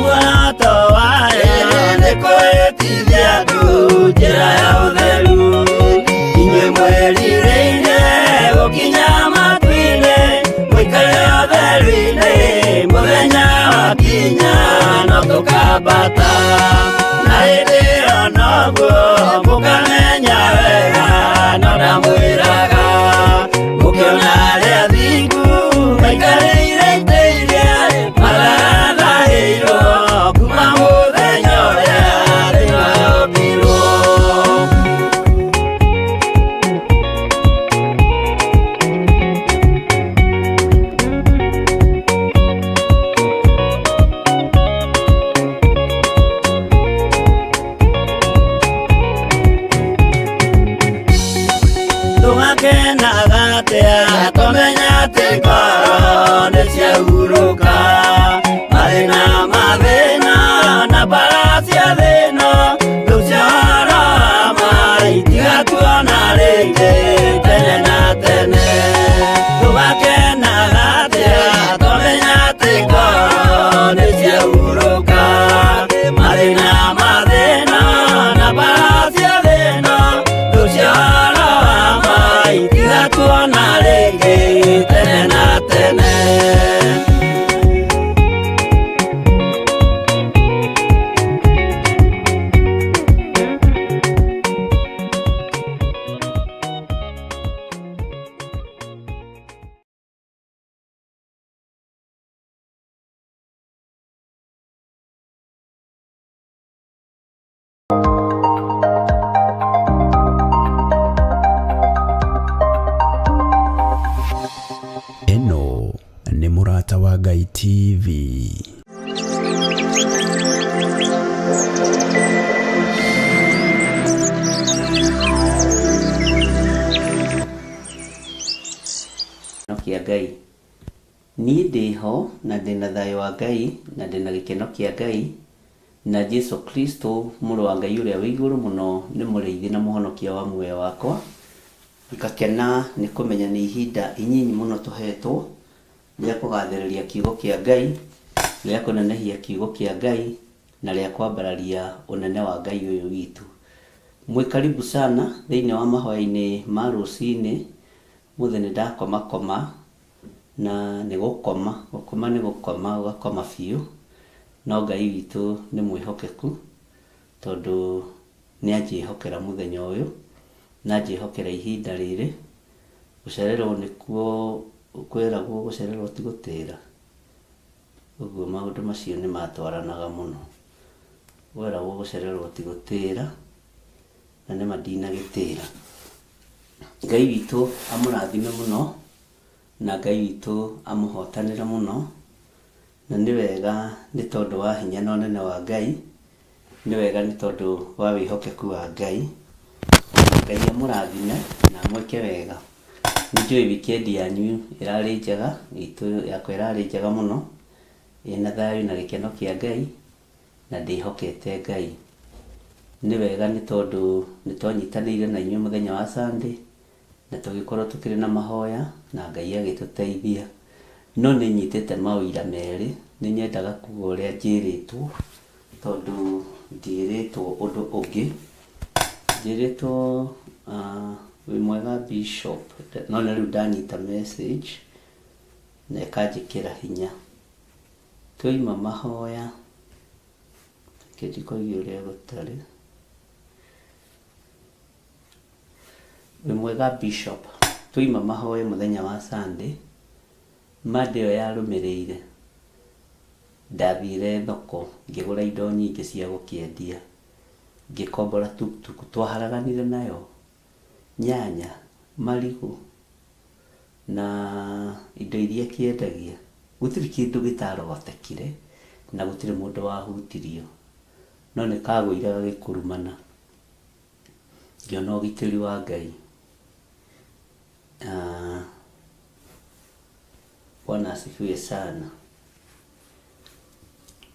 Muoroto wayo nĩ kwĩtithia andũ njĩra ya ũtheru. Inyuĩ mwĩrirĩire gũkinya matu-inĩ, mũikare ũtheru-inĩ, mũthenya wakinya no tũkambata. Na hĩndĩ ĩyo noguo mũkamenya wega, no ndamwĩraga mũkĩona arĩa athingu maikarĩire itĩ iria mathathahĩirwo kuma mũthenya ũrĩa thĩ yombirwo. Tũgakenaga atĩa tũmenya atĩ ngoro nĩ ciahurũka, mathĩna mathĩna na mbara cia thĩna rĩu cioro ma itigatuona rĩngĩ tene na tene. Tũgakenaga atĩa tũmenya atĩ ngoro nĩ ciahurũka, mathĩna mathĩna na mbara cia thĩna rĩu cioro ma itigatuona rĩngĩ tene na tene. Ĩno nĩ Mũrata wa Ngai TV. Gĩkeno kĩa Ngai. Niĩ ndĩho na ndĩna thayũ wa Ngai na ndĩna gĩkeno kĩa Ngai na Jesu Kristo mũrũ wa Ngai ũrĩa wĩ igũrũ mũno nĩ mũrĩithi na mũhonokia wa muoyo wakwa. Ngakena nĩ kũmenya nĩ ihinda inyinyi mũno tũhetwo rĩa kũgathĩrĩria kiugo kĩa Ngai, rĩa kũnenehia kiugo kĩa Ngai na rĩa kwambararia ũnene wa Ngai ũyũ witũ. Mwĩ karibu sana thĩinĩ wa mahoya-inĩ ma rũcinĩ. Ũmũthĩ nĩ ndakomakoma na nĩ gũkoma, gũkoma nĩ gũkoma ũgakoma biũ, no Ngai witũ nĩ mwĩhokeku tondũ nĩ anjĩhokera mũthenya ũyũ, na anjĩhokera ihinda rĩrĩ. Gũcererwo nĩkuo kwĩragwo gũcererwo ti gũtĩra, ũguo maũndũ macio nĩ matwaranaga mũno. Kweragwo gũcererwo ti gũtĩra, na nĩma ndinagĩtĩra. Ngai witũ amũrathime mũno, na Ngai witũ amũhotanĩre mũno, na nĩ wega nĩ tondũ wa hinya na ũnene wa Ngai, nĩ wega nĩ tondũ wa wĩhokeku wa Ngai. Ngai amũrathime na amwĩke wega. Nĩ njũĩ wikendi yanyu ĩrarĩ njega, itũ yakwa ĩrarĩ njega mũno, ĩna thayũ na gĩkeno kĩa Ngai, na ndĩhokete Ngai. Nĩ wega nĩ tondũ nĩ twanyitanĩire na inyuĩ mũthenya wa Sunday, na tũgĩkorwo tũkĩrĩ na mahoya na Ngai agĩtũteithia. No nĩ nyitĩte maũira merĩ, nĩ nyendaga kuga ũrĩa njĩrĩtwo, tondũ ndiĩrĩtwo ũndũ ũngĩ. Njĩrĩtwo wĩ mwega Bishop, no nĩ rĩu ndanyita message na ĩkanjĩkĩra hinya. Twaima mahoya, reke ndikoige ũrĩa gũtarĩ. Wĩ mwega Bishop, twaima mahoya mũthenya wa Sunday, Monday ĩyo yarũmĩrĩire ndathire thoko ngĩgũra indo nyingĩ cia gũkĩendia, ngĩkombora tuktuk, twaharaganire nayo, nyanya, marigũ na indo iria kĩendagia. Gũtirĩ kĩndũ gĩtarogotekire na gũtirĩ mũndũ wahutirio, no nĩ kagũire gagĩkurumana. Ngĩona ũgitĩri wa Ngai. Bwana asifiwe sana.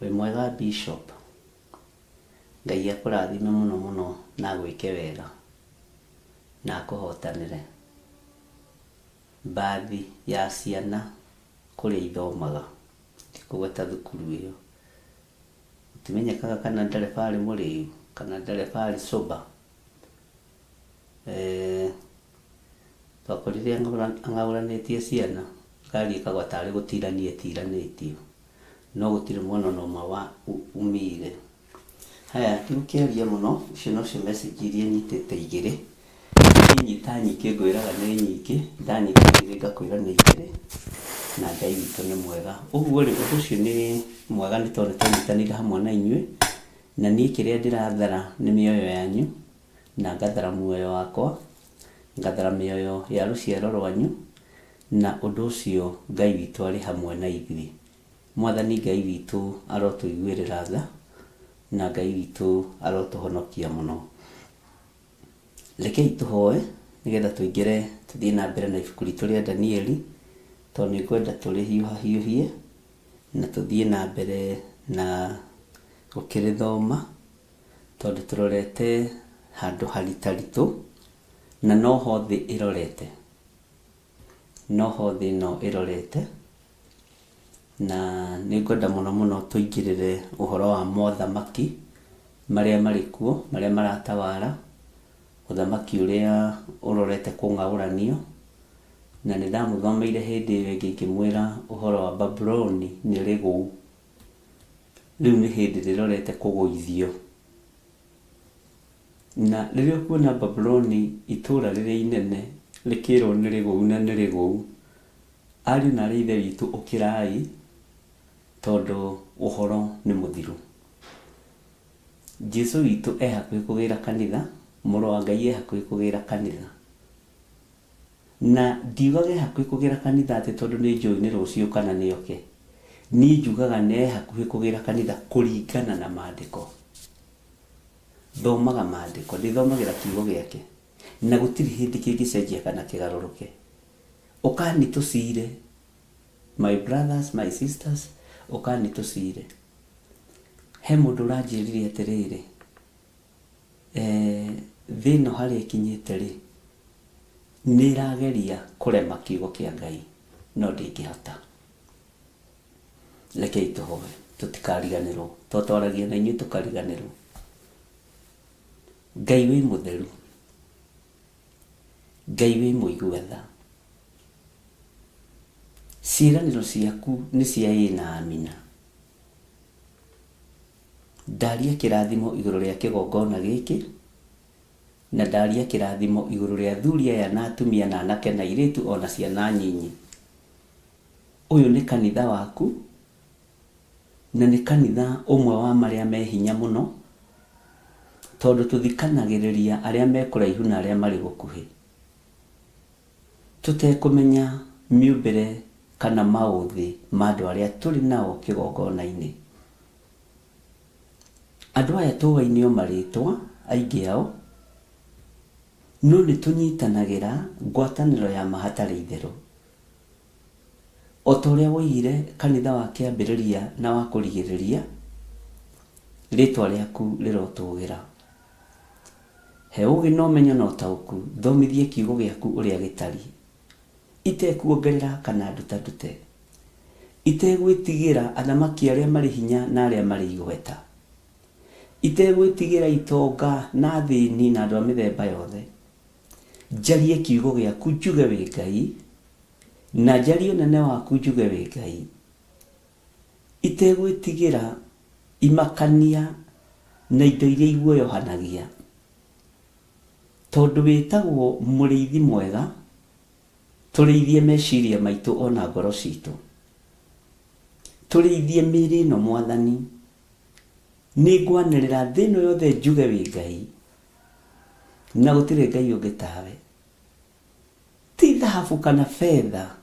Wĩ mwega Bishop, Ngai akũrathime mũno mũno na agwĩke wega na akũhotanĩre. Mbathi ya ciana kũrĩa ithomaga, ndikũgweta thukuru ĩyo. Gũtimenyekaga kana ndereba arĩ mũrĩu kana ndereba arĩ sober. Twakorire ang'aũranĩtie ciana, ngari ĩkagwa tarĩ gũtirania ĩtiranĩtio, no gũtirĩ mwana ona ũmwe wa umire. Haya, ndigũkĩaria mũno, icio nocio message iria nyitĩte igĩrĩ. Niĩ nyita nyingĩ ngwĩraga nĩ nyingĩ, ndanyita igĩrĩ ngakwĩra nĩ igĩrĩ, na Ngai witũ nĩ mwega. Ũguo rĩ, ũndũ ũcio nĩ mwega nĩ tondũ nĩ twanyitanĩire hamwe na inyuĩ, na niĩ kĩrĩa ndĩrathara nĩ mĩoyo yanyu, na ngathara muoyo wakwa, ngathara mĩoyo ya rũciaro rwanyu, na ũndũ ũcio Ngai witũ arĩ hamwe na ithuĩ. Mwathani Ngai witũ arotũiguĩrĩra tha, na Ngai witũ arotũhonokia mũno. Rekei tũhoe nĩgetha tũingĩre tũthiĩ na mbere na ibuku ritũ rĩa Danieli, tondũ nĩ ngwenda tũrĩhiũhahiũhie na tũthiĩ na mbere na gũkĩrĩthoma, tondũ tũrorete handũ haritaritũ na noho thĩ ĩrorete, noho thĩ ĩno ĩrorete, na nĩ ngwenda mũno mũno tũingĩrĩre ũhoro wa mothamaki marĩa marĩ kuo, marĩa maratawara, ũthamaki ũrĩa ũrorete kũng'aũranio, na nĩ ndamũthomeire hĩndĩ ĩyo ĩngĩ ngĩmwĩra ũhoro wa Babuloni nĩ rĩgũu, rĩu nĩ hĩndĩ rĩrorete kũgũithio. Na rĩrĩa ũkuona Babuloni itũũra rĩrĩa inene rĩkĩrwo nĩ rĩgũu na nĩ rĩgũu, ariũ na aarĩ a Ithe witũ ũkĩrai, tondũ ũhoro nĩ mũthiru. Jesu witũ e hakuhĩ kũgĩra kanitha, mũrũ wa Ngai e hakuhĩ kũgĩra kanitha. Na ndiugaga e hakuhĩ kũgĩra kanitha atĩ tondũ nĩ njũĩ nĩ rũciũ kana nĩ oke. Niĩ njugaga nĩ e hakuhĩ kũgĩra kanitha kũringana na maandĩko. Thomaga maandĩko, ndĩthomagĩra kiugo gĩake, na gũtirĩ hĩndĩ kĩngĩcenjia kana kĩgarũrũke. Ũkani tũcire, my brothers, my sisters, ũkani tũcire. He mũndũ ũranjĩrire atĩrĩrĩ, thĩ ĩno harĩa ĩkinyĩte rĩ, nĩ ĩrageria kũrema kiugo kĩa Ngai, no ndĩngĩhota. Rekei tũhoe tũtikariganĩrwo, tondũ twaragia na inyuĩ tũkariganĩrwo. Ngai wĩ mũtheru, Ngai wĩ mũigua tha, ciĩranĩro ciaku nĩ cia ĩĩ na amina. Ndaria kĩrathimo igũrũ rĩa kĩgongona gĩkĩ, na ndaria kĩrathimo igũrũ rĩa athuri aya na atumia na anake na airĩtu ona ciana nyinyi. Ũyũ nĩ kanitha waku, na nĩ kanitha ũmwe wa marĩa me hinya mũno, tondũ tũthikanagĩrĩria arĩa me kũraihu na arĩa marĩ gũkuhĩ, tũtekũmenya mĩũmbĩre kana maũthĩ ma andũ arĩa tũrĩ nao kĩgongona-inĩ. Andũ aya tũaine o marĩtwa, aingĩ ao, no nĩ tũnyitanagĩra ngwatanĩro ya ma hatarĩ itherũ. O ta ũrĩa woigire kanitha wa kĩambĩrĩria na wa kũrigĩrĩria, rĩtwa rĩaku rĩrotũgĩra. He ũũgĩ na ũmenyo na ũtaũku, thomithie kiugo gĩaku ũrĩa gĩtariĩ, itekuongerera kana ndutandute, itegwĩtigĩra athamaki arĩa marĩ hinya na arĩa marĩ igweta, itegwĩtigĩra itonga na athĩni na andũ a mĩthemba yothe. Njarie kiugo gĩaku njuge wĩ Ngai, na njarie ũnene waku njuge wĩ Ngai, itegwĩtigĩra imakania na indo iria iguoyohanagia, tondũ wĩtagwo mũrĩithi mwega, tũrĩithie meciria maitũ o na ngoro citũ. Tũrĩithie mĩĩrĩ ĩno Mwathani. Nĩngwanĩrĩra thĩ ĩno yothe njuge wĩ Ngai, na gũtirĩ Ngai ũngĩ tawe. Ti thahabu kana betha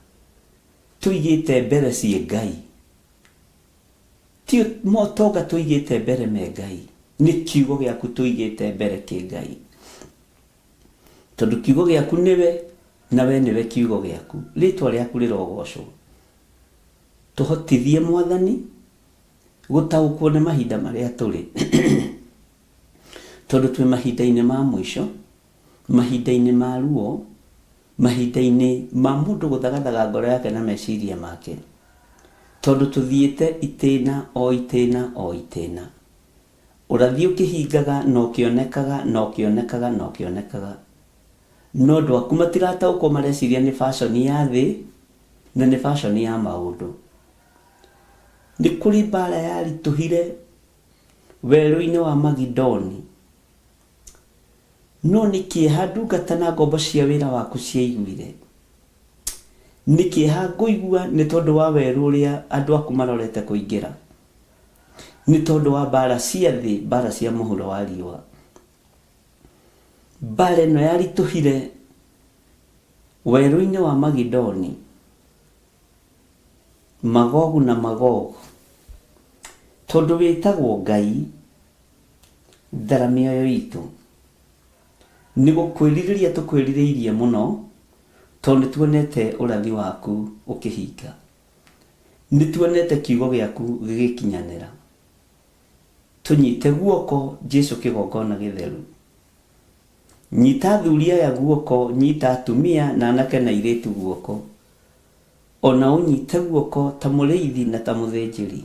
tũigĩte mbere ciĩ Ngai, ti motonga tũigĩte mbere me Ngai, nĩ kiugo gĩaku tũigĩte mbere kĩ Ngai. Tondũ kiugo gĩaku nĩwe, na we nĩwe kiugo gĩaku. Rĩtwa rĩaku rĩrogocwo. Tũhotithie Mwathani gũtaũkwo nĩ mahinda marĩa tũrĩ. Tondũ twĩ mahinda-inĩ ma mũico, mahinda-inĩ ma ruo, mahinda-inĩ ma mũndũ gũthagathaga ngoro yake na meciria make. Tondũ tũthiĩte itĩna o itĩna o itĩna. Ũrathi ũkĩhingaga na ũkĩonekaga na ũkĩonekaga na ũkĩonekaga. No andũ aku matirataũkwo mareciria nĩ fashion ya thĩ na nĩ fashion ya maũndũ. Nĩ kũrĩ mbara yaritũhire werũ-inĩ wa Magidoni. No nĩ kĩeha ndungata na ngombo cia wĩra waku ciaiguire. Nĩ kĩeha ngũigua nĩ tondũ wa werũ ũrĩa andũ aku marorete kũingĩra. Nĩ tondũ wa mbara cia thĩ, mbara cia mũhuro wa riũa. Mbara ĩno yaritũhire werũ-inĩ wa Magidoni, Magogu na Magogu. Tondũ wĩtagwo Ngai, thara mĩoyo itũ. Nĩ gũkwĩrirĩria tũkwĩrirĩirie mũno, tondũ nĩ tuonete ũrathi waku ũkĩhinga. Nĩ tuonete kiugo gĩaku gĩgĩkinyanĩra. Tũnyite guoko Jesu kĩgongona gĩtheru. Nyita athuri aya guoko, nyita atumia na anake na airĩtu guoko. O na ũnyite guoko ta mũrĩithi na ta mũthĩnjĩri.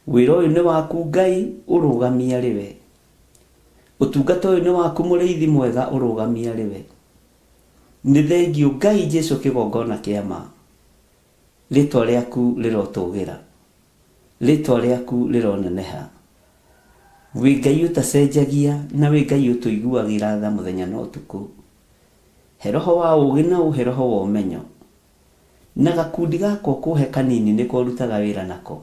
Wĩra ũyũ nĩ waku Ngai ũrũgamie arĩ we. Ũtungata ũyũ nĩ waku mũrĩithi mwega ũrũgamie arĩ we. Nĩ thengiũ Ngai Jesu kĩgongona kĩa ma. Rĩtwa rĩaku rĩrotũgĩra. Rĩtwa rĩaku rĩroneneha. Wĩ Ngai ũtacenjagia na wĩ Ngai ũtũiguagĩra tha mũthenya na ũtukũ. He roho wa ũũgĩ na ũhe roho wa ũmenyo. Na gakundi gaka ũkũhe kanini nĩko ũrutaga wĩra nako.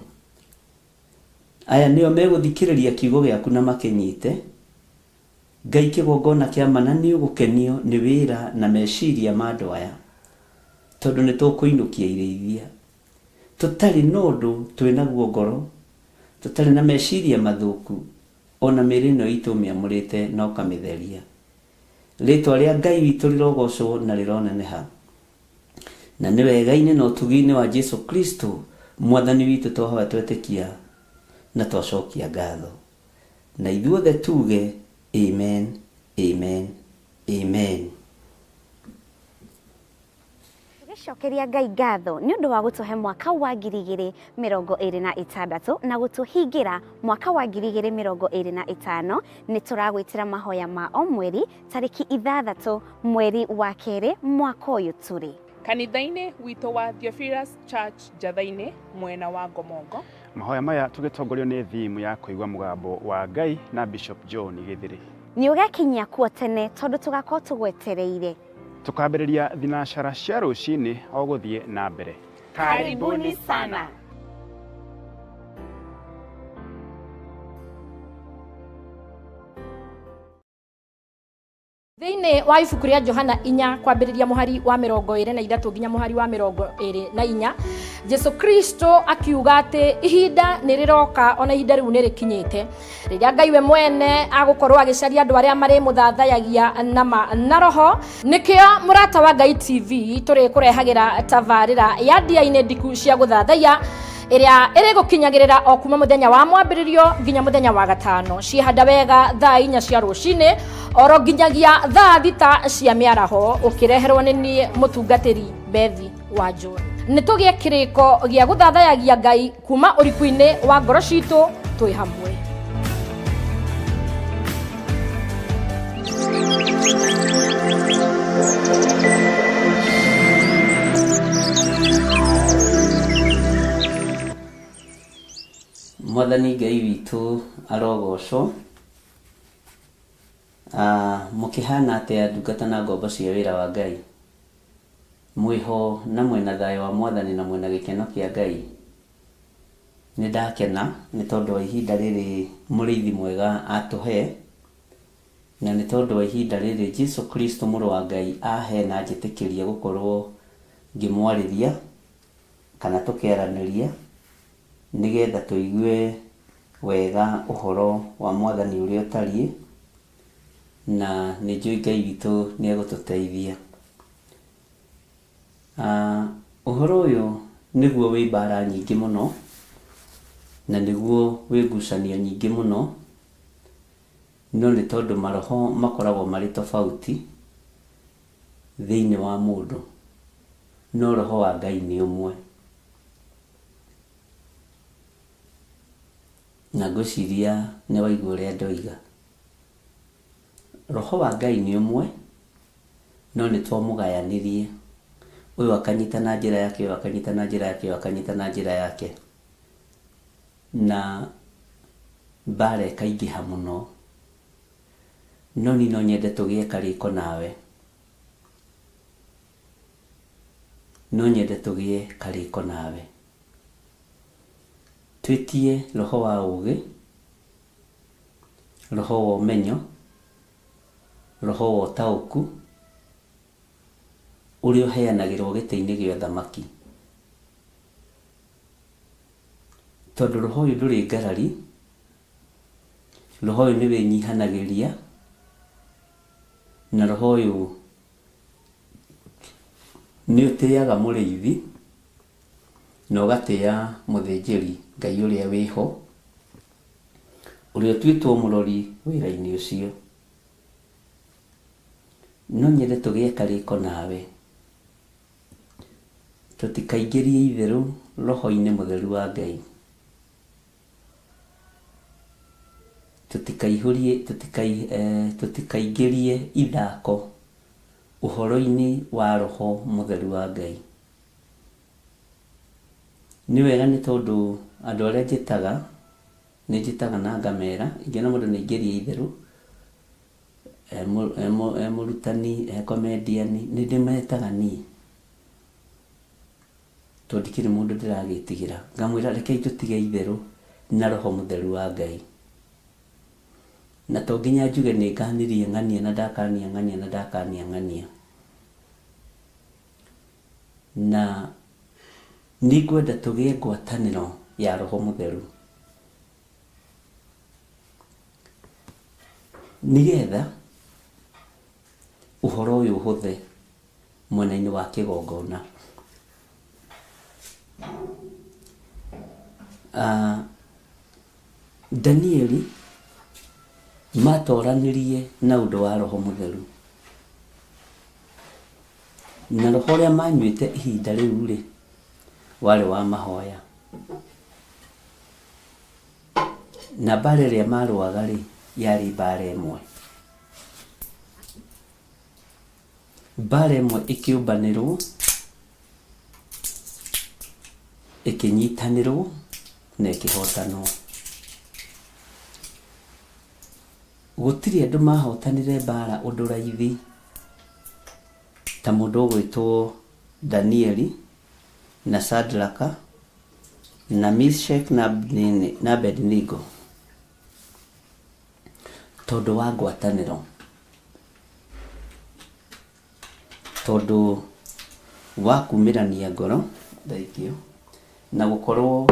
Aya nĩo megũthikĩrĩria kiugo gĩaku na makĩnyite. Ngai kĩgongona kĩa ma na nĩũgũkenio nĩ wĩra na meciria ma andũ aya. Tondũ nĩtũkũinũkia irĩithia. Tũtarĩ na ũndũ twĩnaguo ngoro, tũtarĩ na meciria mathũku, o na mĩĩrĩ ĩno itũ ũmĩamũrĩte na ũkamĩtheria. Rĩtwa rĩa Ngai witũ rĩrogocwo na rĩroneneha. Na nĩ wega-inĩ na ũtugi-inĩ wa Jesu Kristo Mwathani witũ twahoya twetĩkia na twacokia ngatho. Na ithuothe tuge, Amen, amen, amen. Tũgĩcokeria Ngai ngatho nĩ ũndũ wa gũtũhe mwaka wa 2026 na gũtũhingĩra mwaka wa 2025, nĩ tũragwĩtĩra mahoya ma o mweri tarĩki 6 mweri wa kerĩ mwaka ũyũ tũrĩ. Kanitha-inĩ witũ wa Theophilus Church Njatha-inĩ mwena wa Ngomongo. Mahoya maya tũgĩtongorio nĩ thimu ya kũigua mũgambo wa Ngai na Bishop John Gĩthĩrĩ. Nĩ ũgekinyia kuo tene tondũ tũgakorwo tũgwetereire. Tũkambĩrĩria thinacara cia rũcinĩ o gũthiĩ na mbere. Karibuni sana. Thĩinĩ wa ibuku rĩa Johana 4 kwambĩrĩria mũhari wa 23 nginya mũhari wa 24, Jesu Kristo akiuga atĩ ihinda nĩ rĩroka ona ihinda rĩu nĩ rĩkinyĩte rĩrĩa Ngai we mwene agũkorwo agĩcaria andũ arĩa marĩmũthathayagia na ma na roho. Nĩkĩo Mũrata wa Ngai TV tũrĩkũrehagĩra tabarĩra ya ndia-inĩ ndiku cia gũthathaiya ĩrĩa ĩrĩgũkinyagĩrĩra o kuma mũthenya wa mwambĩrĩrio nginya mũthenya wa gatano, ciĩhanda wega thaa 4 cia rũcinĩ oro nginyagia thaa 6 cia mĩaraho, ũkĩreherwo nĩ niĩ mũtungatĩri Bethi wa John. Nĩ tũgĩe kĩrĩko gĩa gũthathayagia Ngai kuma ũriku-inĩ wa ngoro citũ twĩ hamwe. Mwathani Ngai witũ arogocwo. Mũkĩhana atĩa ndungata na ngombo cia wĩra wa Ngai? Mwĩho na mwĩna thayũ wa Mwathani na mwĩna gĩkeno kĩa Ngai. Nĩ ndakena nĩ tondũ wa ihinda rĩrĩ mũrĩithi mwega atũhe, na nĩ tondũ wa ihinda rĩrĩ Jesu Kristo mũrũ wa Ngai ahe na njĩtĩkĩria gũkorwo ngĩmwarĩria kana tũkĩaranĩria nĩgetha tũigue wega ũhoro wa Mwathani ũrĩa ũtariĩ, na nĩ njũĩ Ngai witũ nĩ egũtũteithia. Ũhoro ũyũ nĩguo wĩ mbara nyingĩ mũno, na nĩguo wĩ ngucanio nyingĩ mũno, no nĩ tondũ maroho makoragwo marĩ tofauti thĩinĩ wa mũndũ, no roho wa Ngai nĩ ũmwe. Na ngwĩciria nĩ waigua ũrĩa ndoiga. Roho wa Ngai nĩ ũmwe, no nĩ twamũgayanirie. Ũyũ akanyita na njĩra yake, ũyũ akanyita na njĩra yake, ũyũ akanyita na njĩra yake. Na mbara ĩkaingĩha mũno. No niĩ no nyende tũgĩe karĩko nawe. No nyende tũgĩe karĩko nawe. Twĩtie roho wa ũgĩ, roho wa ũmenyo, roho wa ũtaũku, ũrĩa ũheanagĩrwo gĩtĩ-inĩ gĩa ũthamaki. Tondũ roho ũyũ ndũrĩ ngarari, roho ũyũ nĩ wĩnyihanagĩria, na roho ũyũ nĩ ũtĩaga mũrĩithi, na ũgatĩa mũthĩnjĩri Ngai ũrĩa wĩho, ũrĩa ũtuĩtwo mũrori wĩra-inĩ ũcio. No nyende tũgĩe karĩko nawe. Tũtikaingĩrie itherũ roho-inĩ mũtheru wa Ngai. Tũtikaihũrie, tũtikai, eh, tũtikaingĩrie ithako ũhoro-inĩ wa roho mũtheru wa Ngai. Nĩ wega nĩ tondũ andũ arĩa njĩtaga, nĩ njĩtaga na ngamera, ingĩona mũndũ nĩ aingĩria itherũ, e mũrutani, e comedian, nĩ ndĩmetaga niĩ. Tondũ ndikĩrĩ mũndũ ndĩragĩtigĩra. Ngamwĩra rekei tũtige itherũ na roho mũtheru wa Ngai. Na to nginya njuge nĩ nganirie ng'ania na ndakania ng'ania na ndakania ng'ania. Na nĩ ngwenda tũgĩe ngwatanĩro ya roho mũtheru. Nĩgetha ũhoro ũyũ ũhũthe mwena-inĩ wa kĩgongona. Ah, Danieli matoranirie na ũndũ wa roho mũtheru. Na roho ũrĩa manyuĩte ihinda rĩu rĩ, warĩ wa mahoya. Na mbara ĩrĩa marũaga rĩ, yarĩ mbara ĩmwe. Mbara ĩmwe ĩkĩũmbanĩrwo, ĩkĩnyitanĩrwo na ĩkĩhotanwo. Gũtirĩ andũ mahotanire mbara ũndũ raithi ta mũndũ ũgwĩtwo Danieli na Shadraka na Meshach na Abednego tondũ wa ngwatanĩro. Tondũ wa kumĩrania ngoro, thengiũ, na gũkorwo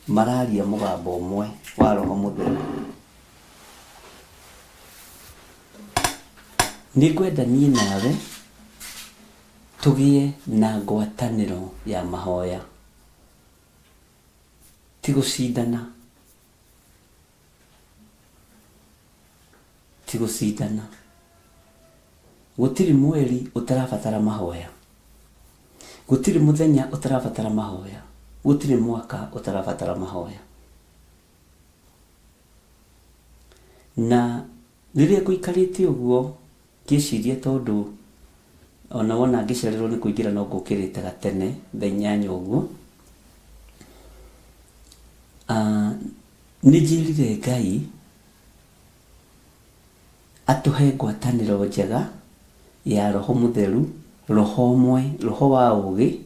mararia mũgambo ũmwe wa roho mũtheru. Nĩ ngwenda niĩ nawe tũgĩe na ngwatanĩro ya mahoya, ti gũcindana. Ti gũcindana. Gũtirĩ mweri ũtarabatara mahoya. Gũtirĩ mũthenya ũtarabatara mahoya. Gũtirĩ mwaka ũtarabatara mahoya. Na rĩrĩa ngũikarĩte ũguo ngĩciria tondũ ona wona ngĩcererwo nĩ kũingĩra no ngũkĩrĩte gatene thaa inyanya ũguo, ah, nĩ njĩrire Ngai atũhe ngwatanĩro njega ya roho mũtheru, roho ũmwe, roho wa ũgĩ,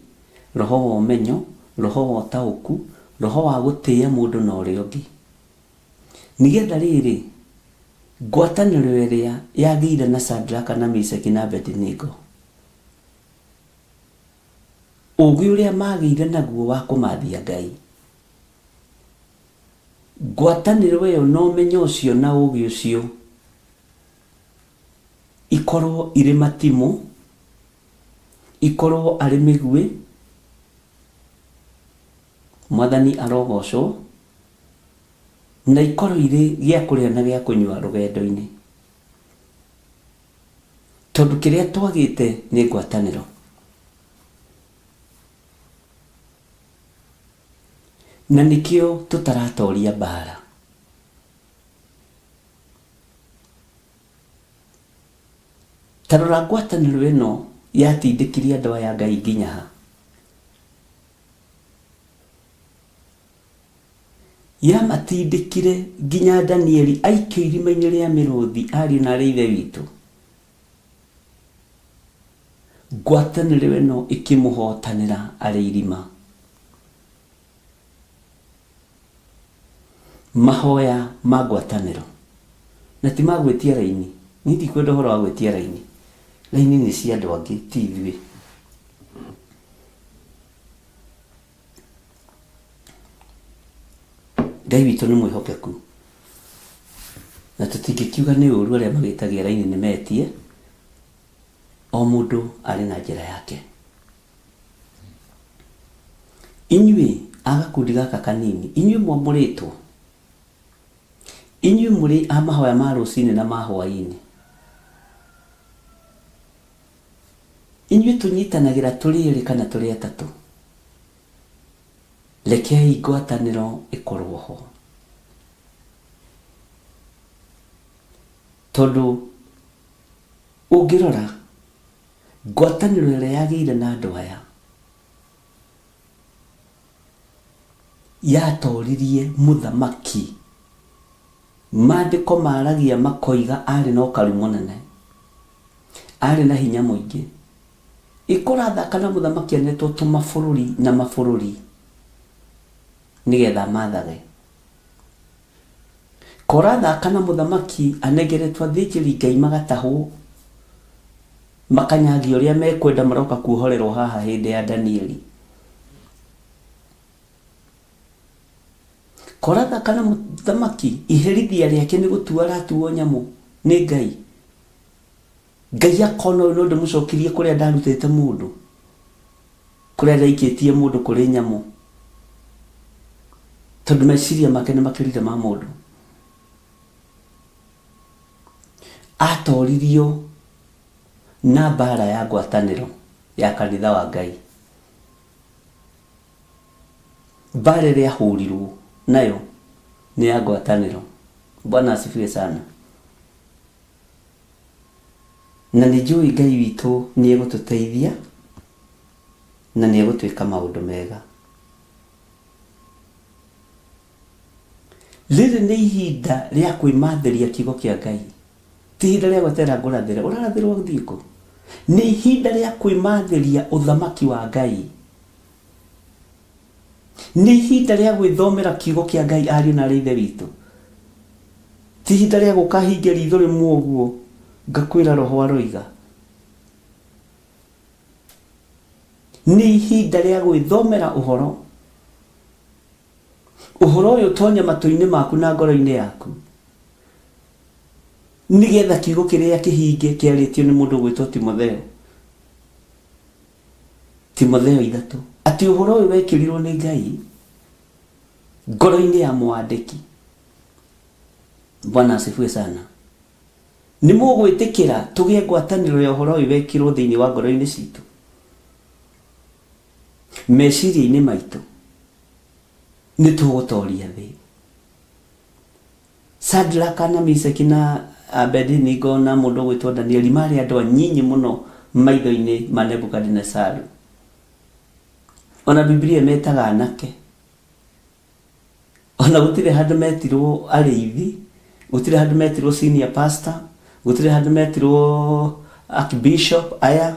roho wa ũmenyo, roho wa ũtaũku, roho wa gũtĩĩa mũndũ na ũrĩa ũngĩ. Nĩgetha rĩrĩ, ngwatanĩro ĩrĩa yagĩire na Shadraka na Meshaki na Abednego, ũgĩ ũrĩa magĩire naguo wa kũmathia Ngai, ngwatanĩro ĩyo na ũmenyo ũcio na ũgĩ ũcio ikorwo irĩ matimũ, ikorwo arĩ mĩguĩ, Mwathani arogocwo, na ikorwo irĩ gĩa kũrĩa na gĩa kũnyua rũgendo-inĩ. Tondũ kĩrĩa twagĩte nĩ ngwatanĩro. Na nĩkĩo tũtaratoria mbara. Ta rora ngwatanĩro ĩno yatindĩkirie andũ aya a Ngai nginya ha. Yamatindĩkire nginya Danieli aikio irima-inĩ rĩa mĩrũthi ariũ na arĩ ithe witũ. Ngwatanĩro ĩno ĩkĩmũhotanĩra arĩ irima. Mahoya ma ngwatanĩro na ti ma gwĩtia raini. Niĩ ndikwenda ũhoro wa gwĩtia raini. Raini nĩ cia andũ angĩ ti ithuĩ. Ngai witũ nĩ mwĩhokeku na tũtingĩkiuga nĩ ũru arĩa magĩtagia raini nĩ metie, o mũndũ arĩ na njĩra yake. Inyuĩ a gakundi gaka kanini, inyuĩ mwamũrĩtwo, inyuĩ mũrĩ a mahoya ma rũcinĩ na ma hwaĩ-inĩ, inyuĩ tũnyitanagĩra tũrĩ erĩ kana tũrĩ atatũ, rekei ngwatanĩro ĩkorwo ho. Tondũ ũngĩrora ngwatanĩro ĩrĩa yagĩire na andũ aya yatoririe mũthamaki. Maandĩko maragia makoiga arĩ na ũkaru mũnene, arĩ na hinya mũingĩ. Ĩkũrathaka na mũthamaki anetwo tũmabũrũri na mabũrũri nĩgetha amathage. Korathaka na mũthamaki anengeretwo athĩnjĩri Ngai magatahwo, makanyagia ũrĩa mekwenda maroka kuohorerwo haha hĩndĩ ya Danieli. Korathaka na mũthamaki iherithia rĩake nĩ gũtua aratuo nyamũ nĩ Ngai. Ngai akona ũyũ no ndĩmũcokirie kũrĩa ndarutĩte mũndũ, kũrĩa ndaikĩtie mũndũ kũrĩ nyamũ, tondũ meciria make nĩ makĩrire ma mũndũ. Atoririo na mbara ya ngwatanĩro ya kanitha wa Ngai. Mbara ĩrĩa ahũrirwo nayo nĩ ya ngwatanĩro. Bwana asifiwe sana. Na nĩ njũĩ Ngai witũ nĩ egũtũteithia na nĩ egũtwĩka maũndũ mega. Rĩrĩ nĩ ihinda rĩa kwĩmathĩria kiugo kĩa Ngai. Ti ihinda rĩa gweterera ngũrathĩre. Ũrarathĩrwo ũthiĩ kũ? Nĩ ihinda rĩa kwĩmathĩria ũthamaki wa Ngai. Nĩ ihinda rĩa gwĩthomera kiugo kĩa Ngai ariũ na arĩ ithe witũ. Ti ihinda rĩa gũka hinge ritho rĩmwe ũguo ngakwĩra roho aroiga. Nĩ ihinda rĩa gwĩthomera ũhoro. Ũhoro ũyũ ũtonye matũ-inĩ maku na ngoro-inĩ yaku. Nĩgetha kiugo kĩrĩa kĩhinge kĩarĩtio nĩ mũndũ ũgwĩtwo Timotheo. Timotheo ithatũ. Atĩ ũhoro ũyũ wekĩrirwo nĩ Ngai ngoro-inĩ ya mwandĩki. Bwana asifiwe sana. Nĩ mũgwĩtĩkĩra tũgĩe ngwatanĩro ya ũhoro ũyũ wekĩrwo thĩinĩ wa ngoro-inĩ citũ, meciria-inĩ maitũ, nĩ tũgũtoria thĩ. Shadraka na Mishaki na Abednego na mũndũ ũgwĩtwo Danieli marĩ andũ anyinyi mũno maitho-inĩ ma Nebukadinesaru. Ona Bibilia ĩmetaga anake. Ona gũtirĩ handũ metirwo arĩithi, gũtirĩ handũ metirwo senior pastor, gũtirĩ handũ metirwo archbishop aya,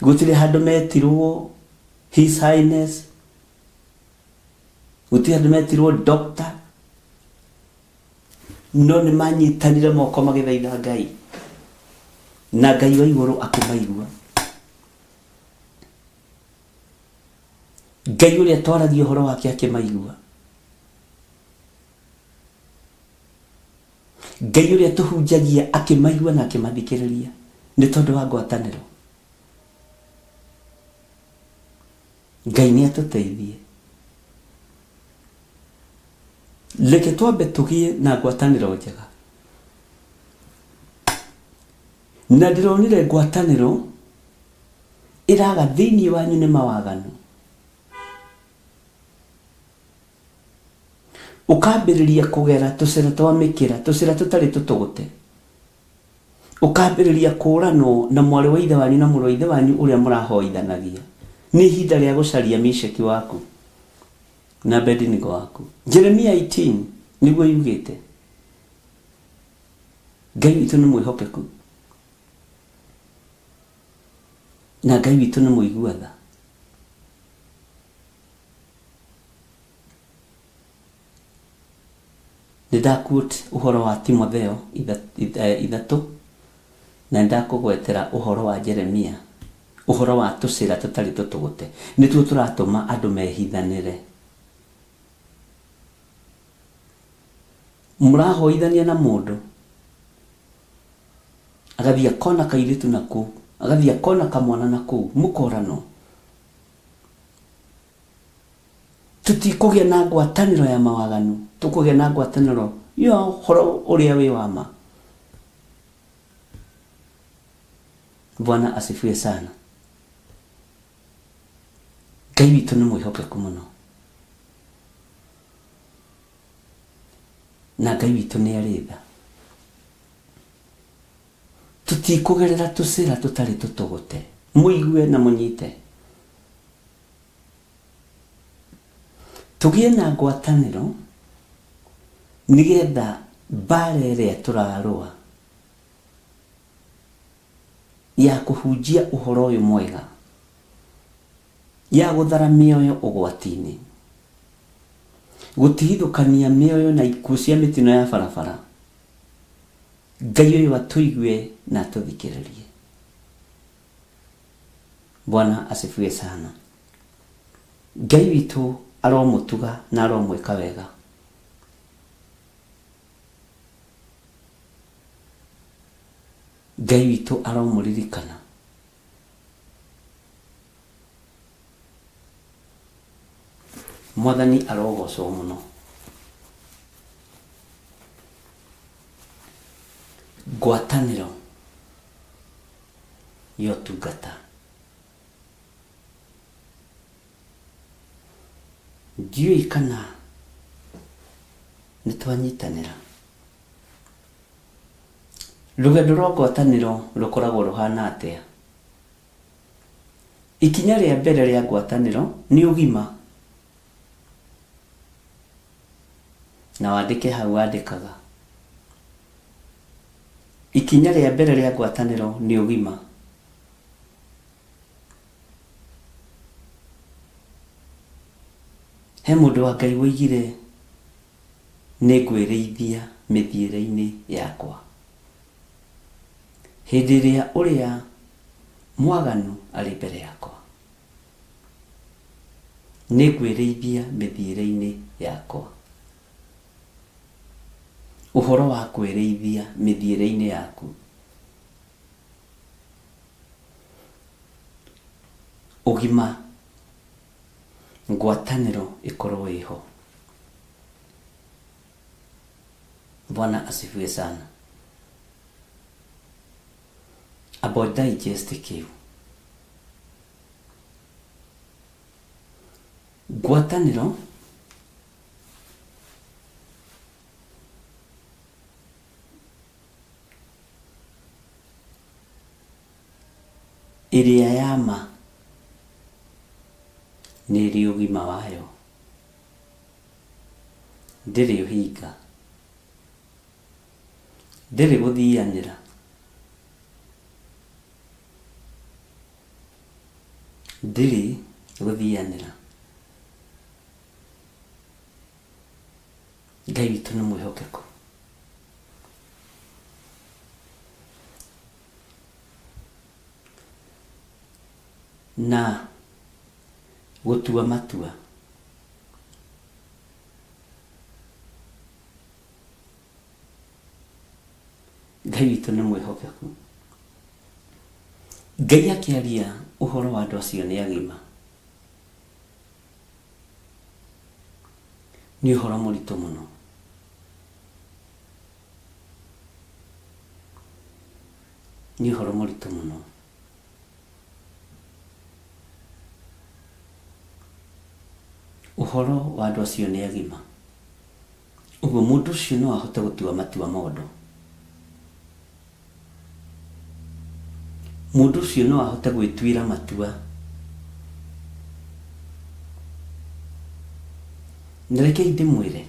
gũtirĩ handũ metirwo his highness, gũtirĩ handũ metirwo doctor, no nĩ manyitanire moko magĩthaitha Ngai, na Ngai wa igũrũ akĩmaigua. Ngai ũrĩa twaragia ũhoro wake akĩmaigua. Ngai ũrĩa tũhunjagia akĩmaigua na akĩmathikĩrĩria nĩ tondũ wa ngwatanĩro. Ngai nĩ atũteithie. Reke twambe tũgĩe na ngwatanĩro njega. Na ndĩronire ngwatanĩro ĩraga thĩinĩ wanyu nĩ mawaganu. Ũkambĩrĩria kũgera tũcĩra twa mĩkĩra, tũcĩra tũtarĩ tũtũgũte. Ũkambĩrĩria kũũranwo na mwarĩ wa ithe wanyu na mũrũ wa ithe wanyu ũrĩa mũrahoithanagia. Nĩ ihinda rĩa gũcaria Misheki waku na Abednego waku. Jeremia 18 nĩguo yugĩte. Ngai witũ nĩ mwĩhokeku na Ngai witũ nĩ mũigua tha. Nĩ ndaquote ũhoro wa Timotheo 3 na nĩ ndakũgwetera ũhoro wa Jeremia, ũhoro wa tũcĩra tũtarĩ tũtũgũte. Nĩtuo tũratũma andũ mehithanĩre. Mũrahoithania na mũndũ agathiĩ akona kairĩtu na kũu, agathiĩ akona kamwana na kũu, mũkoranwo. Tũtikũgĩa na ngwatanĩro ya mawaganu, tũkũgĩa na ngwatanĩro ya ũhoro ũrĩa wĩ wa ma. Bwana asifiwe sana. Ngai witũ nĩ mwĩhokeku mũno na Ngai witũ nĩ arĩ tha. Tũtikũgerera tũcĩra tũtarĩ tũtũgũte. Mũigue na mũnyite. Tũgĩe na ngwatanĩro nĩgetha mbara ĩrĩa tũrarũa ya kũhunjia ũhoro ũyũ mwega, ya gũthara mĩoyo ũgwati-inĩ, gũtigithũkania mĩoyo na ikuũ cia mĩtino ya barabara, Ngai ũyũ atũigue na atũthikĩrĩrie. Bwana asifiwe sana. Ngai witũ aromũtuga na aromwĩka wega. Ngai witũ aromũririkana. Mwathani arogocwo mũno. Ngwatanĩro ya ũtungata. Ndiũĩ kana nĩ twanyitanĩra. Rũgendo rwa ngwatanĩro rũkoragwo rũhana atĩa? Ikinya rĩa mbere rĩa ngwatanĩro nĩ ũgima. Na wandĩke hau wandĩkaga. Ikinya rĩa mbere rĩa ngwatanĩro nĩ ũgima. He mũndũ wa Ngai woigire nĩ ngwĩrĩithia mĩthiĩre-inĩ yakwa. Hĩndĩ ĩrĩa ũrĩa mwaganu arĩ mbere yakwa. Nĩ ngwĩrĩithia mĩthiĩre-inĩ yakwa. Ũhoro wa kwĩrĩithia mĩthiĩre-inĩ yaku. Ũgima ngwatanĩro ĩkorwo ĩho. Bwana asifiwe sana. Amba digest kĩu. Ngwatanĩro ĩrĩa ya ma nĩ ĩrĩ ũgima wayo, ndĩrĩ ũhinga, ndĩrĩ gũthianĩra, ndĩrĩ gũthianĩra. Ngai witũ nĩ mwĩhokeku. Na gũtua matua. Ngai witũ nĩ mwĩhokeku. Ngai akĩaria ũhoro wa andũ acio nĩ agima. Nĩ ũhoro mũritũ mũno. Nĩ ũhoro mũritũ mũno. Ũhoro wa andũ acio nĩ agima. Ũguo mũndũ ũcio no ahote gũtua matua ma ũndũ. Mũndũ ũcio no ahote gwĩtuĩra matua. Na rekei ndĩmwĩre,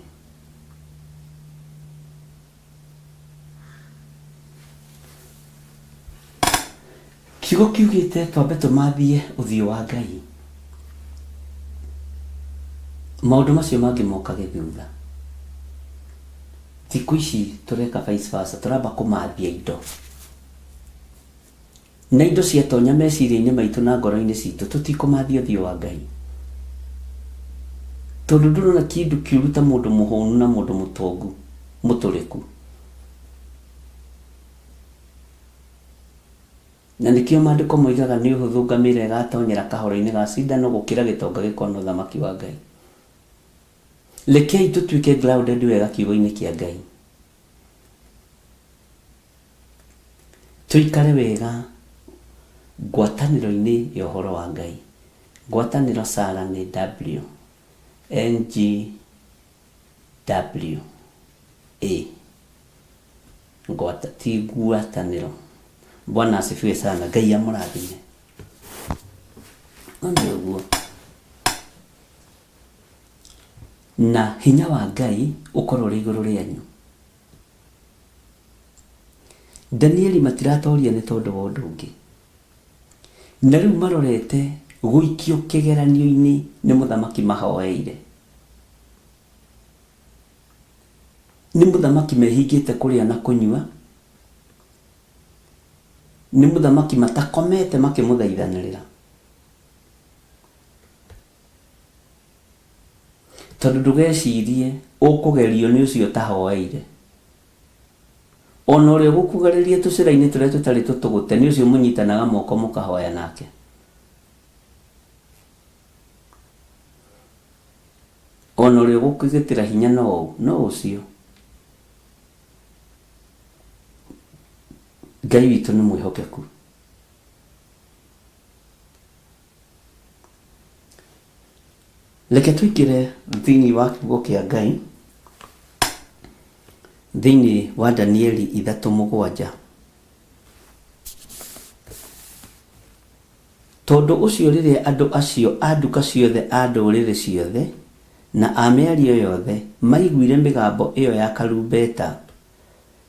kiugo kiugĩte twambe tũmathie ũthiũ wa Ngai, maũndũ macio mangĩ mokage thutha. Thikũ ici tũreka vice versa, tũramba kũmathia indo. Na indo ciatonya meciria-inĩ maitũ na ngoro-inĩ citũ, tũtikũmathia ũthiũ wa Ngai. Tondũ ndũrona kĩndũ kĩũru ta mũndũ mũhũnu na mũndũ mũtongu mũtũrĩku. Na nĩkĩo maandĩko moigaga nĩ ũhũthũ ngamĩra ĩgatonyera kahoro-inĩ ga cindano gũkĩra gĩtonga gĩkona ũthamaki wa Ngai. Rekei tũtuĩke grounded wega kiugo-inĩ kĩa Ngai. Tũikare wega ngwatanĩro-inĩ ya ũhoro wa Ngai. Ngwatanĩro Sara nĩ W N G W A. Ngwata ti ngwatanĩro. Bwana asifiwe sana. Ngai amũrathime. No nĩ ũguo. Na hinya wa Ngai ũkorwo ũrĩ igũrũ rĩanyu. Danieli matiratoria nĩ tondũ wa ũndũ ũngĩ. Na rĩu marorete gũikio kĩgeranio-inĩ nĩ mũthamaki mahoeire. Nĩ mũthamaki mehingĩte kũrĩa na kũnyua. Nĩ mũthamaki matakomete makĩmũthaithanĩrĩra. Tondũ ndũgecirie ũkũgerio nĩ ũcio ũtahoeire. Ona ũrĩa ũgũkũgereria tũcĩra-inĩ tũrĩa tũtarĩ tũtũgũte nĩ ũcio mũnyitanaga moko mũkahoya nake. Ona ũrĩa ũgũkũgitĩra hinya no ũ? No ũcio. Ngai witũ nĩ mwĩhokeku. Reke tũingĩre thĩinĩ wa kiugo kĩa Ngai, thĩinĩ wa Danieli 3:7. Tondũ ũcio rĩrĩa andũ acio a nduka ciothe a ndũrĩrĩ ciothe na a mĩario yothe maiguire mĩgambo ĩyo ya karumbeta,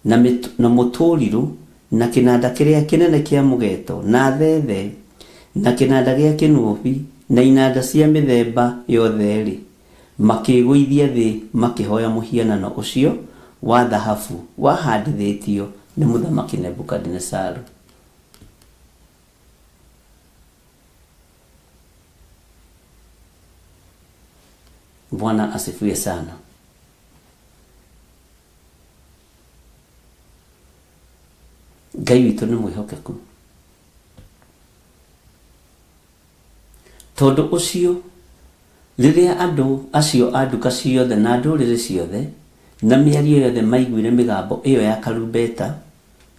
na, na mũtũrirũ, na kĩnanda kĩrĩa kĩnene kĩa mũgeeto, na thethe, na kĩnanda gĩa kĩnũbi, na inanda cia mĩthemba yothe-rĩ, makĩĩgũithia thĩ makĩhoya mũhianano ũcio wa thahabu wahandithĩtio nĩ Mũthamaki Nebukadinezaru. Bwana asifiwe sana. Ngai witũ nĩ mwĩhokeku. Tondũ ũcio, rĩrĩa andũ acio a nduka ciothe na ndũrĩrĩ ciothe na mĩario yothe maiguire mĩgambo ĩyo ya karumbeta,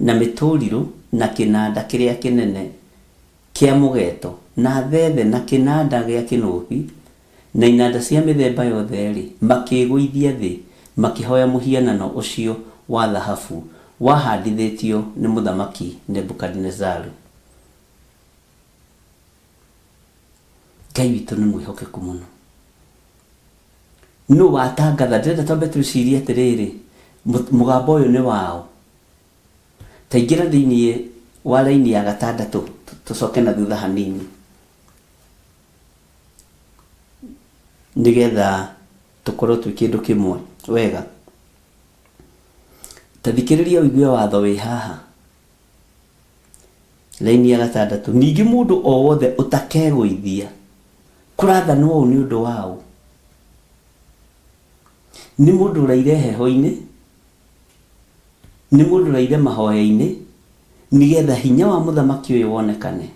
na mĩtũrirũ, na kĩnanda kĩrĩa kĩnene kĩa mũgeeto, na thethe, na kĩnanda gĩa kĩnũbi, na inanda cia mĩthemba yothe-rĩ, makĩĩgũithia thĩ, makĩhoya mũhianano ũcio wa thahabu wahandithĩtio nĩ Mũthamaki Nebukadinezaru. Ngai witũ nĩ mwĩhokeku mũno. Nũ watangatha? Ndĩrenda twambe twĩcirie atĩrĩrĩ, mũgambo ũyũ nĩ waũ? Ta ingĩra thĩinĩ wa raini ya gatandatũ tũcoke na thutha hanini nĩgetha tũkorwo twĩ kĩndũ kĩmwe wega. Ta thikĩrĩria ũigue watho wĩ haha. Raini ya gatandatũ, ningĩ mũndũ o wothe ũtakegũithia, kũrathanwo ũũ nĩ ũndũ wa ũ? Nĩ mũndũ ũraire heho-inĩ, nĩ mũndũ ũraire mahoya-inĩ, nĩgetha hinya wa mũthamaki ũyũ wonekane.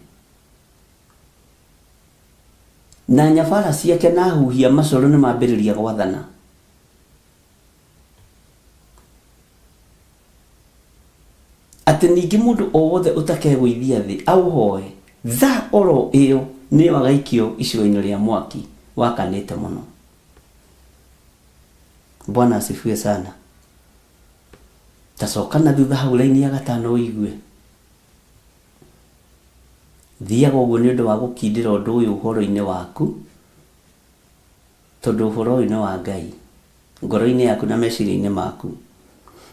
Na nyabara ciake na ahuhi a macoro nĩ mambĩrĩria gwathana. Atĩ ningĩ mũndũ o wothe ũtakegũithia thĩ aũhoe, thaa o ro ĩyo nĩyo agaikio icua-inĩ rĩa mwaki wakanĩte mũno. Bwana asifiwe sana. Ta coka na thutha hau raini ya gatano ũigue. Thiaga ũguo nĩ ũndũ wa gũkindĩra ũndũ ũyũ ũhoro-inĩ waku, tondũ ũhoro ũyũ nĩ wa Ngai, ngoro-inĩ yaku na meciria-inĩ maku.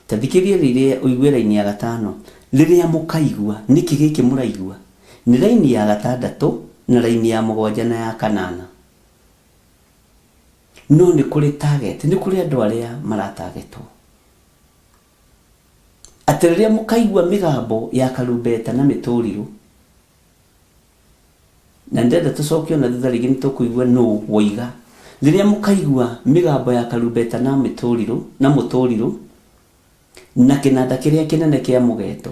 Ta thikĩrĩria rĩrĩa ũigue raini ya gatano, rĩrĩa mũkaigua, nĩkĩ gĩkĩ mũraigua? Nĩ raini ya gatandatũ na raini ya mũgwanja na ya kanana. No nĩ kũrĩ target, nĩ kũrĩ andũ arĩa maratagetwo. Atĩ rĩrĩa mũkaigua mĩgambo ya karumbeta na mĩtũrirũ, na ndĩrenda tũcoke ona thutha rĩngĩ nĩ tũkũigua nũ woiga, rĩrĩa mũkaigua mĩgambo ya karumbeta na mĩtũrirũ na mũtũrirũ na kĩnanda kĩrĩa kĩnene kĩa mũgeto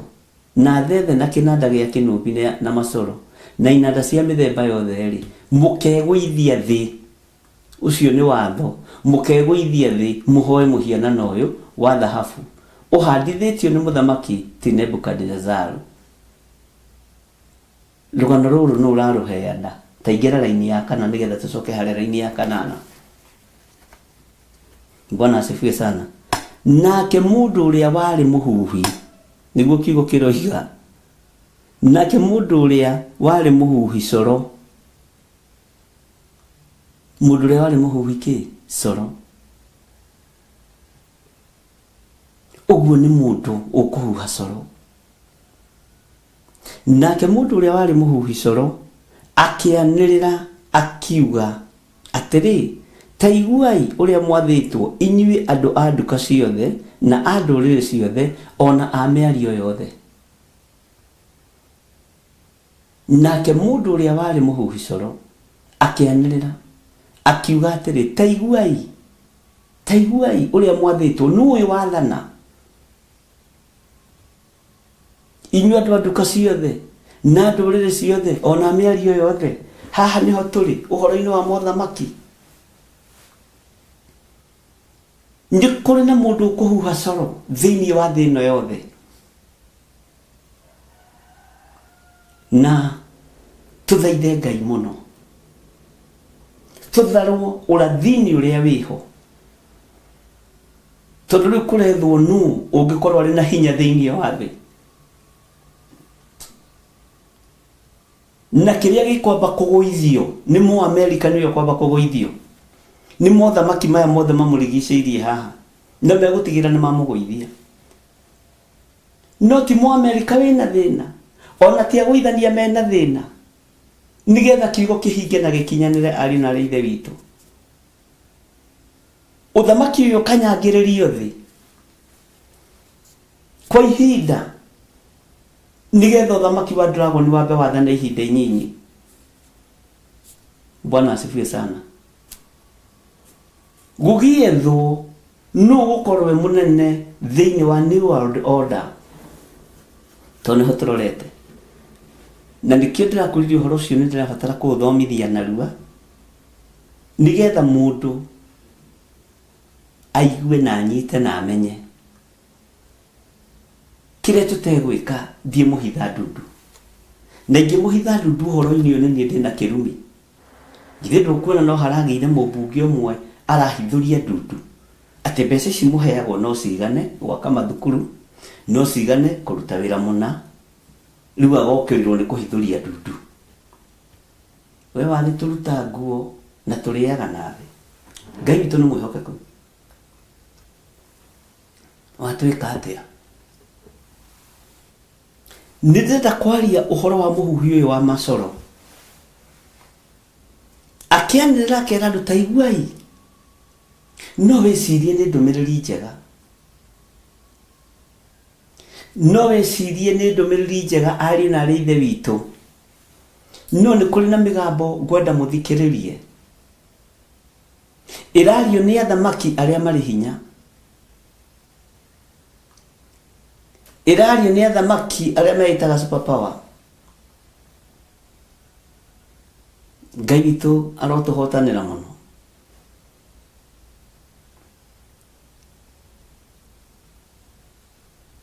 na thethe na kĩnanda gĩa kĩnũbi na macoro na inanda cia mĩthemba yothe-rĩ, mũkegũithia thĩ, ũcio nĩ watho, mũkegũithia thĩ mũhoe mũhianano ũyũ wa thahabu ũhandithĩtio nĩ mũthamaki ti Nebukadinezaru. Rũgano rũrũ nũ ũrarũheana? Ta ingĩra raini ya kana nĩgetha tũcoke harĩa raini ya kanana. Bwana asifiwe sana. Nake mũndũ ũrĩa warĩ mũhuhi, nĩguo kiugo kĩroiga, nake mũndũ ũrĩa warĩ mũhuhi coro, mũndũ ũrĩa warĩ mũhuhi kĩ? Coro. Ũguo nĩ mũndũ ũkũhuha coro. Nake mũndũ ũrĩa warĩ mũhuhi coro akĩanĩrĩra akiuga atĩrĩ, Ta iguai ũrĩa mwathĩtwo, inyuĩ andũ a nduka ciothe, na a ndũrĩrĩ ciothe, o na a mĩario yothe. Nake mũndũ ũrĩa warĩ mũhuhi coro akĩanĩrĩra akiuga atĩrĩ, Ta iguai, ta iguai ũrĩa mwathĩtwo, nũ ũyũ wathana? Inyuĩ andũ a nduka ciothe na ndũrĩrĩ ciothe o na mĩario yothe, haha nĩho tũrĩ ũhoro-inĩ wa mothamaki. Nĩ kũrĩ na mũndũ ũkũhuha coro thĩinĩ wa thĩ ĩno yothe, na tũthaithe Ngai mũno tũtharwo ũrathi-inĩ ũrĩa wĩho, tondũ rĩu kũrethwo nũ ũngĩkorwo arĩ na hinya thĩinĩ wa thĩ, na kĩrĩa gĩkwamba kũgũithio nĩ Mũamerika, nĩwe ũkwamba kũgũithio nĩ mothamaki maya mothe mamũrigicĩirie haha, na megũtigĩra nĩ mamũgũithia. No ti Mũamerika wĩna thĩna, ona ti agũithania mena thĩna, nĩgetha kiugo kĩhinge na gĩkinyanĩre, ariũ na arĩ ithe witũ. Ũthamaki ũyũ ũkanyangĩrĩrio thĩ kwa ihinda, nĩgetha ũthamaki wa dragon wambe wathane ihinda inyinyi. Bwana asifiwe sana. Gũgĩethwo nũ ũgũkorwo wĩ mũnene thĩinĩ wa New World Order, tondũ nĩho tũrorete, na nĩkĩo ndĩrakũririe ũhoro ũcio, nĩ ndĩrabatara kũũthomithia narua nĩgetha mũndũ aigue na anyite na amenye kĩrĩa tũtegwĩka. Thiĩ mũhitha ndundu na ingĩmũhitha ndundu ũhoro-inĩ ũyũ, nĩ niĩ ndĩna kĩrumi. Githĩ ndũkuona no haragĩire mũmbunge ũmwe arahithũria ndundu atĩ mbeca ici mũheagwo no cigane gwaka mathukuru, no cigane kũruta wĩra mũna, rĩu agokĩrĩrwo nĩ kũhithũria ndundu. We wagĩtũruta nguo na tũrĩaga nawe. Ngai witũ nĩ mwĩhokeku. Watwĩka atĩa? Nĩ ndĩrenda kwaria ũhoro wa mũhuhi ũyũ wa macoro. Akĩanĩrĩra akera andũ, ta iguai. No wĩcirie nĩ ndũmĩrĩri njega. No wĩcirie nĩ ndũmĩrĩri njega, ariũ na arĩ ithe witũ. No nĩ kũrĩ na mĩgambo ngwenda mũthikĩrĩrie. Ĩrario nĩ athamaki arĩa marĩ hinya. Ĩrario nĩ athamaki arĩa meĩtaga super power. Ngai witũ arotũhotanĩra mũno.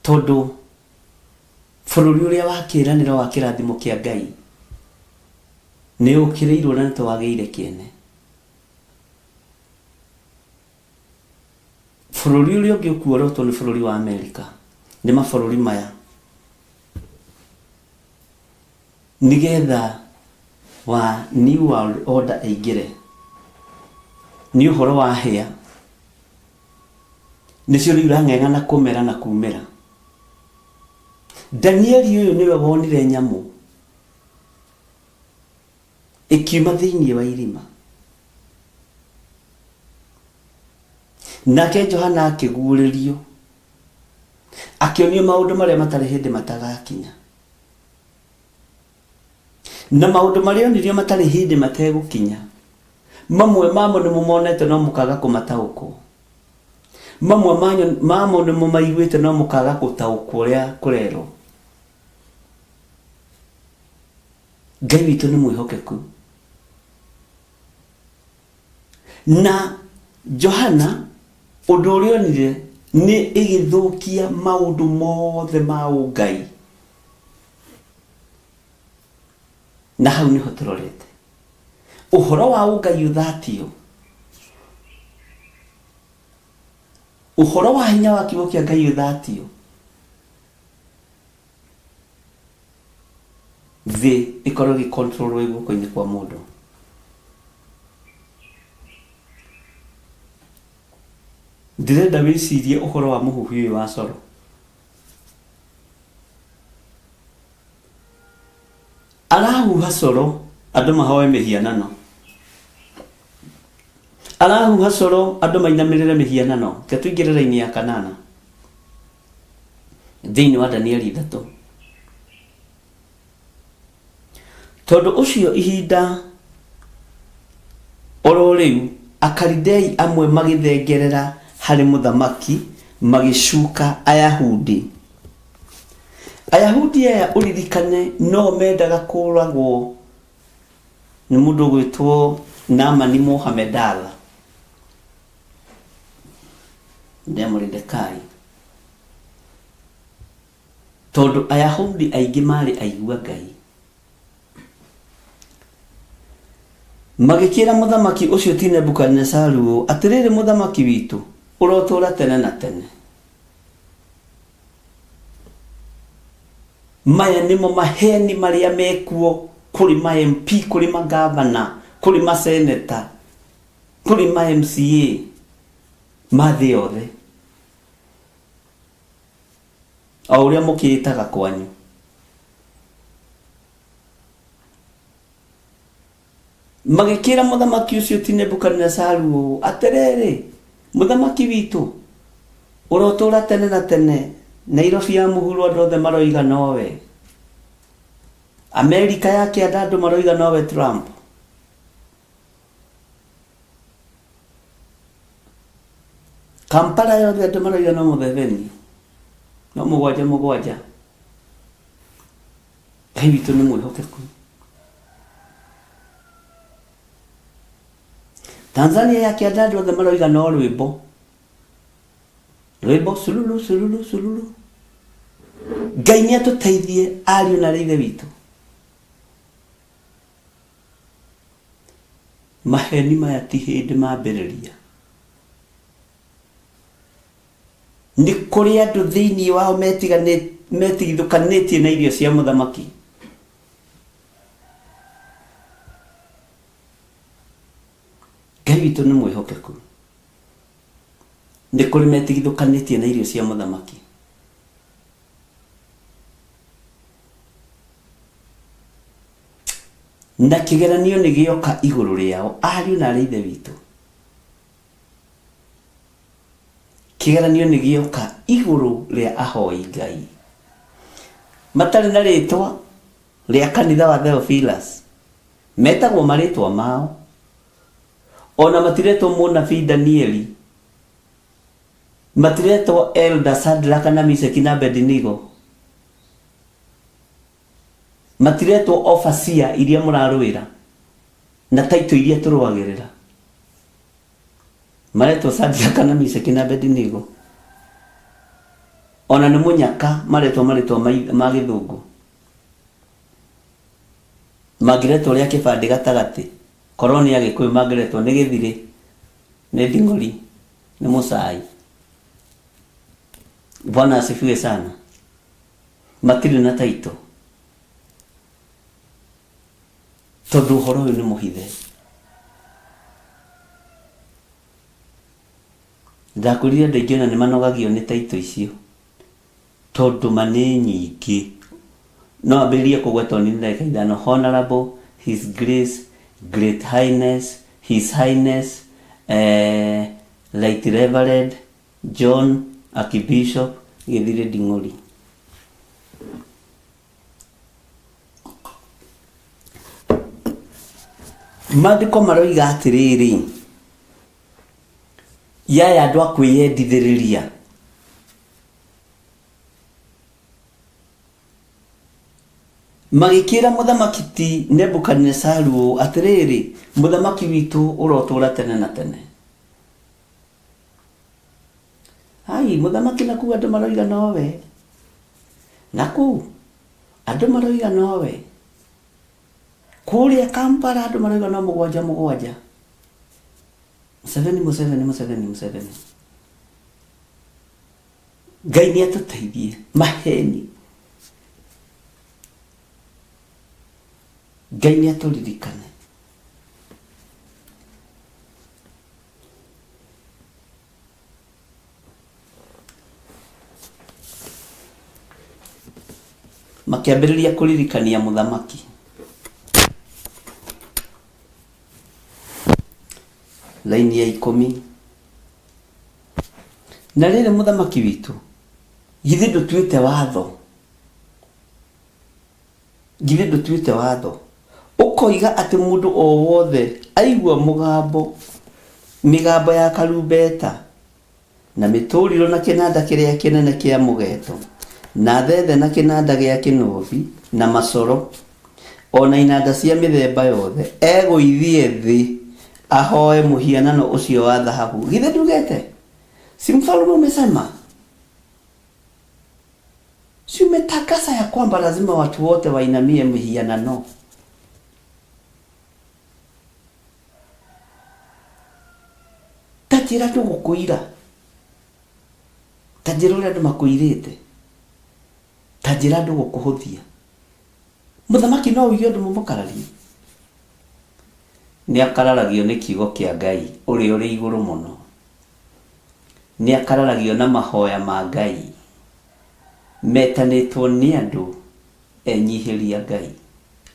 Tondũ bũrũri ũrĩa wa kĩĩranĩro wa kĩrathimo kĩa Ngai nĩ ũkĩrĩirwo na nĩ tũwagĩire kĩene. Bũrũri ũrĩa ũngĩ ũkuorotwo nĩ bũrũri wa Amerika nĩ mabũrũri maya nĩgetha wa New World Order ĩingĩre nĩ ũhoro wa hĩa nĩcio rĩu irang'eng'ana kũmera na kumĩra. Danieli ũyũ nĩwe wonire nyamũ ĩkiuma thĩinĩ wa irima. Nake Johana akĩguũrĩrio, akĩonio maũndũ marĩa matarĩ hĩndĩ matagakinya. Na maũndũ marĩa onirio matarĩ hĩndĩ mategũkinya, mamwe mamo nĩ mũmonete no mũkaga kũmataũkwo. Mamwe mamo nĩ mũmaiguĩte no mũkaga gũtaũkwo ũrĩa kũrerwo. Ngai witũ nĩ mwĩhokeku. Na Johana ũndũ ũrĩa onire nĩ ĩgĩthũkia maũndũ mothe ma ũngai. Na hau nĩho tũrorete. Ũhoro wa ũngai ũthatio. Ũhoro wa hinya wa kiugo kĩa Ngai ũthatio. Thĩ ĩkorwo ĩgĩ control ĩ guoko-inĩ kwa mũndũ. Ndĩrenda wĩcirie ũhoro wa mũhuhi ũyũ wa coro. Arahuha coro andũ mahoe mĩhianano. Arahuha coro andũ mainamĩrĩre mĩhianano. Reke tũingĩre raini ya kanana thĩinĩ wa Danieli ithatũ. Tondũ ũcio ihinda oro rĩu Akalidei amwe magĩthengerera harĩ mũthamaki magĩcuka Ayahudi. Ayahudi aya ũririkane no mendaga kũragwo nĩ mũndũ ũgwĩtwo Naamani Mũhamedatha nde Moridekai. Tondũ Ayahudi aingĩ maarĩ aigua Ngai. Magĩkĩĩra mũthamaki ũcio ti Nebukadinezaru ũũ, Atĩrĩrĩ mũthamaki witũ, ũrotũũra tene na tene. Maya nĩmo maheni marĩa mekuo kũrĩ ma MP, kũrĩ magavana, kũrĩ maseneta, kũrĩ ma MCA ma thĩ yothe. O ũrĩa mũkĩĩtaga kwanyu. Magĩkĩĩra mũthamaki ũcio ti Nebukadinezaru ũũ, Atĩrĩrĩ, mũthamaki witũ, ũrotũũra tene na tene. Nairobi ya mũhuro andũ othe maroiga nowe. Amerika ya kĩanda andũ maroiga nowe Trump. Kampala yothe andũ maroiga no Mũtheveni, no mũgwanja mũgwanja. Ngai witũ nĩ mwĩhokeku. Tanzania ya kĩanda andũ othe maroiga no rwĩmbo. Rwĩmbo sululu sululu sululu. Ngai nĩ atũteithie ariũ na ithe witũ. Maheni maya ti hĩndĩ mambĩrĩria. Nĩ kũrĩ andũ thĩinĩ wao metigithũkanĩtie na irio cia mũthamaki. Ngai witũ nĩ mwĩhokeku. Nĩ kũrĩ metigithũkanĩtie na irio cia mũthamaki. Na kĩgeranio nĩ gĩoka igũrũ rĩao, ariũ na aarĩ a Ithe witũ. Kĩgeranio nĩ gĩoka igũrũ rĩa ahoi Ngai. Matarĩ na rĩtwa rĩa kanitha wa Theophilus. Metagwo marĩtwa mao. Ona matiretwo mũnabii Danieli. Matiretwo Elder Shadraka na Mishaki na Abednego. Matiretwo overseer iria mũrarũĩra na title iria tũrũagĩrĩra. Maretwo Shadraka na Mishaki na Abednego. Ona nĩ mũnyaka maretwo marĩtwa ma gĩthũngũ. Mangĩretwo rĩa kĩbandĩ gatagatĩ, korwo nĩ Agĩkũyũ mangĩretwo nĩ Gĩthirĩ, nĩ Nding'ori, nĩ Mũcai. Bwana asifiwe sana. Matirĩ na title. Tondũ ũhoro ũyũ nĩ mũhithe. Ndakwĩrire andũ aingĩ ona nĩ manogagio nĩ title icio. Tondũ ma nĩ nyingĩ. No ambĩrĩrie kũgweta o nĩ ndagĩka ithano. Honorable, His Grace, Great Highness, His Highness, eh, Right Reverend, John, Archbishop, Gĩthirĩ Nding'ũri. Maandĩko maroiga atĩrĩrĩ, yaya andũ a kwĩyendithĩrĩria. Magĩkĩĩra mũthamaki ti Nebukadinesaru ũũ, Atĩrĩrĩ, mũthamaki witũ, ũrotũũra tene na tene. Ai, mũthamaki na kũu andũ maroiga nowe. Na kũu andũ maroiga nowe. Kũrĩa Kampala andũ maroiga no mũgwanja mũgwanja. Museveni, Museveni, Museveni, Museveni. Ngai nĩ atũteithie maheni. Ngai nĩ atũririkane. Makĩambĩrĩria kũririkania mũthamaki. Raini ya ikũmi. Na rĩrĩ mũthamaki witũ, githĩ ndũtuĩte watho? Githĩ ndũtuĩte watho ũkoiga atĩ mũndũ o wothe aigua mũgambo, mĩgambo ya karumbeta, na mĩtũrirũ na kĩnanda kĩrĩa kĩnene kĩa mũgeeto, na thethe na kĩnanda gĩa kĩnũbi, na macoro, o na inanda cia mĩthemba yothe, egũithie thĩ ahoe mũhianano ũcio wa thahabu? Githĩ ndugĩte? Si mfalme umesema? Si umetangaza ya kwamba lazima watu wote wainamie mihianano? Ta njĩra tũgũkũira. Ta njĩra ũrĩa andũ makũirĩte. Ta njĩra andũ gũkũhũthia. Mũthamaki no uige ũndũ mũmũkararie? Nĩ akararagio nĩ kiugo kĩa Ngai ũrĩa ũrĩ igũrũ mũno. Nĩ akararagio na mahoya ma Ngai metanĩtwo nĩ andũ enyihĩria Ngai,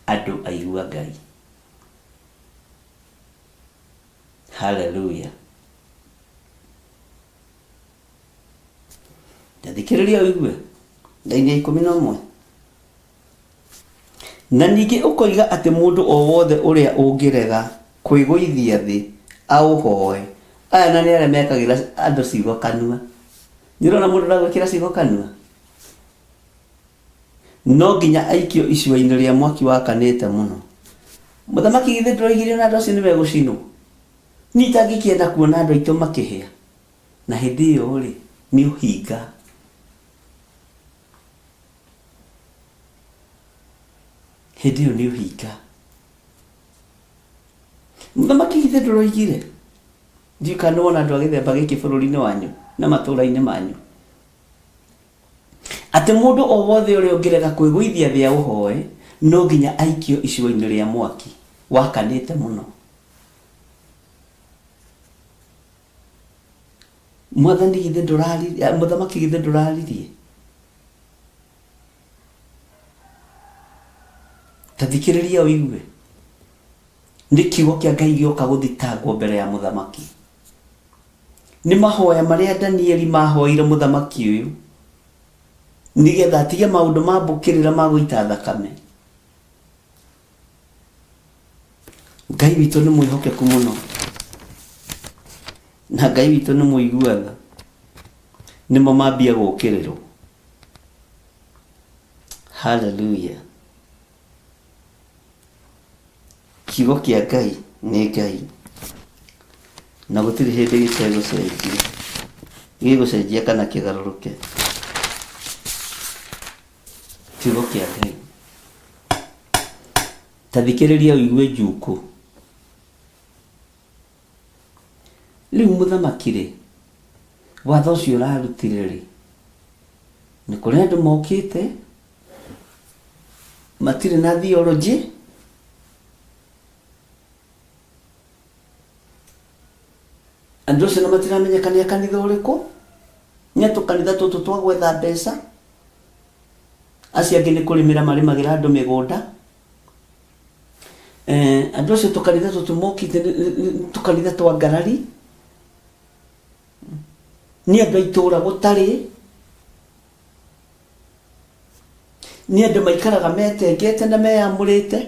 andũ aigua Ngai. Haleluya. Ta thikĩrĩria ũigue. Raini ya 11. Na ningĩ ũkoiga atĩ mũndũ o wothe ũrĩa ũngĩrega kwĩgũithia thĩ aũhoe, aya na nĩ arĩa mekagĩra andũ ciugo kanua. Nĩ ũrona mũndũ ũragwĩkĩra ciugo kanua? No nginya aikio icua-inĩ rĩa mwaki wakanĩte mũno. Mũthamaki githĩ ndũroigire ona andũ acio nĩ megũcinwo? Niĩ itangĩkĩenda kuona andũ aitũ makĩhĩa. Na hĩndĩ ĩyo-rĩ, nĩ ũhinga. Hĩndĩ ĩyo nĩ ũhinga. Mũthamaki githĩ ndũroigire? Ndiũĩ kana nĩ wona andũ a gĩthemba gĩkĩ bũrũri-inĩ wanyu na matũũra-inĩ manyu. Atĩ mũndũ o wothe ũrĩa ũngĩrega kwĩgũithia thĩ aũhoe, no nginya aikio icua-inĩ rĩa mwaki wakanĩte mũno. Mwathani githĩ ndũraririe, mũthamaki githĩ ndũraririe? Ta thikĩrĩria ũigue. Nĩ kiugo kĩa Ngai gĩoka gũthitangwo mbere ya mũthamaki. Nĩ mahoya marĩa Danieli mahoeire mũthamaki ũyũ nĩgetha atige maũndũ ma mbũkĩrĩra ma gũita thakame. Ngai witũ nĩ mwĩhokeku mũno na Ngai witũ nĩ mũigua tha. Nĩmo mambia gũkĩrĩrwo. Hallelujah. Kiugo kĩa Ngai nĩ Ngai na gũtirĩ hĩndĩ gĩtegũcenjia. Gĩgũcenjia kana kĩgarũrũke. Kiugo kĩa Ngai. Ta thikĩrĩria ũigue njukũ. Rĩu mũthamaki-rĩ, watho ũcio ũrarutire-rĩ, Nĩ kũrĩ andũ mokĩte matirĩ na theology andũ acio na matiramenyeka nĩ a kanitha ũrĩkũ nĩ a tũkanitha tũtũ twa gwetha mbeca acio angĩ nĩ kũrĩmĩra marĩmagĩra andũ mĩgũnda eh, andũ acio tũkanitha tũtũ mokĩte nĩ- nĩ- nĩ tũkanitha twa ngarari nĩ andũ a itũũra gũtarĩ nĩ andũ maikaraga metengete na meyamũrĩte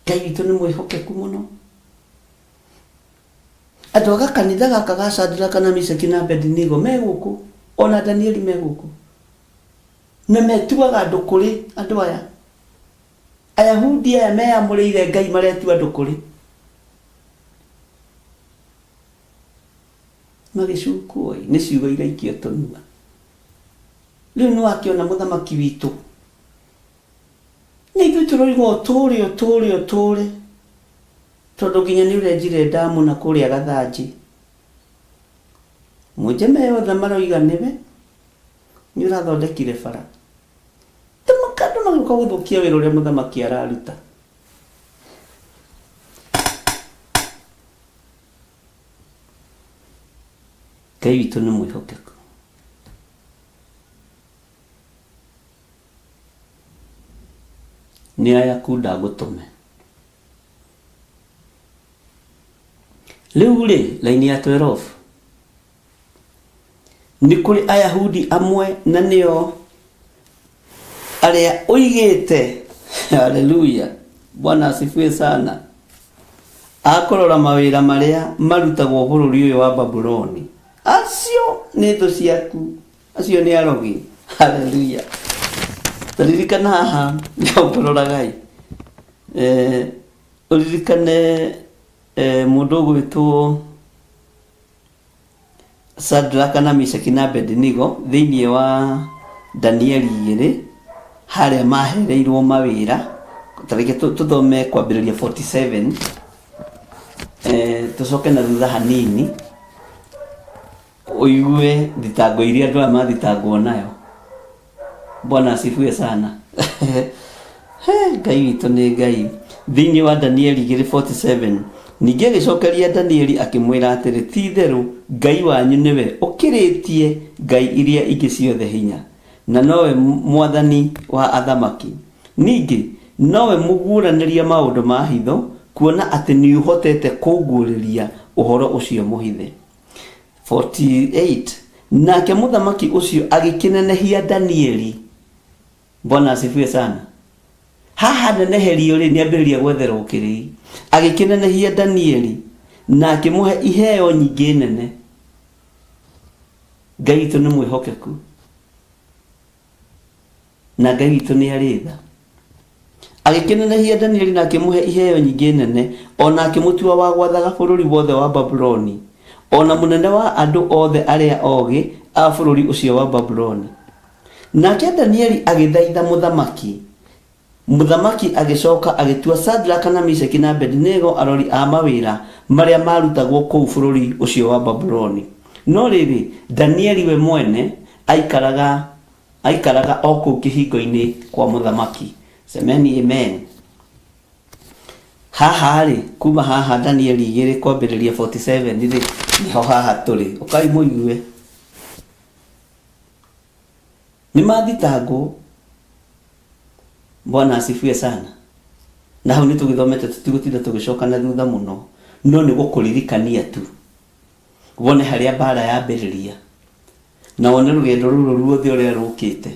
Ngai witũ nĩ mwĩhokeku mũno andũ a gakanitha gaka ga Shadraka na Meshaki na Abednego me gũkũ ona Danieli me gũkũ na metuaga andũ kũrĩ andũ aya Ayahudi aya meyamũrĩire Ngai maretua andũ kũrĩ magĩcukwo ĩ nĩ ciugo iraikio tũnua rĩu nĩ wakĩona mũthamaki witũ na ithuĩ tũroiga ũtũũre ũtũũre ũtũũre tondũ nginya nĩ ũrenjire ndamu na kũrĩa gathanjĩ mũnjeme yothe maroiga nĩwe nĩ ũrathondekire bara andũ magĩũka gũthũkia wĩra ũrĩa mũthamaki araruta Ngai witũ nĩ mwĩhokeku nĩ ayakunda ngũtũme rĩu rĩ laini ya 12 nĩ kũrĩ ayahudi amwe na nĩo arĩa ũigĩte haleluya bwana asifiwe sana akũrora mawĩra marĩa marutagwo bũrũri ũyũ wa babuloni acio nĩ thũ ciaku acio nĩ arogi haleluya taririkana haha ũkũroragai eh, ũririkane eh, mũndũ ũgwĩtwo Shadraka na Meshaki na Abednego thĩinĩ wa Danieli igĩrĩ harĩa mahereirwo mawĩra tareke tũthome kwambĩrĩria 47 eh, tũcoke na thutha hanini ũigue thitango iria andũ aya mathitangwo nayo bwana asifiwe sana He, ngai witũ nĩ ngai thĩinĩ wa danieli 2:47 ningĩ agĩcokeria danieli akĩmwĩra atĩrĩ ti itherũ ngai wanyu nĩwe ũkĩrĩtie ngai iria ingĩ ciothe hinya na nowe mwathani wa athamaki ningĩ nowe mũguũranĩria maũndũ ma hitho kuona atĩ nĩũhotete kũnguũrĩria ũhoro ũcio mũhithe 48 nake mũthamaki ũcio agĩkĩnenehia danieli bwana asifiwe sana haha neneherio rĩ nĩambĩrĩria gwetherwo kĩrĩi agĩkĩnenehia danieli na akĩmũhe iheo nyingĩ nene ngai witũ nĩ mwĩhokeku na ngai witũ nĩ arĩ tha agĩkĩnenehia danieli na akĩmũhe iheo nyingĩ nene ona akĩmũtua wa gwathaga bũrũri wothe wa babuloni ona mũnene wa andũ othe arĩa ogĩ a bũrũri ũcio wa babuloni nake danieli agĩthaitha mũthamaki mũthamaki agĩcoka agĩtua Shadraka na Meshaki na Abednego arori a mawĩra marĩa marutagwo kũu bũrũri ũcio wa Babuloni no rĩrĩ Danieli we mwene aikaraga aikaraga o kũu kĩhingo-inĩ kwa mũthamaki semeni amen haha rĩ kuma haha Danieli igĩrĩ kwambĩrĩria 47 rĩ nĩho haha tũrĩ ũkai mũigue nĩ mathitangwo bwana asifiwe sana na hau nĩ tũgĩthomete tũtigũtinda tũgĩcoka na thutha mũno no nĩ gũkũririkania tu wone harĩa mbara yambĩrĩria na wone rũgendo rũrũ ruothe ũrĩa rũkĩte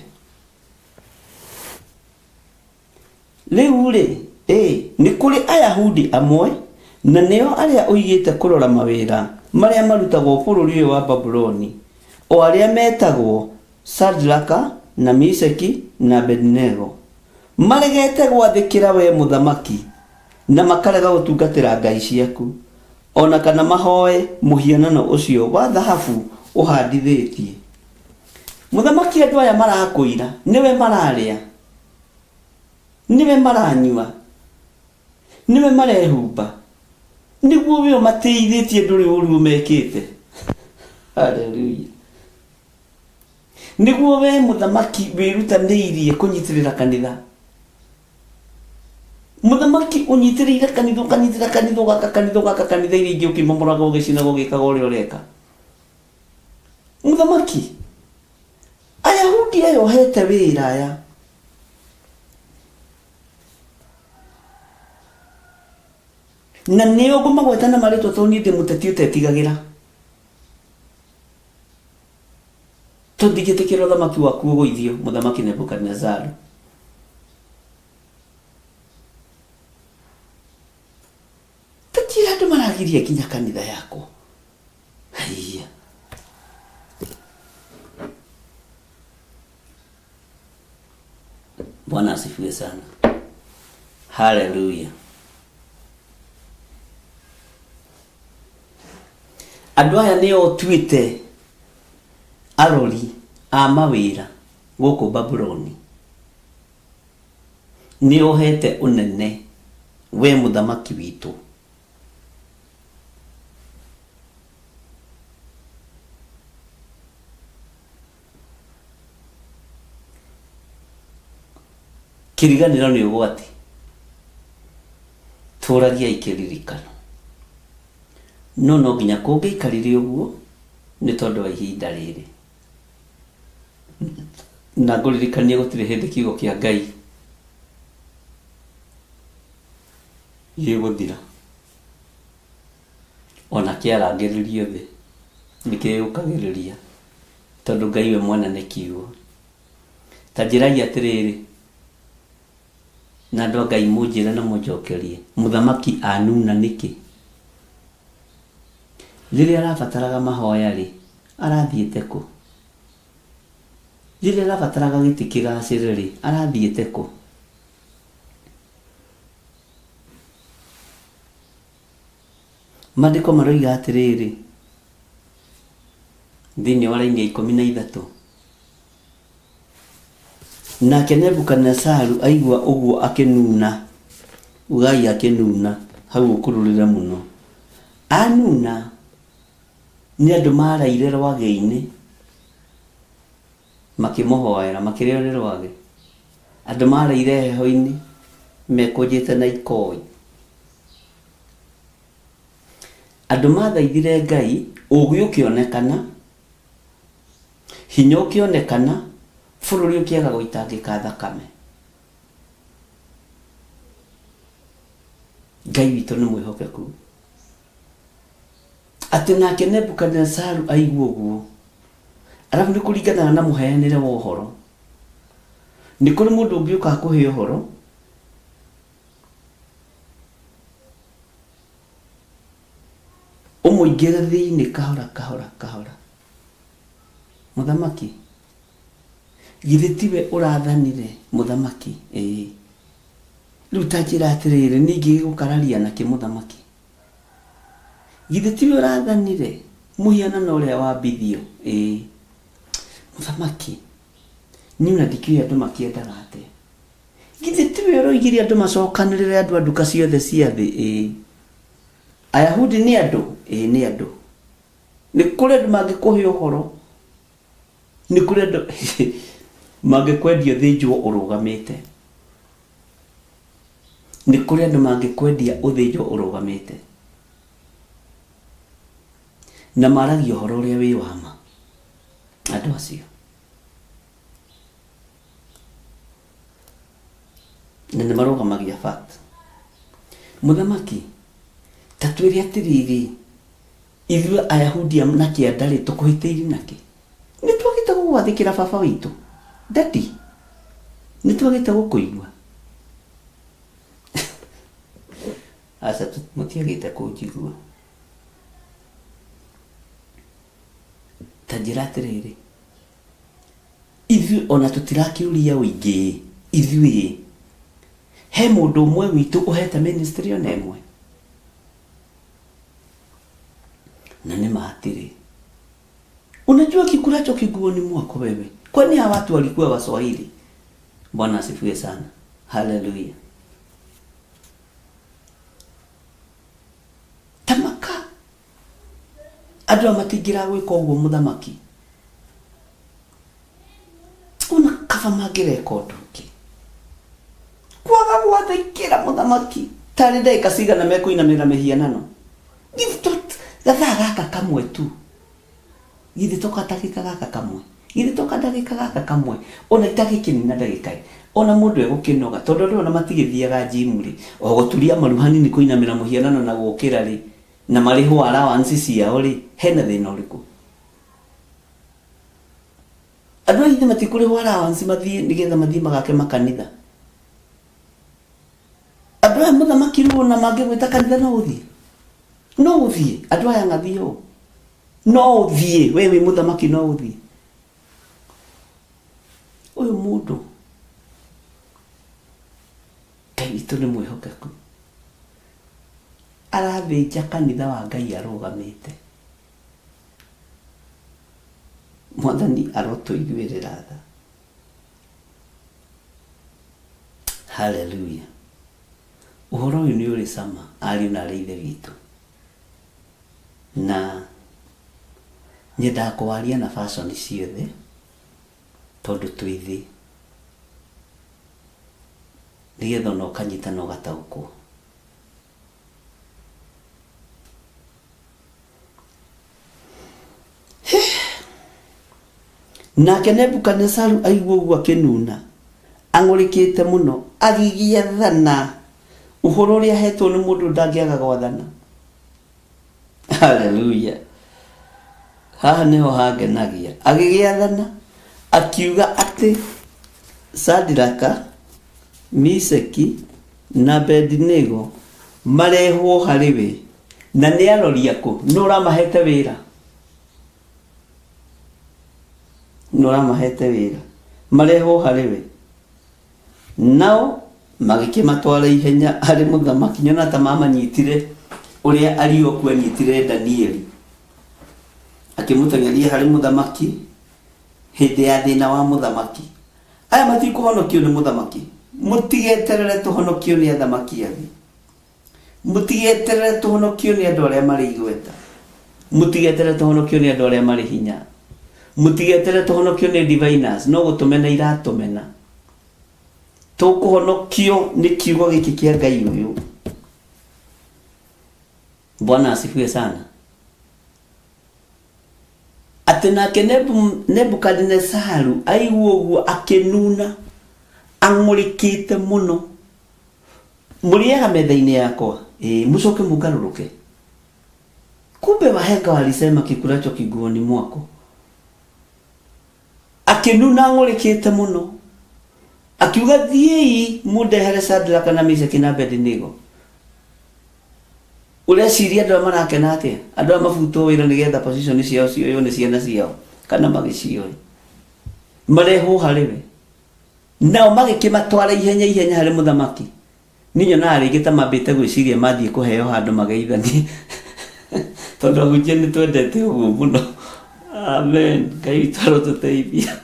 rĩu rĩ ĩ nĩ kũrĩ ayahudi amwe na nĩo arĩa ũigĩte kũrora mawĩra marĩa marutagwo bũrũri ũyũ wa babuloni o arĩa metagwo Shadraka na Meshaki na Abednego maregete gwathĩkĩra we mũthamaki na makarega gũtungatĩra ngai ciaku ona kana mahoe mũhianano ũcio wa thahabu ũhandithĩtie mũthamaki andũ aya marakũira nĩwe mararĩa nĩwe maranyua nĩwe marehumba nĩguo we ũmatĩithĩtie ndũrĩ ũru ũmekĩte Haleluya. Nĩguo we mũthamaki wĩrutanĩirie kũnyitĩrĩra kanitha. Mũthamaki ũnyitĩrĩire kanitha, ũkanyitĩra kanitha, ũgaka kanitha, ũgaka kanitha iria ingĩ ũkĩmomoraga, ũgĩcinaga, ũgĩkaga ũrĩa ũreka. Mũthamaki, Ayahudi aya ũhete wĩra aya, na nĩo ngũmagweta na marĩtwa tondũ niĩ ndĩ mũteti ũtetigagĩra. Tondũ ndingĩtĩkĩra ũthamaki waku ũgũithio, Mũthamaki Nebukadinezaru. Ta njĩra andũ maragiria nginya kanitha yakwa. Haiya. Bwana asifiwe sana. Haleluya. Andũ aya nĩo ũtuĩte arori a mawĩra gũkũ Babuloni. Nĩ ũhete ũnene we mũthamaki witũ. Kĩriganĩro nĩ ũgwati. Tũragiai kĩririkano. No no nginya kũngĩaikarire ũguo nĩ tondũ wa ihinda rĩrĩ. Na ngũririkanie gũtirĩ hĩndĩ kiugo kĩa Ngai gĩgũthira. Ona kĩarangĩrĩrio thĩ nĩ kĩyũkagĩrĩria tondũ Ngai we mwene nĩ kiugo. Ta njĩrai atĩrĩrĩ, na andũ a Ngai mũnjĩre na mũnjokerie, mũthamaki anuna nĩkĩ? Rĩrĩa arabataraga mahoya-rĩ, arathiĩte kũ? Rĩrĩa arabataraga gĩtĩ kĩgacĩre-rĩ, arathiĩte kũ? Maandĩko maroiga atĩrĩrĩ, thĩinĩ wa raini ya 13, Nake Nebukadinezaru aigua ũguo akĩnuna, ugai akĩnuna, hau ũkururĩre mũno. Anuna, nĩ andũ maraire rwagĩ-inĩ makĩmũhoera, makĩrĩo nĩ rwagĩ. Andũ maraire heho-inĩ mekũnjĩte na ikoi. Andũ mathaithire Ngai, ũũgĩ ũkĩonekana, hinya ũkĩonekana, bũrũri ũkĩaga gũitangĩka thakame. Ngai witũ nĩ mwĩhokeku. Atĩ nake Nebukadinezaru aigua ũguo, arabu nĩ kũringanaga na mũheanĩre wa ũhoro. Nĩ kũrĩ mũndũ ũngĩũka akũhe ũhoro, ũmũingĩre thĩinĩ kahora kahora kahora. Mũthamaki, githĩ tiwe ũrathanire mũthamaki? Ĩĩ. Rĩu ta njĩra atĩrĩrĩ, niĩ ingĩgĩgũkararia nakĩ mũthamaki? Githĩ tiwe ũrathanire mũhianano ũrĩa wambithio? Ĩĩ. Mũthamaki, niĩ ona ndikĩũĩ andũ makĩendaga atĩa. Githĩ tiwe ũroigire andũ macokanĩrĩre andũ a nduka ciothe cia thĩ? Ĩĩ. Ayahudi nĩ andũ? Ĩĩ nĩ andũ. Nĩ kũrĩ andũ mangĩkũhe ũhoro, nĩ kũrĩ andũ mangĩkwendia ũthĩnjwo ũrũgamĩte. Nĩ kũrĩ andũ mangĩkwendia ũthĩnjwo ũrũgamĩte. Na maragia ũhoro ũrĩa wĩ wa ma. Andũ acio. Na nĩ marũgamagia fact. Mũthamaki, ta twĩre atĩrĩrĩ, ithuĩ Ayahudi a na kĩanda-rĩ, tũkũhĩtĩirie nakĩ? Nĩ twagĩte gũgwathĩkĩra baba witũ? Daddy, nĩ twagĩte gũkũigua? Aca, mũtiagĩte kũnjigua. Ta njĩra atĩrĩrĩ, ithuĩ ona tũtirakĩũria ũingĩ ithuĩ he mũndũ ũmwe witũ ũhete ministry ona ĩmwe na nĩ matirĩ unajua kikulacho kiguoni mwako wewe kwani hawa watu walikuwa waswahili bwana asifiwe sana haleluya tamaka Andũ aya matingĩragwĩka ũguo mũthamaki. Ona kaba mangĩreka ũndũ ũngĩ. Kwaga gwathĩkĩra mũthamaki tarĩ ndagĩka cigana mekũinamĩrĩra mĩhianano. Githĩ to gathaa gaka kamwe tu. Githĩ to katagĩka gaka kamwe. Githĩ to kadagĩka gaka kamwe. Ona itagĩkĩnina ndagĩka ĩ. Ona mũndũ egũkĩnoga tondũ andũ ona matigĩthiaga gym rĩ. O gũturia maru hanini kũinamĩra mũhianano na gũkĩra rĩ na marĩhwo allowance ciao rĩ hena thĩna ũrĩkũ? Andũ aya ithe matikũrĩhwo allowance mathiĩ nĩgetha mathiĩ magake makanitha. Andũ aya mũthamaki rĩu ona mangĩgwĩta kanitha no ũthiĩ? No ũthiĩ? Andũ aya ng'athi ũũ? No ũthiĩ? We wĩ mũthamaki no ũthiĩ? Ũyũ mũndũ Ngai witũ nĩ mwĩhokeku. Arathĩnja kanitha wa Ngai arũgamĩte. Mwathani arotũiguĩrĩra tha. Haleluya. Ũhoro ũyũ nĩ ũrĩ cama ariũ na arĩ ithe witũ. Na nyendaga kũwaria na fashion ciothe tondũ twĩ thĩ. Nĩgetha ona ũkanyita na ũgataũkwo. Nake Nebukadinezaru aigua ũguo akĩnuna, ang'ũrĩkĩte mũno, agĩgĩathana ũhoro ũrĩa ahetwo nĩ mũndũ ndangĩaga gwathana. Haleluya! Haha nĩho hangenagia. Agĩgĩathana akiuga atĩ Sadiraka, Misheki na Abedinego marehwo harĩ we. Na nĩ arori akũ? Nũ ũramahete wĩra? Nũ ũramahete wĩra? Marehwo harĩ we. Nao magĩkĩmatwara ihenya harĩ mũthamaki. Nyona ta mamanyitire ũrĩa Arioku anyitire Danieli. Akĩmũteng'eria harĩ mũthamaki hĩndĩ ya thĩna wa mũthamaki. Aya matikũhonokio nĩ mũthamaki. Mũtigeterere tũhonokio nĩ athamaki a thĩ. Mũtigeterere tũhonokio nĩ andũ arĩa marĩ igweta. Mũtigeterere tũhonokio nĩ andũ arĩa marĩ hinya. Mũtigeterere tũhonokio nĩ diviners, no gũtũmena iratũmena. Tũkũhonokio nĩ kiugo gĩkĩ kĩa Ngai ũyũ. Bwana asifiwe sana. Atĩ nake Nebukadinezaru aigua ũguo akĩnuna, ang'ũrĩkĩte mũno. Mũrĩaga metha-inĩ yakwa? Ĩĩ, mũcoke mũngarũrũke. Kumbe wahenga walisema kikulacho kiguoni mwako. Akĩnuna ang'ũrĩkĩte mũno. Akiuga thiĩi mũndehere Shadraka na Meshaki na Abednego. Ũreciria andũ aya marakena atĩa? Andũ aya mabutwo wĩra nĩgetha position ciao cioywo nĩ ciana ciao kana magĩcioe. Marehwo harĩ we. Nao magĩkĩmatwara ihenya ihenya harĩ mũthamaki. Niĩ nyonaga rĩngĩ ta mambĩte gwĩciria mathiĩ kũheo handũ mageithanie. Tondũ ahunjia nĩ twendete ũguo mũno. Amen. Ngai witũ arotũteithia.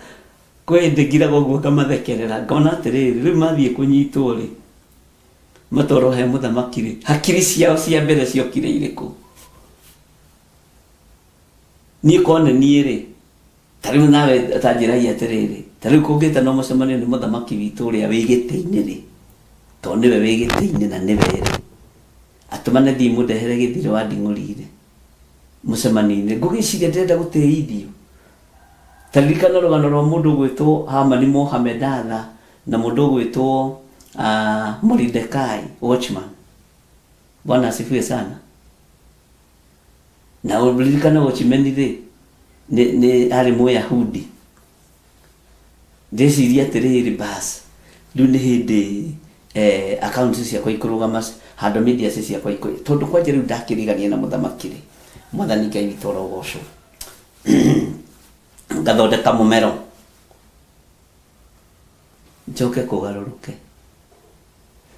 Kwĩ hĩndĩ ngiraga ũguo ngamathekerera ngona atĩrĩrĩ, rĩu mathiĩ kũnyitwo rĩ, matwarwo he mũthamaki rĩ, hakiri ciao cia mbere ciokire irĩkũ? Niĩ korwo nĩ niĩ rĩ, Ta rĩu nawe ta njĩrai atĩrĩrĩ, ta rĩu kũngĩtanwo mũcemanio nĩ mũthamaki witũ ũrĩa wĩ gĩtĩ-inĩ rĩ, tondũ nĩwe wĩ gĩtĩ-inĩ na nĩwe rĩ, atũmane thiĩ mũndehere gĩthirĩ wa nding'ũri-rĩ, mũcemanio-inĩ, ngũgĩciria ndĩrenda gũtĩithio. Ta ririkana rũgano rwa mũndũ ũgwĩtwo Hamani Mũhamedatha na mũndũ ũgwĩtwo Moridekai, watchman. Bwana asifiwe sana. Na ũririkane watchman rĩ, nĩ nĩ arĩ mũyahudi. Ndĩciria atĩrĩrĩ bas, rĩu nĩ hĩndĩ eh, accounts ciakwa ikũrũgama handũ media ciakwa ikũ tondũ kwanja rĩu ndakĩrigania na mũthamaki rĩ, mwathani Ngai witũ arogocwo. Ngathondeka mũmero njoke kũgarũrũke.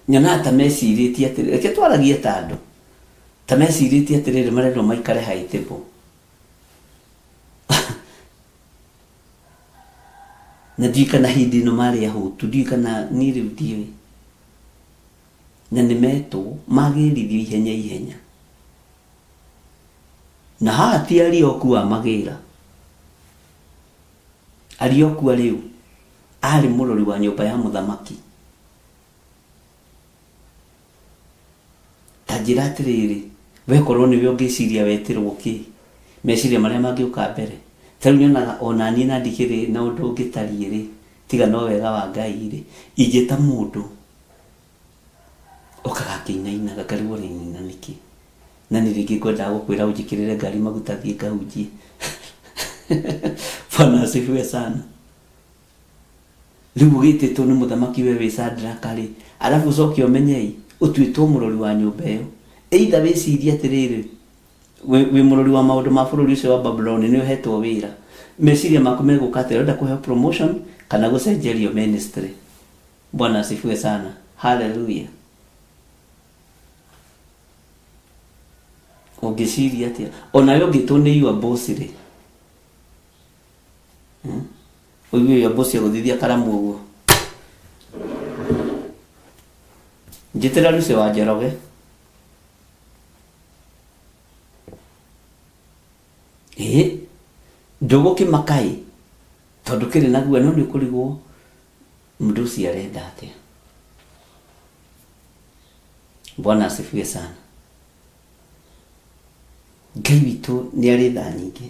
Nyonaga ta mecirĩtie atĩrĩ, reke twaragie ta andũ, ta mecirĩtie atĩrĩrĩ marendwo maikare high table. Na ndiũĩ kana hĩndĩ ĩno marĩ ahũtu, ndiũĩ kana niĩ rĩu ndiũĩ. Na nĩ metwo, magĩrithio ihenya ihenya. Na haha ti Arioku wa magĩra. Arioku rĩu arĩ mũrori wa nyũmba ya mũthamaki. Ta njĩra atĩrĩrĩ, we korwo nĩwe ũngĩciria wetĩrwo kĩ? Meciria marĩa mangĩũka mbere. Ta rĩu nyonaga ona niĩ na ndikĩrĩ na ũndũ ũngĩtariĩ rĩ, tiga no wega wa Ngai rĩ, ingĩta mũndũ okaga akĩinainaga ngarigwo ũrainaina nĩkĩ? Na niĩ rĩngĩ ngwendaga gũkwĩra ũnjĩkĩrĩre ngari maguta thiĩ ngahunjie. Bwana asifiwe sana. Rĩu ũgĩtĩtwo nĩ mũthamaki we wĩ Shadraka rĩ, arabu ũcoke ũmenye-ĩ, ũtuĩtwo mũrori wa nyũmba ĩyo. Either wĩcirie atĩrĩrĩ, wĩ, wĩ mũrori wa maũndũ ma bũrũri ũcio wa Babuloni, nĩ ũhetwo wĩra. Meciria maku megũka atĩ ũrenda kũheo promotion kana gũcenjerio ministry. Bwana asifiwe sana. Hallelujah. Ũngĩciria atĩa? Onawe ũngĩtwo nĩ your boss rĩ, Ũigue your boss agũthithia karamu ũguo. Njĩtĩra Lucy wa Njoroge. Ĩĩ, ndũgũkĩmaka-ĩ, tondũ kĩrĩ na guoya no nĩ ũkũrigwo mũndũ ũcio arenda atĩa. Bwana asifiwe sana. Ngai witũ nĩ arĩ tha nyingĩ.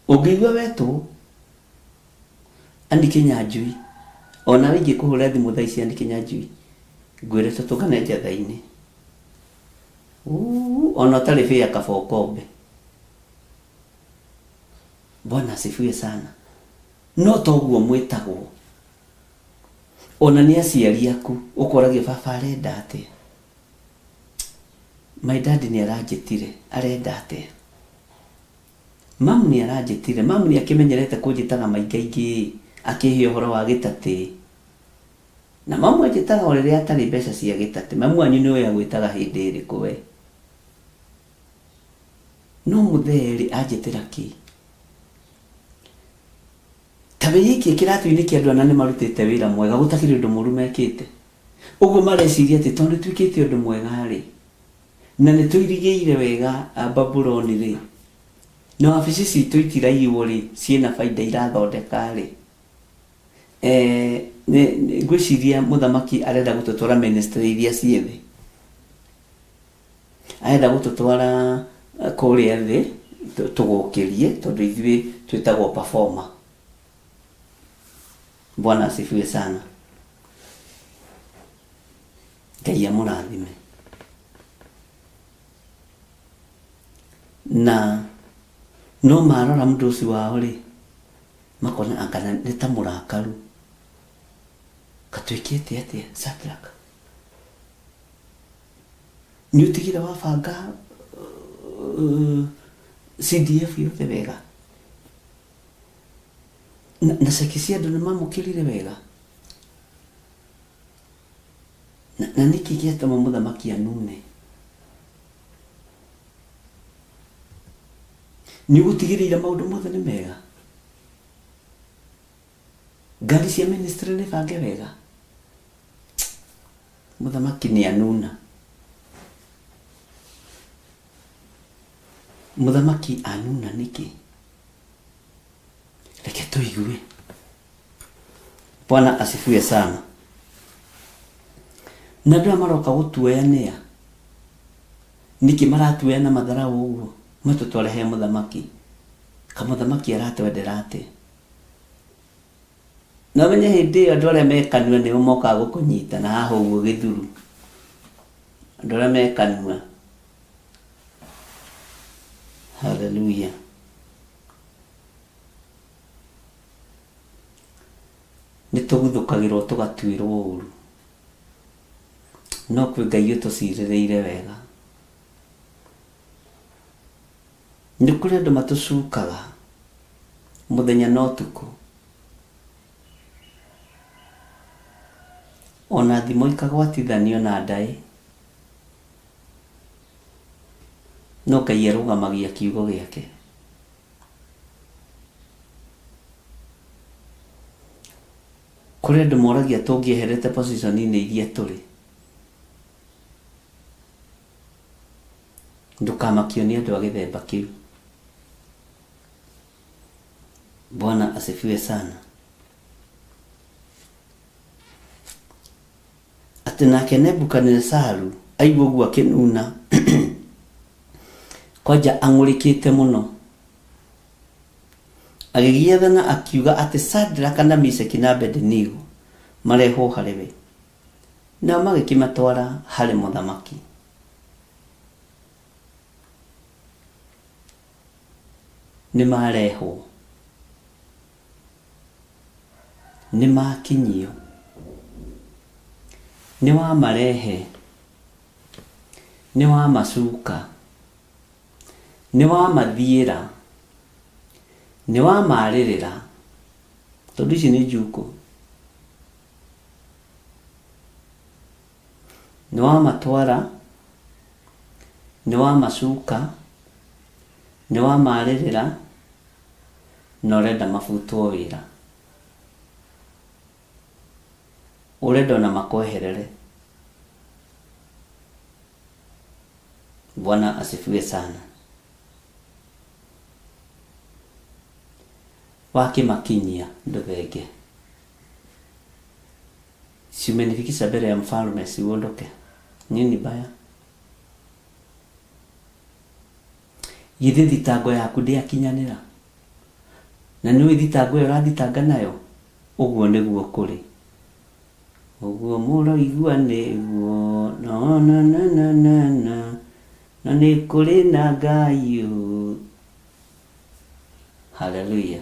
Ũngĩigua wetwo Andy Kĩnyanjui, onawe ingĩkũhũrĩra thimũ thaa ici Andy Kĩnyanjui, ngwĩre tũtũngane njatha-inĩ. Uu, ona ũtarĩ bĩa kaba ũkombe. Bwana asifiwe sana. No toguo mwĩtagwo. Ona nĩ aciari aku, ũkoragia baba arenda atĩa? My dad nĩ aranjĩtire, arenda atĩa? Mum nĩ aranjĩtire, mum nĩ akĩmenyerete kũnjĩtaga maingaingĩ ĩ, akĩhe ũhoro wa gĩtatĩ. Na mamu anjĩtaga o rĩrĩa atarĩ mbeca cia gĩtatĩ. Mamu wanyu nĩ ũĩ agwĩtaga hĩndĩ ĩrĩkũ we? No mũthee rĩ, anjĩtĩra kĩ? Ta wĩikie kĩratũ-inĩ kĩa andũ ana nĩ marutĩte wĩra mwega, gũtakĩrĩ ũndũ mũru mekĩte. Ũguo mareciria atĩ tondũ nĩ twĩkĩte ũndũ mwega-rĩ, na nĩ tũirigĩire wega Babuloni-rĩ, na wabici citũ itiraiywo-rĩ, ciĩna baida irathondeka-rĩ, ngwĩciria mũthamaki arenda gũtũtwara ministry iria ciĩ thĩ. Arenda gũtũtwara kũrĩa thĩ tũgũkĩrie tondũ ithuĩ twĩtagwo performer. Bwana asifiwe sana. Ngai amũrathime. Na no marora mũndũ ũcio wao rĩ, makona anga nĩ ta mũrakaru. Gatuĩkĩte atĩa Shadrach? Nĩ ũtigire wabanga CDF yothe wega? Na ceki cia andũ nĩ mamũkĩrire wega? Na nĩkĩ gĩatũma mũthamaki anune? Nĩ ũgũtigĩrĩire maũndũ mothe nĩ mega? Ngari cia ministry nĩ bange wega? Mũthamaki nĩ anuna. Mũthamaki anuna nĩkĩ? Reke tũigue. Bwana asifiwe sana. Na andũ aya maroka gũtuoya nĩa? Nĩkĩ maratuoya na matharaũ ũguo? Matũtware he mũthamaki. Kamũthamaki aratwendera atĩa? Na ũmenye hĩndĩ ĩyo andũ arĩa me kanua nĩo mokaga gũkũnyita na haha ũguo gĩthuru. Andũ arĩa me kanua. Hallelujah. Nĩ tũguthũkagĩrwo tũgatuĩrwo ũru. No kwĩ Ngai ũtũcirĩrĩire wega. Nĩ kũrĩ andũ matũcukaga mũthenya na ũtukũ. Ona thimo ikagwatithanio na ndaĩ. No Ngai arũgamagia kiugo gĩake. Kũrĩ andũ moragia tũngĩeherete position-inĩ iria tũrĩ. Ndũkamakio nĩ andũ a gĩthemba kĩu. Bwana asifiwe sana. Atĩ nake Nebukadinezaru aigua ũguo akĩnuna kwanja ang'ũrĩkĩte mũno. Agĩgĩathana akiuga atĩ Shadraka na Meshaki na Abedinego marehwo harĩ we. Nao magĩkĩmatwara harĩ mũthamaki. Nĩ marehwo. Nĩ makinyio. Nĩ wamarehe. Nĩ wamacuka. Nĩ wamathiĩra. Nĩ wamarĩrĩra. Tondũ ici nĩ njukũ. Nĩ wamatwara. Nĩ wamacuka. Nĩ wamarĩrĩra. Na ũrenda mabutwo wĩra. Ũrenda ona makweherere. Bwana asifiwe sana. Wakĩmakinyia ndũthenge. Si umenifikisha mbele ya mfalme, si uondoke. Nini baya? Githĩ thitango yaku ndĩakinyanĩra? Na nĩũĩ thitango ĩyo ũrathitanga nayo? Ũguo nĩguo kũrĩ. Ũguo mũroigua nĩguo no na na na na na na nĩ kũrĩ na Ngai ũ. Haleluya.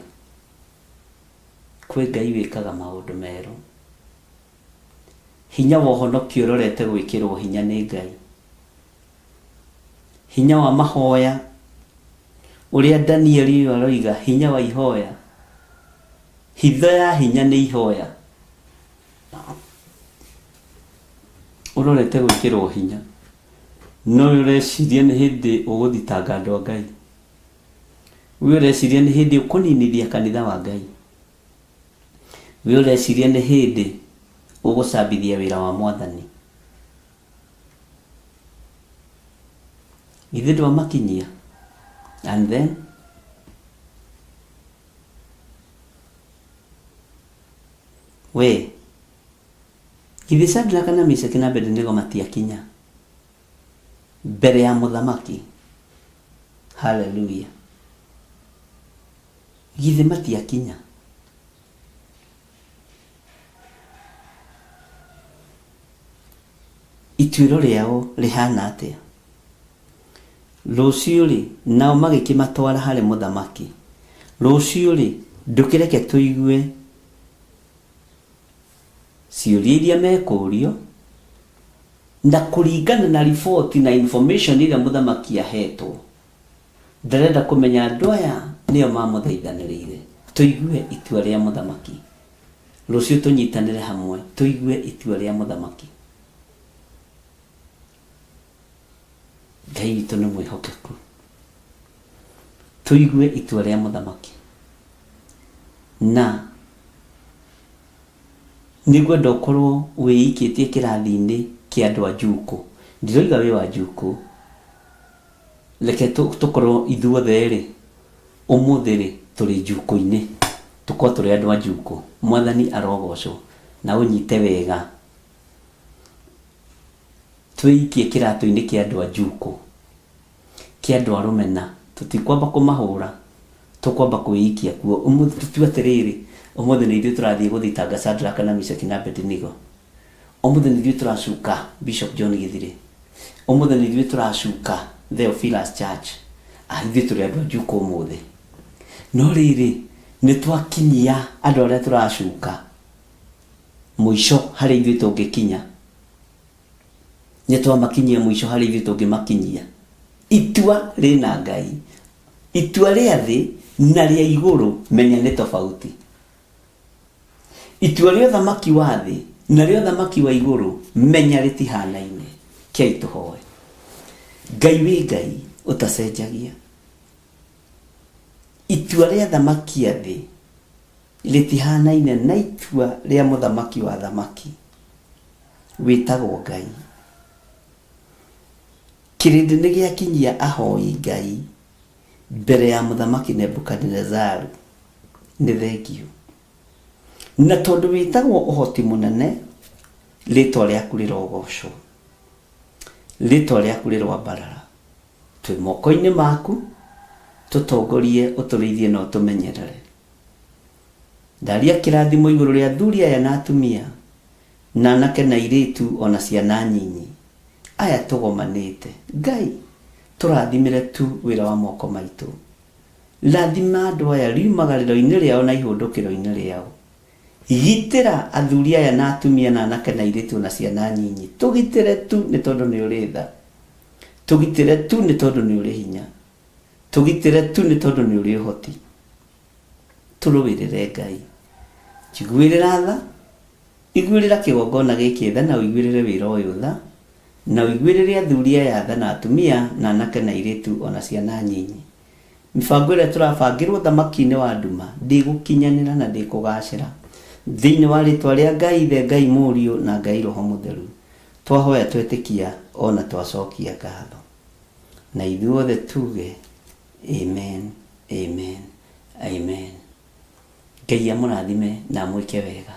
Kwĩ Ngai wĩkaga maũndũ merũ. Hinya wa ũhonokio ũrorete gwĩkĩrwo hinya nĩ Ngai. Hinya wa mahoya ũrĩa Danieli ũyũ aroiga, hinya wa ihoya. Hitho ya hinya nĩ ihoya. Ũrorete gwĩkĩrwo hinya. No we ũreciria nĩ hĩndĩ ũgũthitanga andũ a Ngai. We ũreciria nĩ hĩndĩ ũkũninithia kanitha wa Ngai. We ũreciria nĩ hĩndĩ ũgũcambithia wĩra wa Mwathani. Githĩ ndwamakinyia? And then we githĩ Shadraka na Meshaki na Abednego matiakinya mbere ya mũthamaki? Haleluya! Githĩ matiakinya? Ituĩro rĩao rĩhana atĩa? Rũciũ-rĩ, nao magĩkĩmatwara harĩ mũthamaki. Rũciũ-rĩ, ndũkĩreke tũigue ciũria iria mekũũrio, na kũringana na riboti na information ĩrĩa mũthamaki ahetwo. Ndarenda kũmenya andũ aya nĩo mamũthaithanĩrĩire. Tũigue itua rĩa mũthamaki. Rũciũ tũnyitanĩre hamwe tũigue itua rĩa mũthamaki. Ngai witũ nĩ mwĩhokeku. Tũigue itua rĩa mũthamaki. Na nĩngwenda ũkorwo wĩikĩtie kĩrathi-inĩ kĩa andũ a njukũ. Ndiroiga wĩ wa njukũ. Reke tũkorwo ithuothe-rĩ, ũmũthĩ-rĩ, tũrĩ njukũ-inĩ. Tũkorwo tũrĩ andũ a njukũ. Mwathani arogocwo. Na ũnyite wega. Twĩikie kĩratũ-inĩ kĩa andũ a njukũ. Kĩa andũ a rũmena. Tũtikwamba kũmahũra. Tũkwamba kwĩikia kuo. Ũmũthĩ tũtue atĩrĩrĩ, ũmũthĩ nĩ ithuĩ tũrathiĩ gũthitanga Shadraka na Meshaki na Abednego. Ũmũthĩ nĩ ithuĩ tũracuka Bishop John Gĩthirĩ. Ũmũthĩ nĩ ithuĩ tũracuka Theophilus Church. Ah, ithuĩ tũrĩ andũ a njukũ ũmũthĩ. No rĩrĩ, nĩ twakinyia andũ arĩa tũracuka mũico harĩa ithuĩ tũngĩkinya. Nĩ twamakinyia mũico harĩa ithuĩ tũngĩmakinyia. Itua rĩna Ngai. Itua rĩa thĩ na rĩa igũrũ menya nĩ tofauti. Itua rĩa ũthamaki wa thĩ na rĩa ũthamaki wa igũrũ menya rĩtihanaine. Kei tũhoe. Ngai wĩ Ngai ũtacenjagia. Itua rĩa athamaki a thĩ rĩtihanaine na itua rĩa mũthamaki wa athamaki wĩtagwo Ngai. Kĩrĩndĩ nĩ gĩakinyia ahoi Ngai mbere ya mũthamaki Nebukadinezaru. Nĩ thengiũ. Na tondũ wĩtagwo ũhoti mũnene, rĩtwa rĩaku rĩrogocwo, rĩtwa rĩaku rĩroambarara. Twĩ moko-inĩ maku, tũtongorie, ũtũrĩithie na ũtũmenyerere. Ndaria kĩrathimo igũrũ rĩa athuri aya na atumia, na anake na airĩtu ona ciana nyinyi. Aya tũgomanĩte. Ngai, tũrathimĩre tu wĩra wa moko maitũ. Rathima andũ aya riumagarĩro-inĩ rĩao na ihũndũkĩro-inĩ rĩao. Gitĩra athuri aya na atumia na anake na airĩtu na ciana nyinyi. Tũgitĩre tu nĩ tondũ nĩ ũrĩ tha. Tũgitĩre tu nĩ tondũ nĩ ũrĩ hinya. Tũgitĩre tu nĩ tondũ nĩ ũrĩ ũhoti. Tũrũĩrĩre Ngai. Njiguĩrĩra tha, iguĩrĩra kĩgongona gĩkĩ tha na ũiguĩrĩre wĩra ũyũ tha, na ũiguĩrĩre athuri aya tha na atumia na anake na airĩtu ona ciana nyinyi. Mĩbango ĩrĩa tũrabangĩrwo thamaki-inĩ wa nduma ndĩgũkinyanĩra na ndĩkũgacĩra. Thĩinĩ wa rĩtwa rĩa Ngai Ithe, Ngai Mũriũ na Ngai Roho Mũtheru, twahoya twetĩkia ona twacokia ngatho. Na ithuothe tuge amen, amen, amen. Ngai amũrathime na amwĩke wega.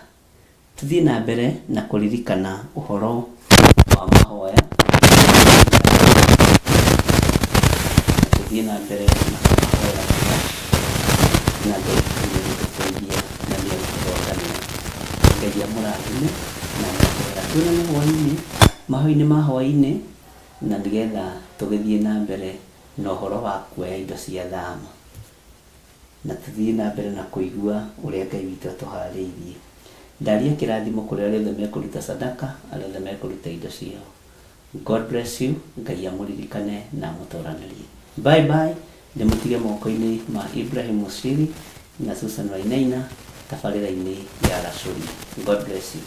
Tũthiĩ na mbere na kũririkana ũhoro wa mahoya. Tũthiĩ na mbere na kũmahoya na Ngai nĩ egũtũteithia na nĩ egũtũhotanĩra. Ngai amũrathime na amwĩke wega. Tuonane hwaĩ-inĩ, mahoya-inĩ ma hwaĩ-inĩ, na nĩgetha tũgĩthiĩ na mbere na ũhoro wa kuoya indo cia thama. Na tũthiĩ na mbere na kũigua ũrĩa Ngai witũ atũharĩirie. Ndaria kĩrathimo kũrĩ arĩa othe mekũruta sadaka, arĩa othe mekũruta indo ciao. God bless you. Ngai amũririkane na amũtoranĩrie. Bye bye. Ndĩmũtige moko-inĩ ma Ibrahim Mushiri na Susan Wainaina tabarĩra-inĩ ya Racũria. God bless you.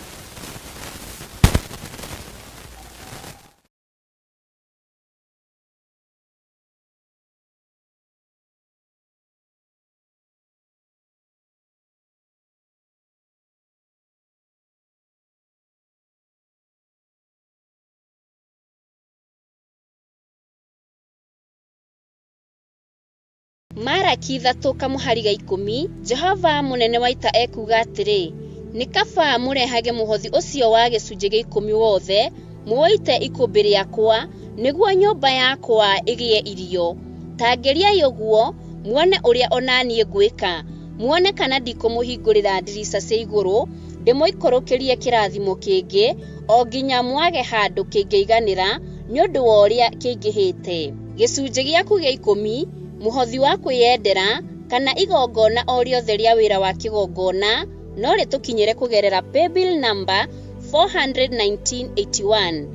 Maraki 3 kamũhari ga 10, Jehova mũnene wa ita ekuuga atĩrĩ, nĩ kaba mũrehage mũhothi ũcio wa gĩcunjĩ gĩa 10 wothe, mũũite ikũmbĩ rĩakwa, nĩguo nyũmba yakwa ĩgĩe irio. Ta ngeriai ũguo, muone ũrĩa o na niĩ ngwĩka, muone kana ndikũmũhingũrĩra ndirica cia igũrũ, ndĩmũikũrũkĩrie kĩrathimo kĩngĩ, o nginya mwage handũ kĩngĩiganĩra nĩ ũndũ wa ũrĩa kĩingĩhĩte. Gĩcunjĩ gĩaku gĩa 10, mũhothi wa kwĩyendera, kana igongona o rĩothe rĩa wĩra wa kĩgongona, no rĩtũkinyĩre kũgerera paybill number 41981.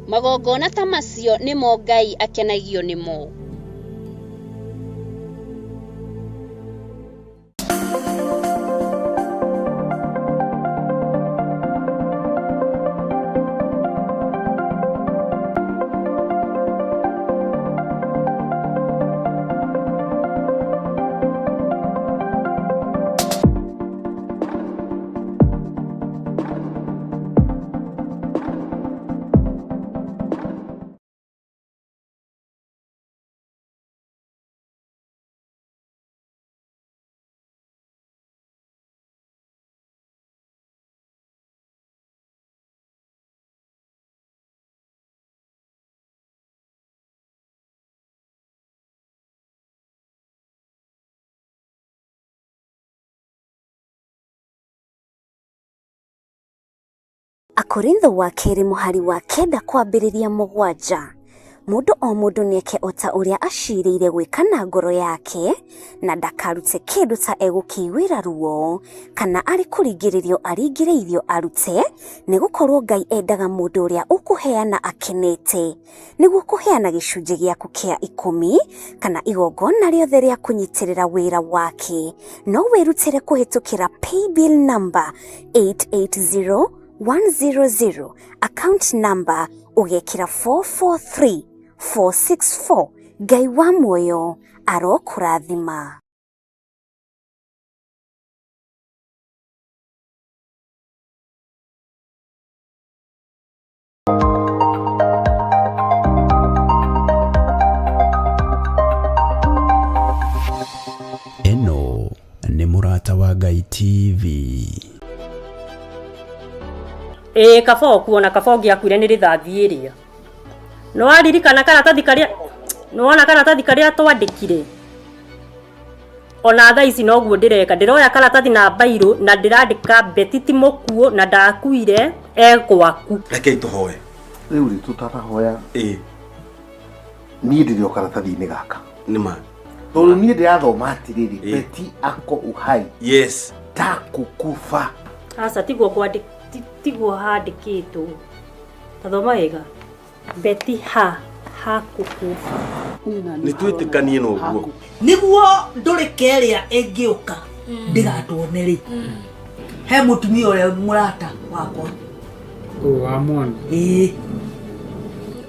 Magongona ta macio nĩmo Ngai akenagio nĩmo. Akorintho wa kerĩ mũhari wa 9 kwambĩrĩria 7. Mũndũ o mũndũ nĩeke o ta ũrĩa acirĩire gwĩka na ngoro yake, na ndakarute kĩndũ ta egũkĩiguĩra ruo, kana arĩ kũringĩrĩrio aringĩrĩirio arute, nĩgũkorwo Ngai endaga mũndũ ũrĩa ũkũheana akenete. Nĩguo kũheana gĩcunjĩ gĩaku kĩa 10 kana igongona rĩothe rĩa kũnyitĩrĩra wĩra wake, no wĩrutĩre kũhĩtũkĩra paybill number 880100, account number ũgekĩra 443464. Ngai wa muoyo arokũrathima. TV. Ĩĩ kaba ũkuona kaba ũngĩakuire nĩ rĩthathi ĩrĩa. Nĩwaririkana karatathi karĩa nĩwona karatathi karĩa twandĩkire? Ona thaa ici noguo ndĩreka, ndĩroya karatathi na mbairũ na ndĩrandĩka Betty ti mũkuũ na ndakuire e gwaku. Rekei tũhoe. Rĩu rĩ tũtanahoya ĩĩ niĩ ndĩrĩ o karatathi-inĩ gaka. Nĩ ma. Tondũ niĩ ndĩrathoma atĩrĩrĩ, Ĩĩ. Betty ako uhai. Yes. Takukufa. Aca tiguo kwandĩ tiguo handĩkĩtwo. Ta thoma wega. Betty ha hakukufa. Nĩ twĩtĩkanie na ũguo. Nĩguo ndũrĩke ĩrĩa ĩngĩũka ndĩgatuone rĩ, he mũtumia ũrĩa mũrata wakwa. Ũyũ wa mwana. Ĩĩ.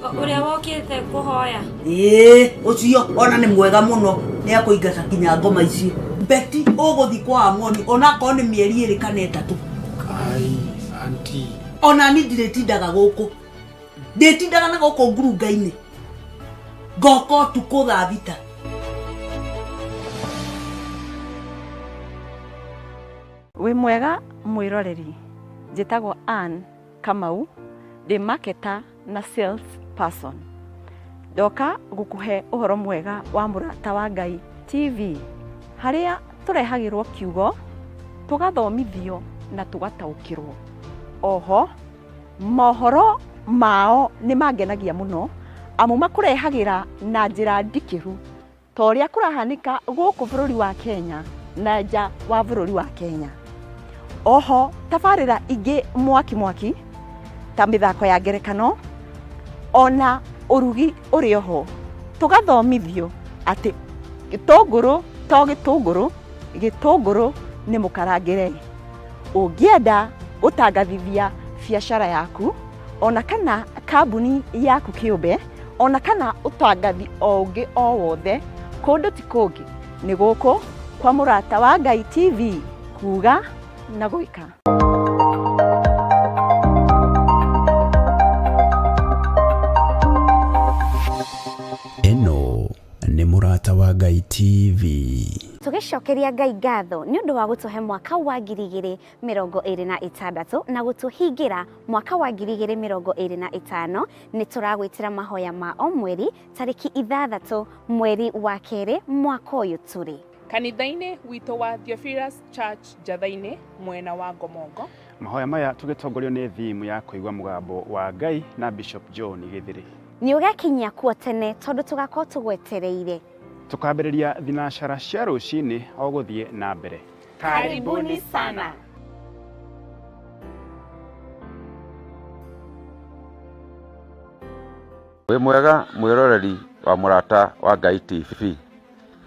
Ũrĩa wokĩte kũhoya. Ĩĩ ũcio ona nĩ mwega mũno, nĩ akũingata nginya ngoma icio. Betty ũgũthiĩ kwa Amoni onakorwo nĩ mĩeri ĩrĩ kana ĩtatũ. Ai, auntie. Ona ni ndirĩtindaga gũkũ, ndĩtindaga na gũkũ ngurunga-inĩ, ngoka ũtukũ thaa thita. Wĩ mwega mwĩroreri, njĩtagwo Ann Kamau, ndĩ marketer na sales person. Ndoka gũkũhe ũhoro mwega wa Mũrata wa Ngai TV, harĩa tũrehagĩrwo kiugo, tũgathomithio na tũgataũkĩrwo. Oho, mohoro mao nĩ mangenagia mũno, amu makũrehagĩra na njĩra ndikĩru ta ũrĩa kũrahanĩka gũkũ bũrũri wa Kenya na nja wa bũrũri wa Kenya. Oho tabarĩra ingĩ mwaki mwaki ta mĩthako ya ngerekano ona ũrugi ũrĩ oho, tũgathomithio atĩ gĩtũngũrũ to gĩtũngũrũ, gĩtũngũrũ nĩ mũkarangĩre. Ũngĩenda gũtangathithia biacara yaku ona kana kambuni yaku kĩũmbe ona kana ũtangathi o ũngĩ o wothe, kũndũ ti kũngĩ nĩ gũkũ kwa Mũrata wa Ngai TV, kuga na gwĩka. Ĩno nĩ Mũrata wa Ngai TV. Tũgĩcokeria Ngai ngatho nĩ ũndũ wa gũtũhe mwaka wa 2026 na gũtũhingĩra mwaka wa 2025, nĩ tũragwĩtĩra mahoya ma o mweri tarĩki 6 mweri wa kerĩ mwaka ũyũ tũrĩ. Kanitha-inĩ witũ wa Theophilus Church Njatha-inĩ mwena wa Ngomongo. Mahoya maya tũgĩtongorio nĩ thimu ya kũigua mũgambo wa Ngai na Bishop John Gĩthĩrĩ. Nĩ ũgekinyia kuo tene tondũ tũgakorwo tũgwetereire. Tũkambĩrĩria thinacara cia rũcinĩ o gũthiĩ na mbere. Karibuni sana. Wĩ mwega mwĩroreri wa Mũrata wa Ngai TV.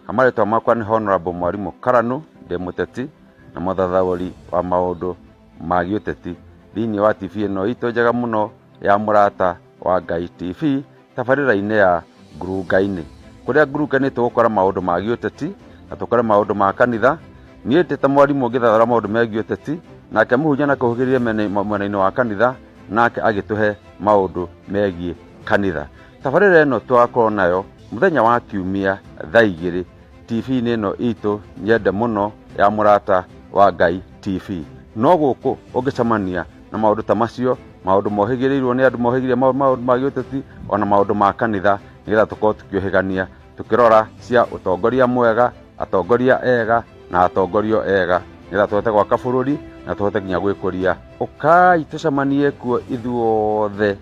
Marĩtwa makwa nĩ Honorable Mwarimũ Karanu, ndĩ mũteti na mũthathaũri wa maũndũ ma gĩũteti thĩinĩ wa TV ĩno itũ njega mũno ya Mũrata wa Ngai TV, tabarĩra-inĩ ya Ngurunga-inĩ. Kũrĩa Ngurunga-inĩ tũgũkora maũndũ ma gĩũteti na tũkore maũndũ ma kanitha. Niĩ ndĩ ta mwarimũ ngĩthathaũra maũndũ megiĩ ũteti, nake mũhunjia nakũhũgĩrĩria mwena-inĩ wa kanitha, nake agĩtũhe maũndũ megiĩ kanitha. Tabarĩra ĩno tũgakorwo nayo mũthenya wa kiumia thaa 2 TV-inĩ ĩno itũ nyende mũno ya Mũrata wa Ngai TV. No gũkũ ũngĩcemania na maũndũ ta macio, maũndũ mohĩgĩrĩirwo nĩ andũ mohĩgĩrĩire maũndũ ma gĩũteti ona maũndũ ma kanitha, nĩgetha tũkorwo tũkĩũhĩgania tũkĩrora cia ũtongoria mwega, atongoria ega na atongorio ega, nĩgetha tũhote gwaka bũrũri na tũhote nginya gwĩkũria. Ũkai tũcemanie kuo ithuothe,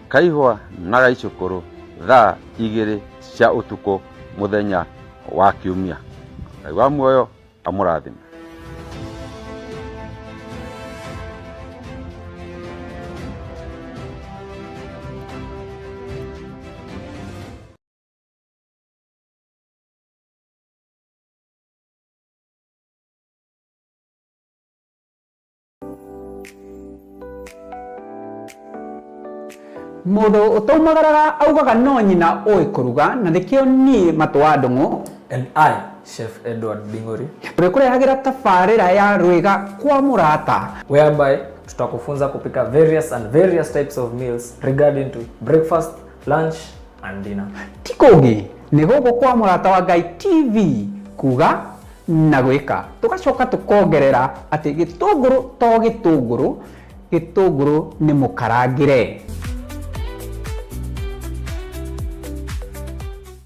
Kaihwa na Gaicũkũrũ, thaa 2 cia ũtukũ mũthenya wa kiumia. Ngai wa muoyo amũrathime. Mũndũ ũtaumagaraga augaga no nyina ũĩ kũruga, na nĩkĩo niĩ Matũ wa Ndũng'ũ And I, Chef Edward Bingori, ũrĩkũrehagĩra tabarĩra ya Rwĩga kwa Mũrata, whereby tutakufunza kupika various and various types of meals regarding to breakfast, lunch and dinner. Ti kũngĩ nĩ gũkũ kwa Mũrata wa Ngai TV, kuga na gwĩka. Tũgacoka tũkongerera atĩ gĩtũngũrũ to gĩtũngũrũ, gĩtũngũrũ nĩ mũkarangĩre.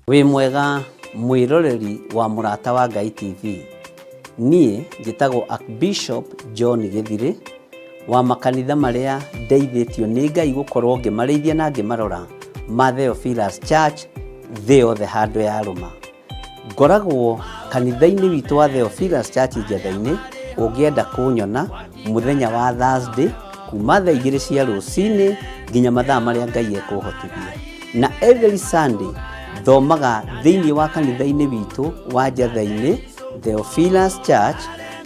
Wĩ mwega mwĩroreri wa Mũrata wa Ngai TV. Niĩ njĩtagwo Archbishop John Gĩthirĩ wa makanitha marĩa ndeithĩtio nĩ Ngai gũkorwo ngĩmarĩithia na ngĩmarora ma Theophilus Church thĩ yothe handũ yarũma. Ngoragwo kanitha-inĩ witũ wa Theophilus Church Njetha-inĩ, ũngĩenda kũnyona mũthenya wa Thursday kuma thaa igĩrĩ cia rũcinĩ nginya mathaa marĩa Ngai ekũhotithia. Na every Sunday thomaga thĩinĩ wa kanitha-inĩ witũ wa Njetha-inĩ Theophilus Church,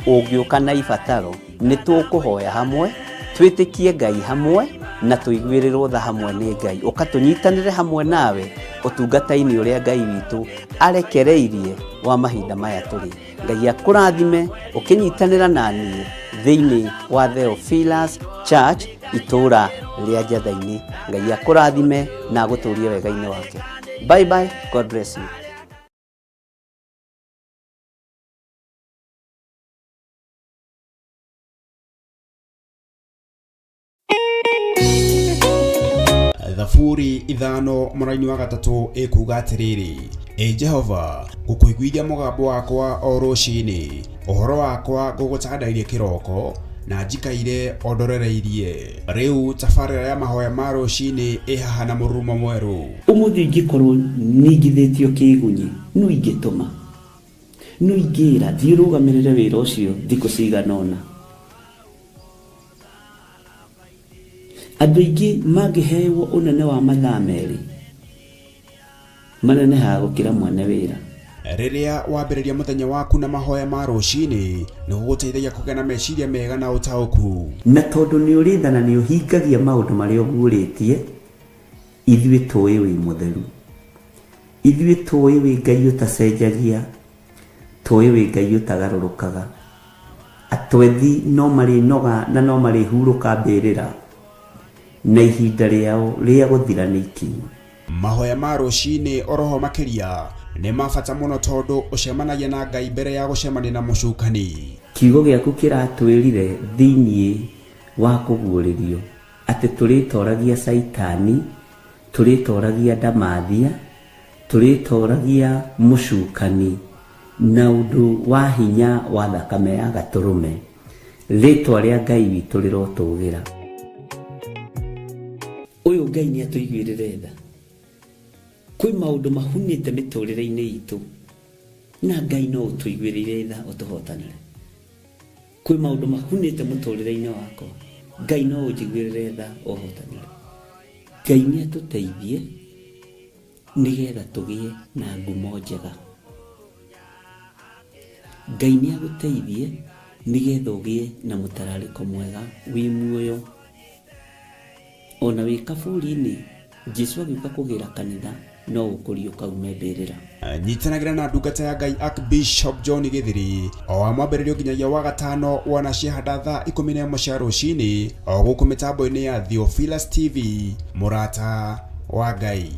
ũngĩũka na ibataro nĩ tũkũhoya hamwe, twĩtĩkie Ngai hamwe na tũiguĩrĩrwo tha hamwe nĩ Ngai. Ũka tũnyitanĩre hamwe nawe ũtungata-inĩ ũrĩa Ngai witũ arekereirie wa mahinda maya tũrĩ. Ngai akũrathime ũkĩnyitanĩra na niĩ thĩinĩ wa Theophilus Church itũũra rĩa Njatha-inĩ. Ngai akũrathime na agũtũrie wega-inĩ wake. Bye bye, God bless you. Thaburi ithano mũraini wa gatatũ ĩkuga atĩrĩrĩ, Ĩ Jehova, ngũkũiguithia mũgambo wakwa o rũcinĩ, ũhoro wakwa ngũgũtandairie kĩroko, na njikaire o ndorereirie. Rĩu tabarĩra ya mahoya ma rũcinĩ ĩ haha na mũrurumo mwerũ. Ũmũthĩ ingĩkorwo ningithĩtio kĩĩgunyĩ, nũ ingĩtũma? Nũ ingĩĩra, 'Thiĩ ũrũgamĩrĩre wĩra ũcio thikũ cigana ũna'? Andũ aingĩ mangĩhewo ũnene wa mathaa merĩ, manenehaga gũkĩra mwene wĩra. Rĩrĩa wambĩrĩria mũthenya waku na mahoya ma rũcinĩ, nĩ gũgũteithagia kũgĩa na meciria mega na ũtaũku. Na tondũ nĩ ũrĩ tha na nĩ ũhingagia maũndũ marĩa ũguũrĩtie, ithuĩ tũũĩ wĩ mũtheru. Ithuĩ tũũĩ wĩ Ngai ũtacenjagia, tũũĩ wĩ Ngai ũtagarũrũkaga. Atwethi no marĩnoga na no marĩhurũka mbĩrĩra, na ihinda rĩao rĩa gũthira nĩ ikinyu. Mahoya ma rũcinĩ oroho makĩria nĩ ma bata mũno tondũ ũcemanagia na Ngai mbere ya gũcemania na mũcukani. Kiugo gĩaku kĩratwĩrire thĩinĩ wa kũguũrĩrio atĩ tũrĩtoragia Caitani, tũrĩtoragia ndamathia, tũrĩtoragia mũcukani na ũndũ wa hinya wa thakame ya Gatũrũme. Rĩtwa rĩa Ngai witũ rĩrotũgĩra. Ũyũ Ngai nĩ atũiguĩrĩre tha. Kwĩ maũndũ mahunĩte mĩtũrĩre-inĩ itũ na Ngai no ũtũiguĩrĩire tha ũtũhotanĩre. Kwĩ maũndũ mahunĩte mũtũrĩre-inĩ wakwa, Ngai no ũnjiguĩrĩre tha ũhotanĩre. Ngai nĩ atũteithie nĩgetha tũgĩe na ngumo njega. Ngai nĩ agũteithie nĩgetha ũgĩe na mũtararĩko mwega wĩ muoyo. Ona wĩ kaburi-inĩ, Jesu agĩũka kũgĩra kanitha no ũkũriũka ume mbĩrĩra. Nyitanagĩra na ndungata ya Ngai Archbishop John Gĩthiri o wa mwambĩrĩrio nginyagia wa gatano wana ciahanda thaa 11 cia rũcinĩ o gũkũ mĩtambo-inĩ ya Theophilus TV mũrata wa Ngai.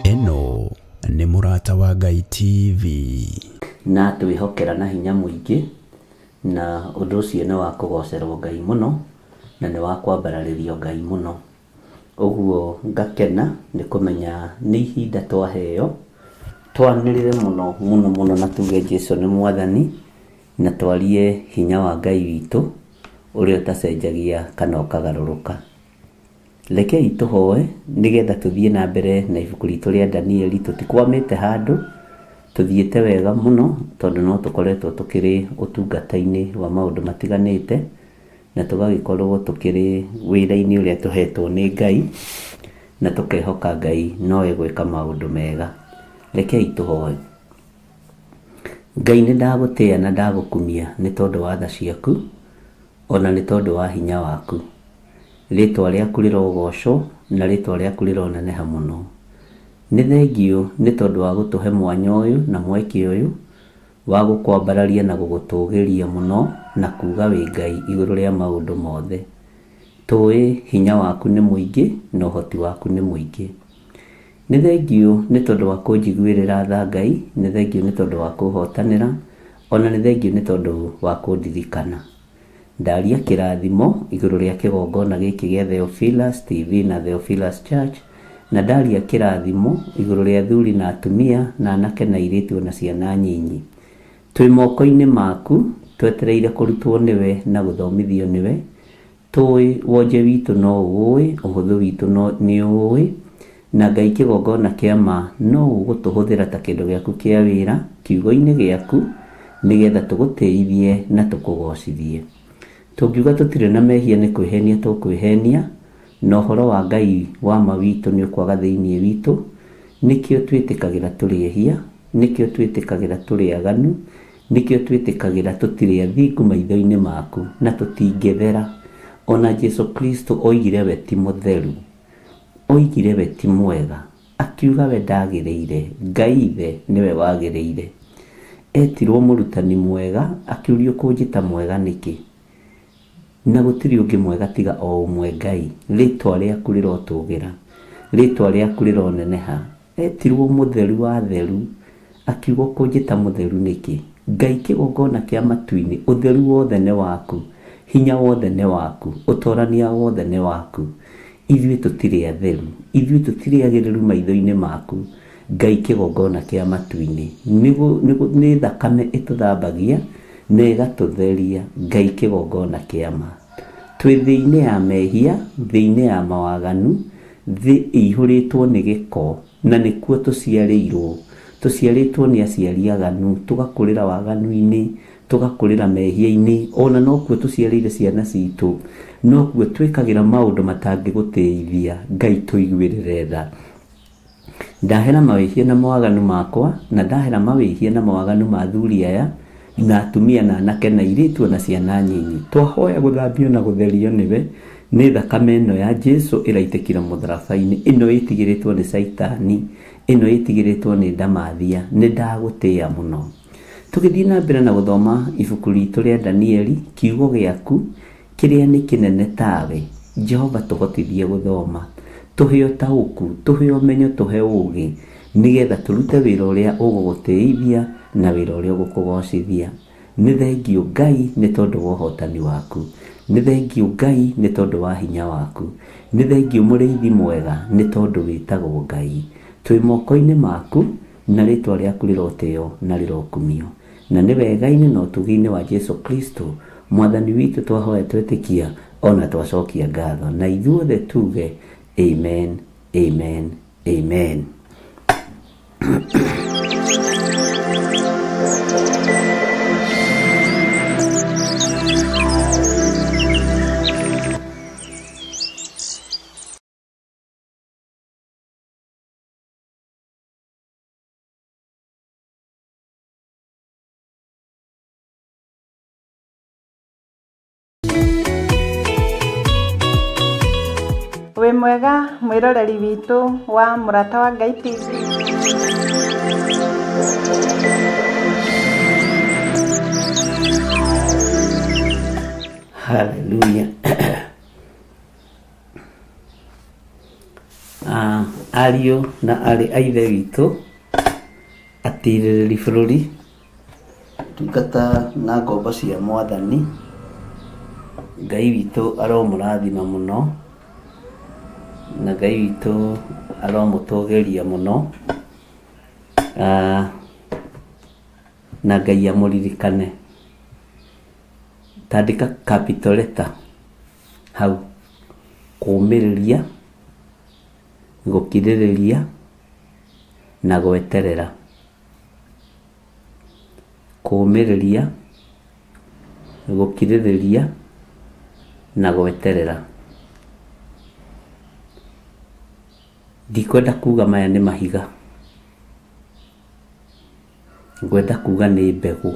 Ĩno nĩ Mũrata wa Ngai TV. Na atwĩhokera na hinya mũingĩ, na ũndũ ũcio nĩ wa kũgocerwo Ngai mũno, na nĩ wa kwambararĩrio Ngai mũno. Ũguo ngakena nĩ kũmenya nĩ ihinda twaheo, twanĩrĩre mũno mũno mũno na tuge Jesu nĩ Mwathani, na twarie hinya wa Ngai witũ ũrĩa ũtacenjagia kana ũkagarũrũka. Rekei tũhoe nĩgetha tũthiĩ na mbere na ibuku ritũ rĩa Danieli. Tũtikwamĩte handũ, tũthiĩte wega mũno tondũ no tũkoretwo tũkĩrĩ ũtungata-inĩ wa maũndũ matiganĩte na tũgagĩkorwo tũkĩrĩ wĩra-inĩ ũrĩa tũhetwo nĩ Ngai na tũkehoka Ngai no egwĩka maũndũ mega. Rekei tũhoe. Ngai nĩ ndagũtĩa na ndagũkumia nĩ tondũ wa tha ciaku ona nĩ tondũ wa hinya waku. Rĩtwa rĩaku rĩrogocwo na rĩtwa rĩaku rĩroneneha mũno. Nĩ thengiũ nĩ tondũ wa gũtũhe mwanya ũyũ na mweke ũyũ wa gũkwambararia na gũgũtũgĩria mũno na kuga wĩ Ngai igũrũ rĩa maũndũ mothe. Tũĩ hinya waku nĩ mũingĩ na ũhoti waku nĩ mũingĩ. Nĩ thengiũ nĩ tondũ wa kũnjiguĩrĩra tha Ngai, nĩ thengiũ nĩ tondũ wa kũhotanĩra, ona nĩ thengiũ nĩ tondũ wa kũndirikana. Ndaria kĩrathimo igũrũ rĩa kĩgongona gĩkĩ gĩa Theophilus TV na Theophilus Church, na ndaria kĩrathimo igũrũ rĩa athuri na atumia na anake na airĩtu ona ciana nyinyi. Twĩ moko-inĩ maku, twetereire kũrutwo nĩwe na gũthomithio nĩwe. Tũĩ wonje witũ no ũũĩ, ũhũthũ witũ nĩ ũũĩ, na Ngai kĩgongona kĩa ma no ũgũtũhũthĩra ta kĩndũ gĩaku kĩa wĩra kiugo-inĩ gĩaku nĩgetha tũgũtĩithie na tũkũgocithie. Tũngiuga tũtirĩ na mehia nĩ kwĩhenia tũkwĩhenia, na ũhoro wa Ngai wa ma witũ nĩ ũkwaga thĩinĩ witũ. Nĩkĩo twĩtĩkagĩra tũrĩ ehia, nĩkĩo twĩtĩkagĩra tũrĩ aganu, nĩkĩo twĩtĩkagĩra tũtirĩ athingu maitho-inĩ maku, na tũtingĩthera. Ona Jesu Kristo oigire we ti mũtheru, oigire we ti mwega, akiuga we ndagĩrĩire, Ngai Ithe nĩwe wagĩrĩire. Etirwo mũrutani mwega, akĩũrio ũkũnjĩta mwega nĩkĩ? Na gũtirĩ ũngĩ mwega tiga o ũmwe Ngai. Rĩtwa rĩaku rĩrotũgĩra, rĩtwa rĩaku rĩroneneha. Etirwo mũtheru wa atheru, akiuga ũkũnjĩta mũtheru nĩkĩ? Ngai kĩgongona kĩa matu-inĩ, ũtheru wothe nĩ waku, hinya wothe nĩ waku, ũtorania wothe nĩ waku. Ithuĩ tũtirĩ atheru, ithuĩ tũtirĩ agĩrĩru maitho-inĩ maku, Ngai kĩgongona kĩa matu-inĩ. Nĩ thakame ĩtũthambagia na ĩgatũtheria, Ngai kĩgongona kĩa ma. Twĩ thĩ-inĩ ya mehia, thĩ-inĩ ya mawaganu, thĩ ĩihũrĩtwo nĩ gĩko, na nĩkuo tũciarĩirwo. Tũciarĩtwo nĩ aciari aganu, tũgakũrĩra waganu-inĩ, tũgakũrĩra mehia-inĩ, ona nokuo tũciarĩire ciana citũ, nokuo twĩkagĩra maũndũ matangĩgũtĩithia. Ngai tũiguĩrĩre tha. Ndahera mawĩhia na mawaganu makwa, na ndahera mawĩhia na mawaganu ma athuri aya, na atumia na anake na airĩtu o na ciana nyinyi. Twahoya gũthambio na gũtherio nĩwe, nĩ thakame ĩno ya Jesu ĩraitĩkire mũtharaba-inĩ, ĩno ĩtigĩrĩtwo nĩ Caitani, ĩno ĩtigĩrĩtwo nĩ ndamathia. Nĩ ndagũtĩa mũno. Tũgĩthiĩ na mbere na gũthoma ibuku ritũ rĩa Danieli, kiugo gĩaku Kĩrĩa nĩ kĩnene tawe, Jehova tũhotithie gũthoma, tũhe ũtaũku, tũhe ũmenyo, tũhe ũũgĩ, nĩgetha tũrute wĩra ũrĩa ũgũgũtĩithia na wĩra ũrĩa ũgũkũgocithia. Nĩ thengiũ Ngai nĩ tondũ wa ũhotani waku. Nĩ thengiũ Ngai nĩ tondũ wa hinya waku. Nĩ thengiũ mũrĩithi mwega nĩ tondũ wĩtagwo Ngai. Twĩ moko-inĩ maku na rĩtwa rĩaku rĩrotĩo na rĩrokumio. Na nĩ wega-inĩ na ũtugi-inĩ wa Jesu Kristo, Mwathani witũ twahoya twetĩkia o na twacokia ngatho. Na ithuothe tuge, Amen, amen, amen. Wĩ mwega mwĩroreri witũ wa Mũrata wa Ngai TV. Hallelujah. Ah, ariũ na arĩ a ithe witũ atirĩrĩri bũrũri ndungata na ngombo cia mwathani Ngai witũ aromũrathima mũno na Ngai witũ aromũtũgĩria mũno ah, na Ngai amũririkane. Tandĩka capital letter hau kũmĩrĩria, gũkirĩrĩria na gweterera. Kũũmĩrĩria, gũkirĩrĩria na gweterera. Ndikwenda kuga maya nĩ mahiga, ngwenda kuga nĩ mbegũ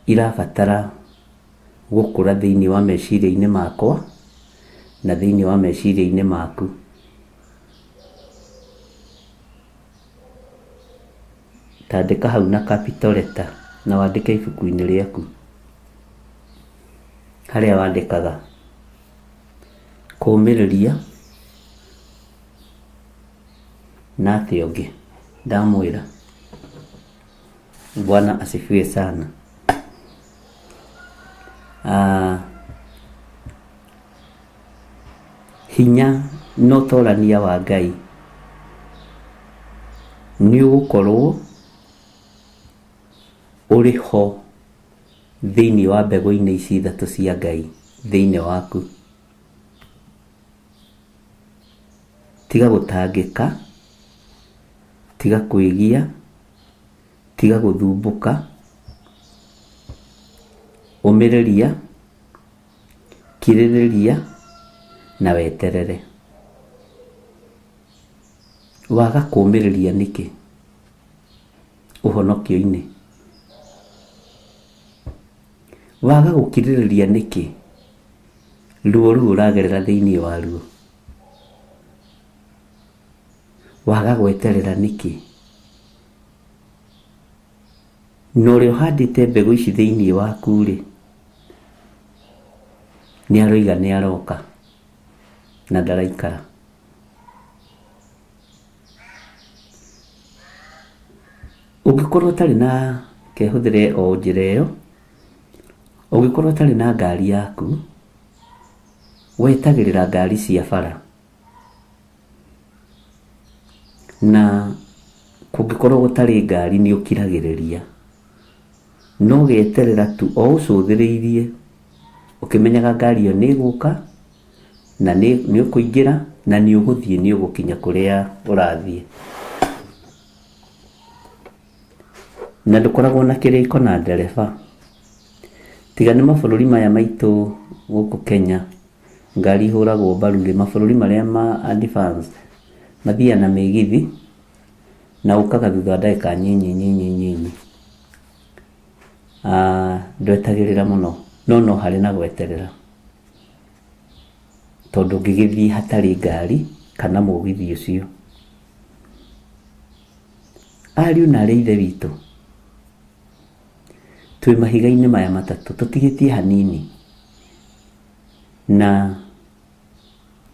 irabatara gũkũra thĩinĩ wa meciria-inĩ makwa na thĩinĩ wa meciria-inĩ maku. Tandĩka hau na capital letter na wandĩke ibuku-inĩ rĩaku harĩa wandĩkaga kũũmĩrĩria na atĩa ũngĩ ndamwĩra. Bwana asifiwe sana. Ah, hinya na ũtorania wa Ngai nĩ ũgũkorwo ũrĩ ho thĩinĩ wa mbegũ-inĩ ici ithatũ cia Ngai thĩinĩ waku. Tiga gũtangĩka, tiga kwĩgia, tiga gũthumbũka, ũmĩrĩria, kirĩrĩria na weterere. Waga kũũmĩrĩria nĩkĩ ũhonokio-inĩ? Waga gũkirĩrĩria nĩkĩ ruo rũu ũragerera thĩinĩ waruo? Waga gweterera nĩkĩ? Na ũrĩa ũhandĩte mbegũ ici thĩinĩ waku-rĩ, nĩ aroiga nĩ aroka na ndaraikara. Ũngĩkorwo ũtarĩ na kehũthĩre o njĩra ĩyo, ũngĩkorwo ũtarĩ na ngari yaku, wetagĩrĩra ngari cia bara. Na kũngĩkorwo gũtarĩ ngari nĩ ũkiragĩrĩria. No ũgeterera tu o ũcũthĩrĩirie ũkĩmenyaga ngari ĩyo nĩ ĩgũka na nĩ ũkũingĩra na nĩ ũgũthiĩ nĩ ũgũkinya kũrĩa ũrathiĩ. Na ndũkoragwo na kĩrĩko na ndereba. Tiga nĩ mabũrũri maya maitũ gũkũ Kenya ngari ihũragwo mbaru rĩ, mabũrũri marĩa ma advanced mathiaga na mĩgithi na ũkaga thutha wa ndagĩka nyinyi nyinyi nyinyi. Ah, ndwetagĩrĩra mũno no no harĩ na gweterera tondũ ũngĩgĩthiĩ hatarĩ ngari kana mũgithi ũcio. Ariũ na arĩ a Ithe witũ, twĩ mahiga-inĩ maya matatũ tũtigĩtie hanini na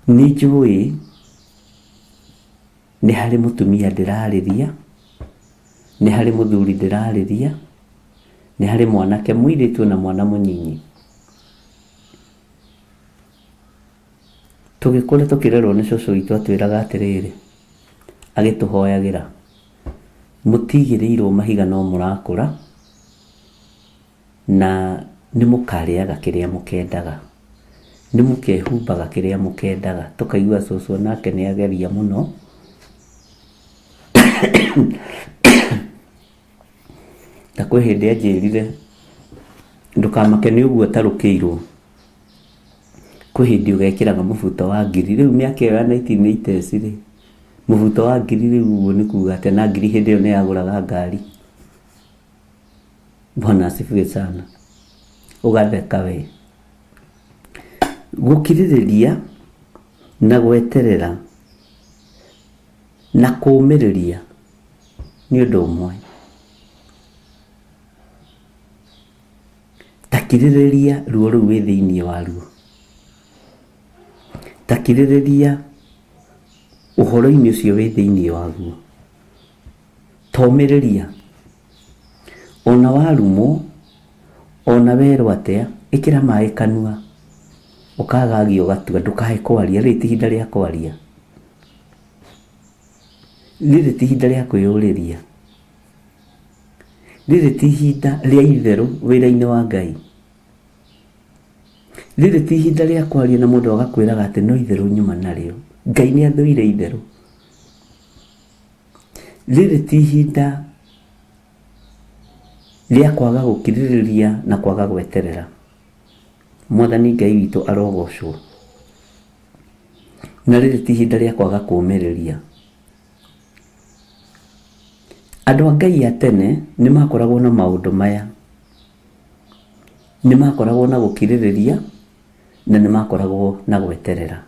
nĩ njũĩ nĩ harĩ mũtumia ndĩrarĩria, nĩ harĩ mũthuri ndĩrarĩria, nĩ harĩ mwanake mũirĩtu na mwana mũnyinyi. Tũgĩkũra tũkĩrerwo nĩ cũcũ witũ atwĩraga atĩrĩrĩ, agĩtũhoyagĩra, mũtigĩrĩirwo mahiga no mũrakũra, na nĩ mũkarĩaga kĩrĩa mũkendaga, nĩ mũkehumbaga kĩrĩa mũkendaga. Tũkaigua cũcũ onake nĩ ageria mũno. Ta kwĩ hĩndĩ anjĩrire, ndũkamake nĩ ũguo ũtarũkĩirwo. Kwĩ hĩndĩ ũgekĩraga mũbuto wa ngiri, rĩu mĩaka ĩyo ya 1980s rĩ, mũbuto wa ngiri rĩu ũguo nĩ kuga atĩa na ngiri hĩndĩ ĩyo nĩ yagũraga ngari. Bwana asifiwe sana. Ũgatheka we. Gũkirĩrĩria na gweterera na kũũmĩrĩria nĩ ũndũ ũmwe. Ta kirĩrĩria ruo rũu wĩ thĩinĩ waruo. Ta kirĩrĩria ũhoro-inĩ ũcio wĩ thĩinĩ waguo. Ta ũmĩrĩria. Ona warumwo, ona werwo atĩa, ĩkĩra maĩ kanua, ũkagagia ũgatua, ndũkae kwaria, rĩrĩ ti ihinda rĩa kwaria. Rĩrĩ ti ihinda rĩa kwĩyũrĩria. Rĩrĩ ti ihinda rĩa itherũ wĩra-inĩ wa Ngai. Rĩrĩ ti ihinda rĩa kwaria na mũndũ agakwĩraga atĩ no itherũ nyuma narĩo. Ngai nĩ athũire itherũ. Rĩrĩ ti ihinda rĩa kwaga gũkirĩrĩria na kwaga gweterera. Mwathani Ngai witũ arogocwo. Na rĩrĩ ti ihinda rĩa kwaga kũũmĩrĩria. Andũ a Ngai a tene nĩ makoragwo na maũndũ maya. Nĩ makoragwo na gũkirĩrĩria na nĩ makoragwo na gweterera.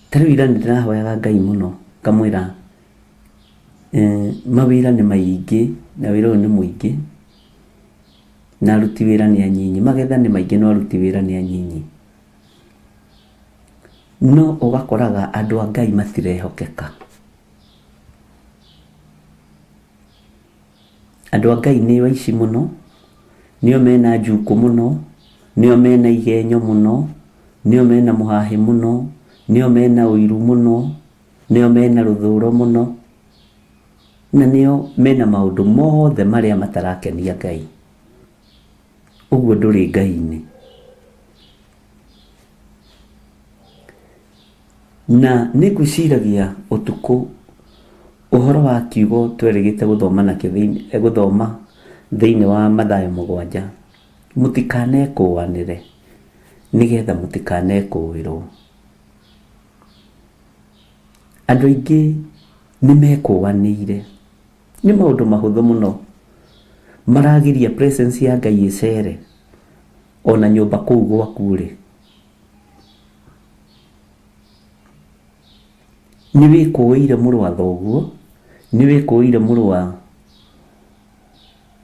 Ta rĩu ira nĩ ndĩrahoyaga Ngai mũno ngamwĩra mawĩra nĩ maingĩ na wĩra ũyũ nĩ mũingĩ na aruti wĩra nĩ anyinyi, magetha nĩ maingĩ no aruti wĩra nĩ anyinyi. No ũgakoraga andũ a Ngai matirehokeka. Andũ a Ngai nĩo aici mũno, nĩo mena njukũ mũno, nĩo mena igenyo mũno, nĩo mena mũhahĩ mũno, nĩo mena ũiru mũno, nĩo mena rũthũro mũno, na nĩo mena maũndũ mothe marĩa matarakenia Ngai. Ũguo ndũrĩ Ngai-inĩ. Na nĩ ngwĩciragia ũtukũ ũhoro wa kiugo twerĩgĩte gũthoma nakĩo thĩinĩ, gũthoma thĩinĩ wa Mathayo mũgwanja, mũtikanekũanĩre nĩgetha mũtikanekũĩrwo. Andũ aingĩ nĩ mekũanĩire, nĩ maũndũ mahũthũ mũno, maragiria presence ya Ngai ĩcere ona nyũmba kũu gwaku ũrĩ. Nĩ wĩkũĩire mũrũ wa thoguo, nĩ wĩkũĩire mũrũ wa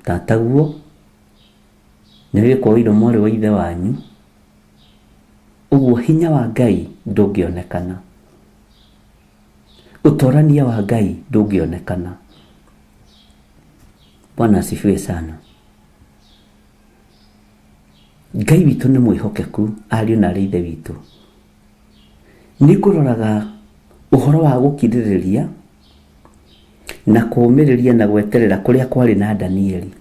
tataguo, nĩ wĩkũĩire mwarĩ wa ithe wanyu, ũguo hinya wa Ngai ndũngĩonekana, ũtorania wa Ngai ndũngĩonekana. Bwana asifiwe sana. Ngai witũ nĩ mwĩhokeku ariũ na arĩ ithe witũ. Nĩ ngũroraga ũhoro wa gũkirĩrĩria na kũũmĩrĩria na gweterera kũrĩa kwarĩ na Danieli.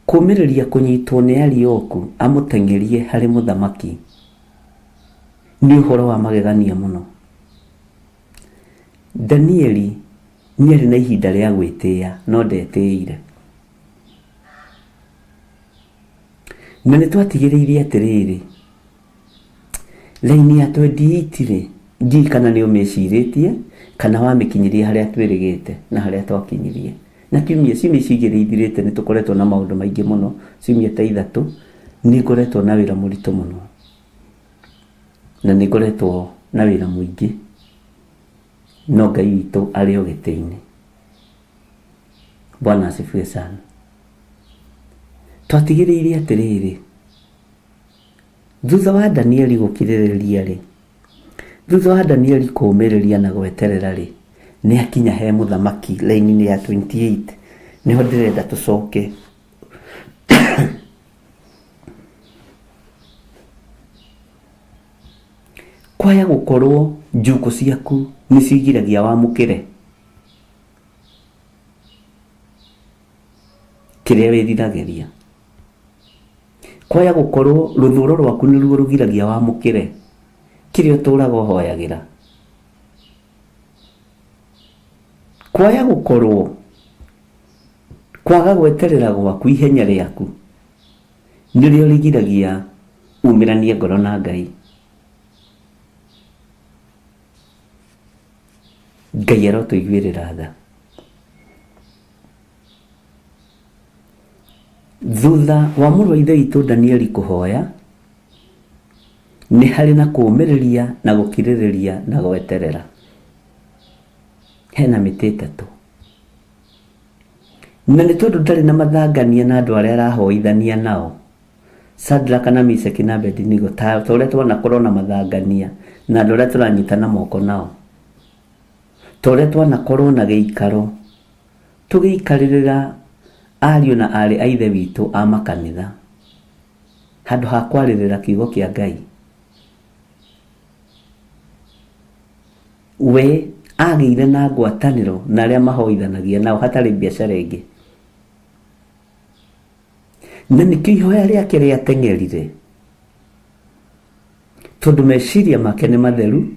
Kũũmĩrĩria kũnyitwo nĩ Arioku amũteng'erie harĩ mũthamaki nĩ ũhoro wa magegania mũno. Danieli nĩarĩ na ihinda rĩa gwĩtĩĩa no ndetĩĩire. Na nĩ twatigĩrĩire atĩrĩrĩ, raini ya 28 rĩ, ndiũĩ kana nĩ ũmĩcirĩtie kana wamĩkinyirie harĩa twĩrĩgĩte na harĩa twakinyirie. Na kiumia, ciumia ici igĩrĩ ithirĩte nĩ tũkoretwo na maũndũ maingĩ mũno, ciumia ta ithatũ, nĩ ngoretwo na wĩra mũritũ mũno. Na nĩ ngoretwo na wĩra mũingĩ, no Ngai witũ arĩ o gĩtĩ-inĩ. Bwana asifiwe sana. Twatigĩrĩire atĩrĩrĩ, thutha wa Danieli gũkirĩrĩria rĩ, thutha wa Danieli kũũmĩrĩria na gweterera rĩ, nĩ akinya he mũthamaki raini-inĩ ya 28 nĩho ndĩrenda tũcoke. Kwaya gũkorwo njukũ ciaku nĩ cigiragia wamũkĩre kĩrĩa wĩriragĩria. Kwaya gũkorwo rũthũro rwaku nĩruo rũgiragia wamũkĩre kĩrĩa ũtũraga ũhoyagĩra. Kwaya gũkorwo kwaga gweterera gwaku ihenya rĩaku nĩrĩo rĩgiragia umĩranie ngoro na Ngai. Ngai arotũiguĩrĩra tha. Thutha wa mũrũ wa ithe witũ Danieli kũhoya, nĩ harĩ na kũũmĩrĩria na gũkirĩrĩria na gweterera. Hena mĩtĩ ĩtatũ. Na nĩ tondũ ndarĩ na mathangania na andũ arĩa arahoithania nao, Shadraka na Meshaki na Abednego, ta ũrĩa twanakorwo na mathangania na andũ arĩa tũranyitana moko nao, ta ũrĩa twanakorwo na gĩikaro tũgĩikarĩrĩra ariũ na aarĩ a Ithe witũ a makanitha, handũ ha kwarĩrĩra kiugo kĩa Ngai. We agĩire na ngwatanĩro na arĩa mahoithanagia nao hatarĩ biacara ĩngĩ. Na nĩkĩo ihoya rĩake rĩateng'erire, tondũ meciria make nĩ matheru,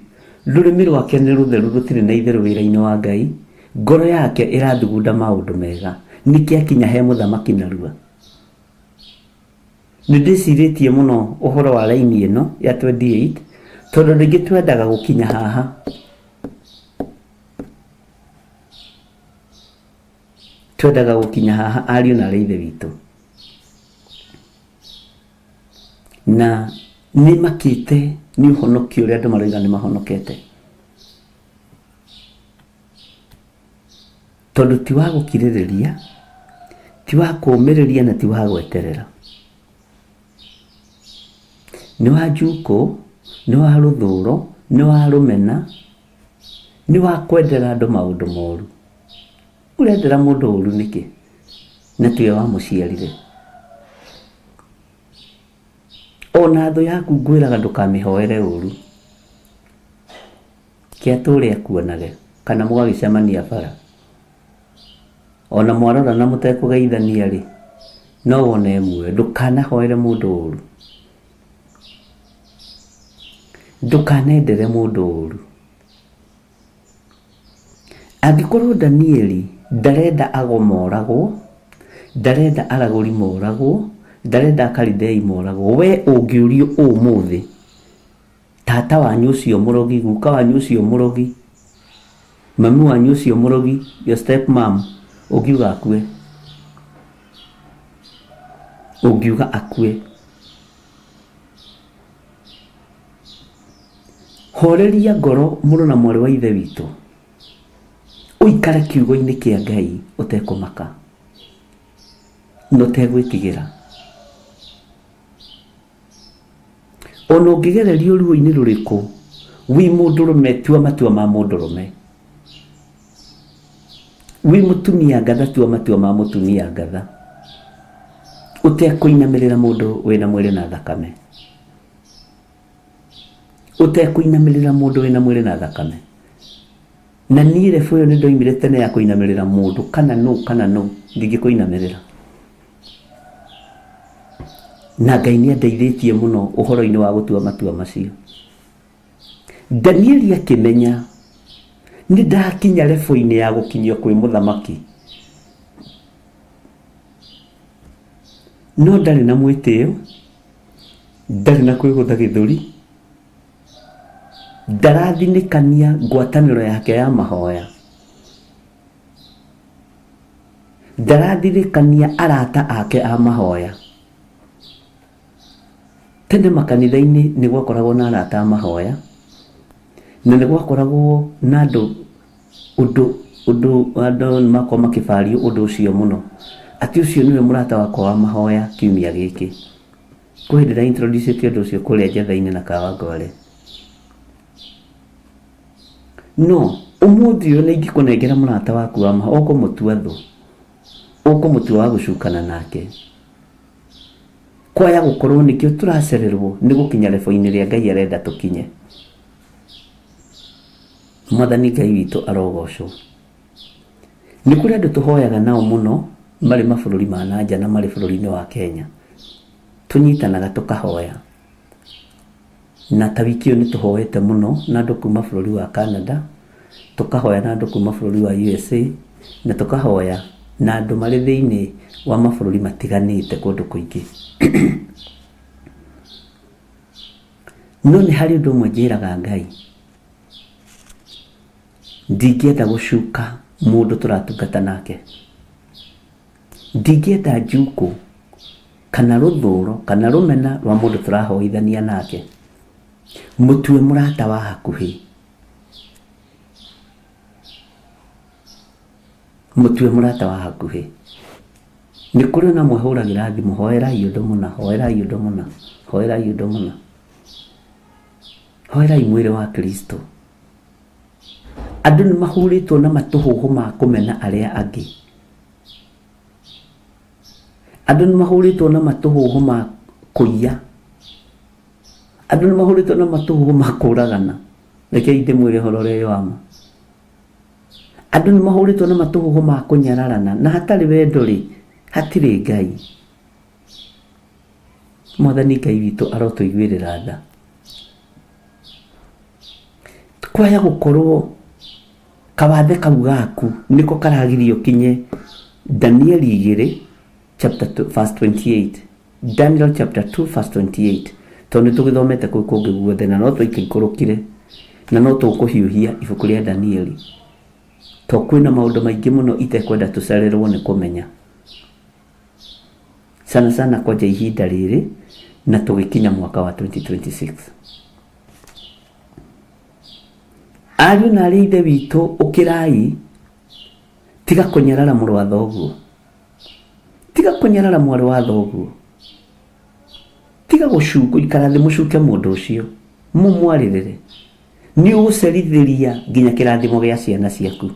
rũrĩmĩ rwake nĩ rũtheru rũtirĩ na itherũ wĩra-inĩ wa Ngai, ngoro yake ĩrathugunda maũndũ mega. Nĩkĩo akinya he mũthamaki narua. Nĩ ndĩcirĩtie mũno ũhoro wa raini ĩno ya 28 tondũ rĩngĩ twendaga gũkinya haha. Twendaga gũkinya haha ariũ na arĩ ithe witũ. Na nĩ makĩte nĩ ũhonokio ũrĩa andũ maroiga nĩ mahonokete. Tondũ ti wa gũkirĩrĩria, ti wa kũũmĩrĩria na ti wa gweterera. Nĩ wa njukũ, nĩ wa rũthũro, nĩ wa rũmena, nĩ wa kwendera andũ maũndũ moru. Ũrendera mũndũ ũru nĩkĩ na tiwe wamũciarire? Ona thũ yaku ngwĩraga ndũkamĩhoere ũru. Ke atũre akuonage kana mũgagĩcemania bara. Ona mwarorana mũtekũgeithania-rĩ, no wone e muoyo. Ndũkanahoere mũndũ ũru. Ndũkanendere mũndũ ũru. Angĩkorwo Danieli ndarenda ago moragwo, ndarenda aragũri moragwo, ndarenda Akalidei moragwo, we ũngĩũrio ũmũthĩ, tata wanyu ũcio mũrogi, guka wanyu ũcio mũrogi, mami wanyu ũcio mũrogi, your step mom, ũngiuga akue? Ũngiuga akue? Horeria ngoro mũrũ na mwarĩ wa ithe witũ, ũikare kiugo-inĩ kĩa Ngai ũtekũmaka na ũtegwĩtigĩra. Ona ũngĩgererio ruo-inĩ rũrĩkũ, wĩ mũndũrũme tua matua ma mũndũrũme. Wĩ mũtumia ngatha tua matua ma mũtumia ngatha. Ũtekũinamĩrĩra mũndũ wĩna mwĩrĩ na thakame. Ũtekũinamĩrĩra mũndũ wĩna mwĩrĩ na thakame. Na niĩ rebu ĩyo nĩ ndoimire tene ya kũinamĩrĩra mũndũ kana nũ kana nũ, ndingĩkũinamĩrĩra. Na Ngai nĩ andeithĩtie mũno ũhoro-inĩ wa gũtua matua macio. Danieli akĩmenya nĩ ndakinya rebu-inĩ ya gũkinyio kwĩ mũthamaki. No ndarĩ na mwĩtĩo, ndarĩ na kwĩgũtha gĩthũri, ndarathinĩkania ngwatanĩro yake ya mahoya, ndarathirĩkania arata ake a mahoya. Tene makanitha-inĩ nĩ gwakoragwo na arata a mahoya, na nĩ gwakoragwo na andũ ũndũ ũndũ andũ nĩ makoragwo makĩbario ũndũ ũcio mũno, atĩ ũcio nĩwe mũrata wakwa wa mahoya kiumia gĩkĩ. Kwĩ hĩndĩ nda introduce ĩte ũndũ ũcio kũrĩa Njetha-inĩ na Kawangware. No ũmũthĩ ũyũ nĩ ingĩkũnengera mũrata waku wa mahoya, ũkũmũtua thũ, ũkũmũtua wa gũcukana nake. Kwaya gũkorwo nĩkĩo tũracererwo nĩ gũkinya level-inĩ ĩrĩa Ngai arenda tũkinye. Mwathani Ngai witũ arogocwo. Nĩ kũrĩ andũ tũhoyaga nao mũno marĩ mabũrũri ma na nja na marĩ bũrũri-inĩ wa Kenya. Tũnyitanaga tũkahoya. Na ta wiki ĩyo nĩ tũhoete mũno na andũ kuma bũrũri wa Canada, tũkahoya na andũ kuma bũrũri wa USA, na tũkahoya na andũ marĩ thĩinĩ wa mabũrũri matiganĩte kũndũ kũingĩ. No nĩ harĩ ũndũ ũmwe njĩraga Ngai, ndingĩenda gũcuka mũndũ tũratungata nake. Ndingĩenda njukũ kana rũthũro kana rũmena rwa mũndũ tũrahoithania nake. Mũtue mũrata wa hakuhĩ. Mũtue mũrata wa hakuhĩ. Nĩ kũrĩ ona amwe hũragĩra thimũ, hoerai ũndũ mũna, hoerai ũndũ mũna, hoerai ũndũ mũna. Hoerai mwĩrĩ wa Kristo. Andũ nĩ mahũrĩtwo na matũhũhũ ma kũmena arĩa angĩ. Andũ nĩ mahũrĩtwo na matũhũhũ ma kũiya. Andũ nĩ mahũrĩtwo na matũhũhũ ma kũragana. Rekei ndĩmwĩre ũhoro ũrĩa wĩ wa ma. Andũ nĩ mahũrĩtwo na matũhũhũ ma kũnyararana, na hatarĩ wendo rĩ, hatirĩ Ngai. Mwathani Ngai witũ arotũiguĩrĩra tha. Kwaya gũkorwo kawathe kau gaku nĩko karagiria ũkinye Danieli igĩrĩ chapter 2, verse 28. Daniel chapter 2 verse 28. Tondũ nĩ tũgĩthomete kũu kũngĩ guothe na no twaikũrũkire na no tũkũhiũhia ibuku rĩa Danieli. To kwĩna maũndũ maingĩ mũno itekwenda tũcererwo nĩ kũmenya. Sana sana kwanja ihinda rĩrĩ na tũgĩkinya mwaka wa 2026. Ariũ na arĩ ithe witũ ũkĩrai, tiga kũnyarara mũrũ wa thoguo, tiga kũnyarara mwarĩ wa thoguo, tiga gũikara thĩ mũcuke mũndũ ũcio, mũmwarĩrĩre. Nĩ ũgũcerithĩria nginya kĩrathimo gĩa ciana ciaku,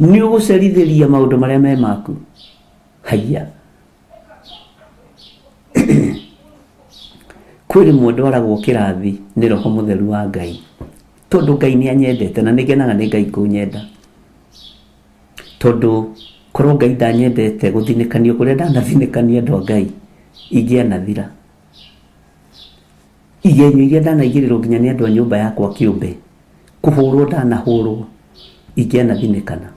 nĩ ũgũcerithĩria maũndũ marĩa me maku. Haiya, kwĩ rĩmwe ndwaragwo kĩrathi nĩ roho mũtheru wa Ngai, tondũ Ngai nĩ anyendete na nĩ ngenaga nĩ Ngai kũnyenda, tondũ korwo Ngai ndanyendete gũthinĩkanio kũrĩa ndanathinĩkania andũ a Ngai ingĩanathira. Igenyo iria ndanaigĩrĩrwo nginya nĩ andũ a nyũmba yakwa kĩũmbe, kũhũrwo ndanahũrwo, ingĩanathinĩkana.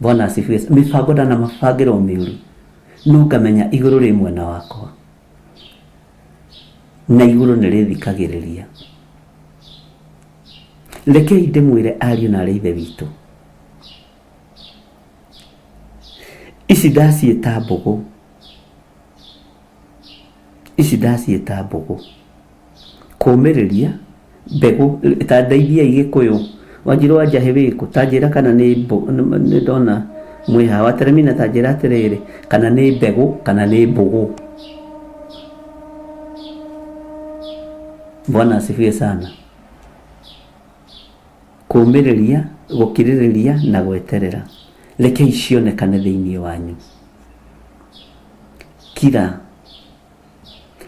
Bwana asifiwe. Mĩbango ndanamabangĩrwo mĩũru, no ngamenya igũrũ rĩ mwena wakwa na igũrũ nĩ rĩthikagĩrĩria. Rekei ndĩmwĩre ariũ na arĩ ithe witũ, ici ndaciĩta mbũgũ, ici ndaciĩta mbũgũ. Kũmĩrĩria mbegũ, ta ndeithiai Gĩkũyũ, Wanjirũ wa Njahĩ wĩkũ? Ta njĩra kana nĩ nĩ ndona mwĩ haha. Wateremina ta njĩra atĩrĩrĩ, kana nĩ mbegũ kana nĩ mbũgũ. Bwana asifiwe sana. Kũmĩrĩria, gũkirĩrĩria na gweterera. Rekei cionekane thĩinĩ wanyu. Kira.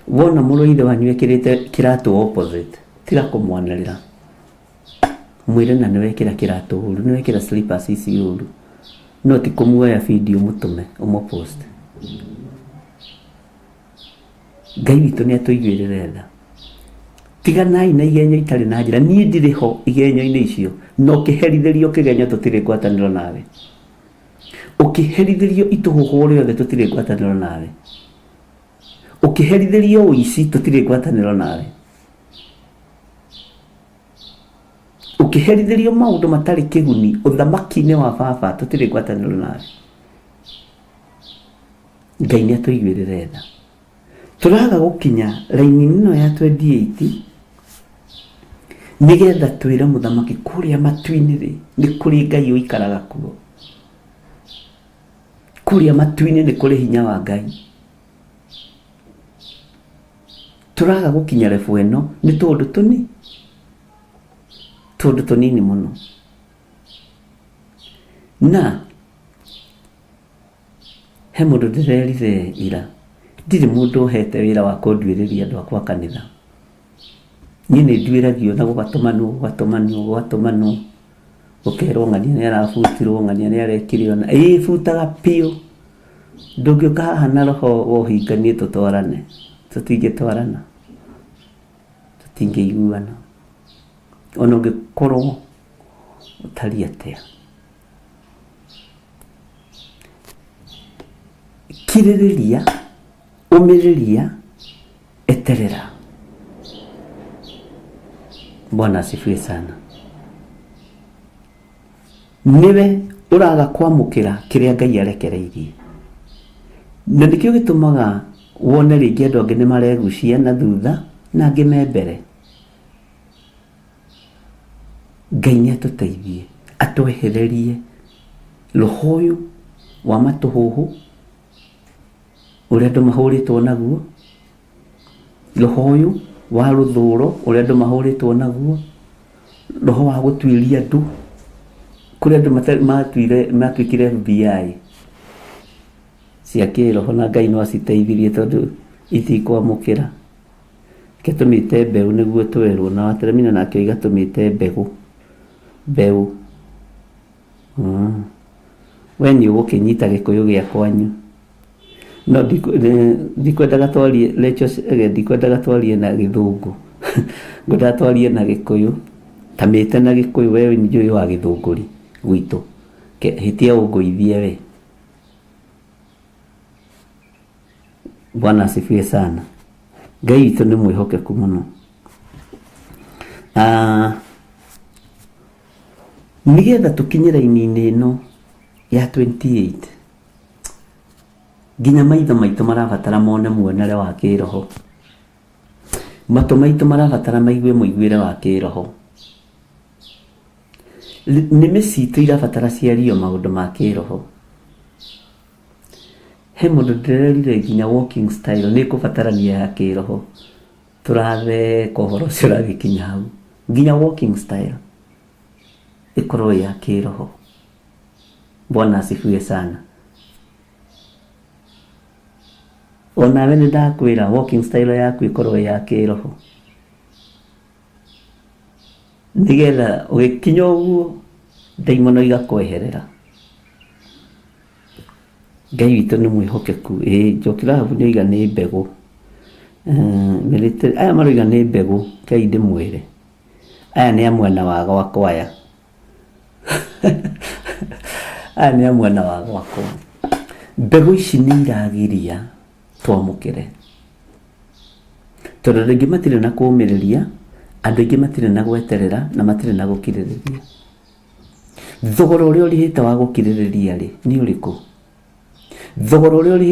Wona mũrũ wa ithe wanyu ekĩrĩte kĩratũ opposite, tiga kũmwanĩrĩra. Mwĩre na nĩwekĩra kĩratũ ũru, nĩwekĩra slippers ici ũru. No ti kũmuoya video ũmũtũme, ũmũpost. Ngai witũ nĩ atũiguĩrĩre tha. Tiganai na igenyo itarĩ na njĩra. Niĩ ndirĩ ho igenyo-inĩ icio. Na ũkĩherithĩrio kĩgenyo tũtirĩ ngwatanĩro nawe. Ũkĩherithĩrio itũhũhũ rĩothe tũtirĩ ngwatanĩro nawe. Ũkĩherithĩrio ũici tũtirĩ ngwatanĩro nawe. Ũkĩherithĩrio maũndũ matarĩ kĩguni ũthamaki-inĩ wa baba tũtirĩ ngwatanĩro nawe. Ngai nĩ atũiguĩrĩre tha. Tũraga gũkinya raini ĩno ya 28 nĩgetha twĩre mũthamaki kũrĩa matu-inĩ rĩ, nĩ kũrĩ Ngai ũikaraga kuo. Kũrĩa matu-inĩ nĩ kũrĩ hinya wa Ngai. Tũraga gũkinya level ĩno nĩ tũndũ tũni tũndũ tũnini mũno. Na he mũndũ ndĩrerire ira, ndirĩ mũndũ ũhete wĩra wa kũnduĩrĩria andũ akwa kanitha. Niĩ nĩ nduĩragio na gũgatũmanwo, gũgatũmanwo, gũgatũmanwo, ũkerwo ng'ania nĩ arabutirwo, ng'ania nĩ arekire ũna. Ĩĩ butaga biũ. Ndũngĩũka haha na roho wa ũhinga niĩ tũtwarane, tũtingĩtwarana, tũtingĩiguana. Ona ũngĩkorwo ũtariĩ atĩa. Kirĩrĩria, ũmĩrĩria, eterera. Bwana asifiwe sana. Nĩwe ũraga kwamũkĩra kĩrĩa Ngai arekereirie. Na nĩkĩo gĩtũmaga wone rĩngĩ andũ angĩ nĩ maregucia na thutha na angĩ me mbere. Ngai nĩ atũteithie, atwehererie roho ũyũ wa matũhũhũ ũrĩa andũ mahũrĩtwo naguo, roho ũyũ wa rũthũro ũrĩa andũ mahũrĩtwo naguo, roho wa gũtuĩria andũ, kũrĩ andũ matuire matuĩkire FBI cia kĩroho na Ngai no aciteithirie tondũ itikwamũkĩra. Reke tũmĩte mbeũ nĩguo twerwo na Wateremina nake oiga tũmĩte mbegũ, mbeũ. We nĩ ũgũkĩnyita gĩkũyũ gĩa kwanyu. No ndikwendaga twarie Rachel Chege ndikwendaga twarie na gĩthũngũ. Ngwendaga twarie na gĩkũyũ. Ta mĩte na gĩkũyũ we nĩ njũĩ wa gĩthũngũri gwitũ. Hĩtia ũngũithie we. Bwana asifiwe sana. Ngai witũ nĩ mwĩhokeku mũno. Ah, Nĩgetha tũkinye raini-inĩ ĩno ya 28, nginya maitho maitũ marabatara mone muonere wa kĩroho, matũ maitũ marabatara maigue mũiguĩre wa kĩroho, nĩmĩ citũ irabatara ciario maũndũ ma kĩroho. He mũndũ ndĩrerire nginya walking style nĩ ĩkũbatarania ya kĩroho, tũratheka ũhoro ũcio ũragĩkinya hau, nginya walking style ĩkorwo ĩ ya kĩroho. Bwana asifiwe sana. Onawe nĩ ndakwĩra walking style yaku ĩkorwo ĩ ya kĩroho, nĩgetha ũgĩkinya ũguo ndaimono igakweherera. Ngai witũ nĩ mwĩhokeku. Ĩĩ Njoki Rahabu nĩ oiga nĩ mbegũ. Military aya maroiga nĩ mbegũ, Ngai ndĩmwĩre aya nĩ a mwena wa gwakwa aya aya nĩ a mwena wa gwakwa. Mbegũ ici nĩ iragiria twamũkĩre, tondũ andũ aingĩ matirĩ na kũũmĩrĩria, andũ aingĩ matirĩ na gweterera na matirĩ na gũkirĩrĩria. Thogora ũrĩa ũrĩhĩte wa gũkirĩrĩria rĩ nĩ ũrĩkũ? Thogora ũrĩa ũrĩhĩte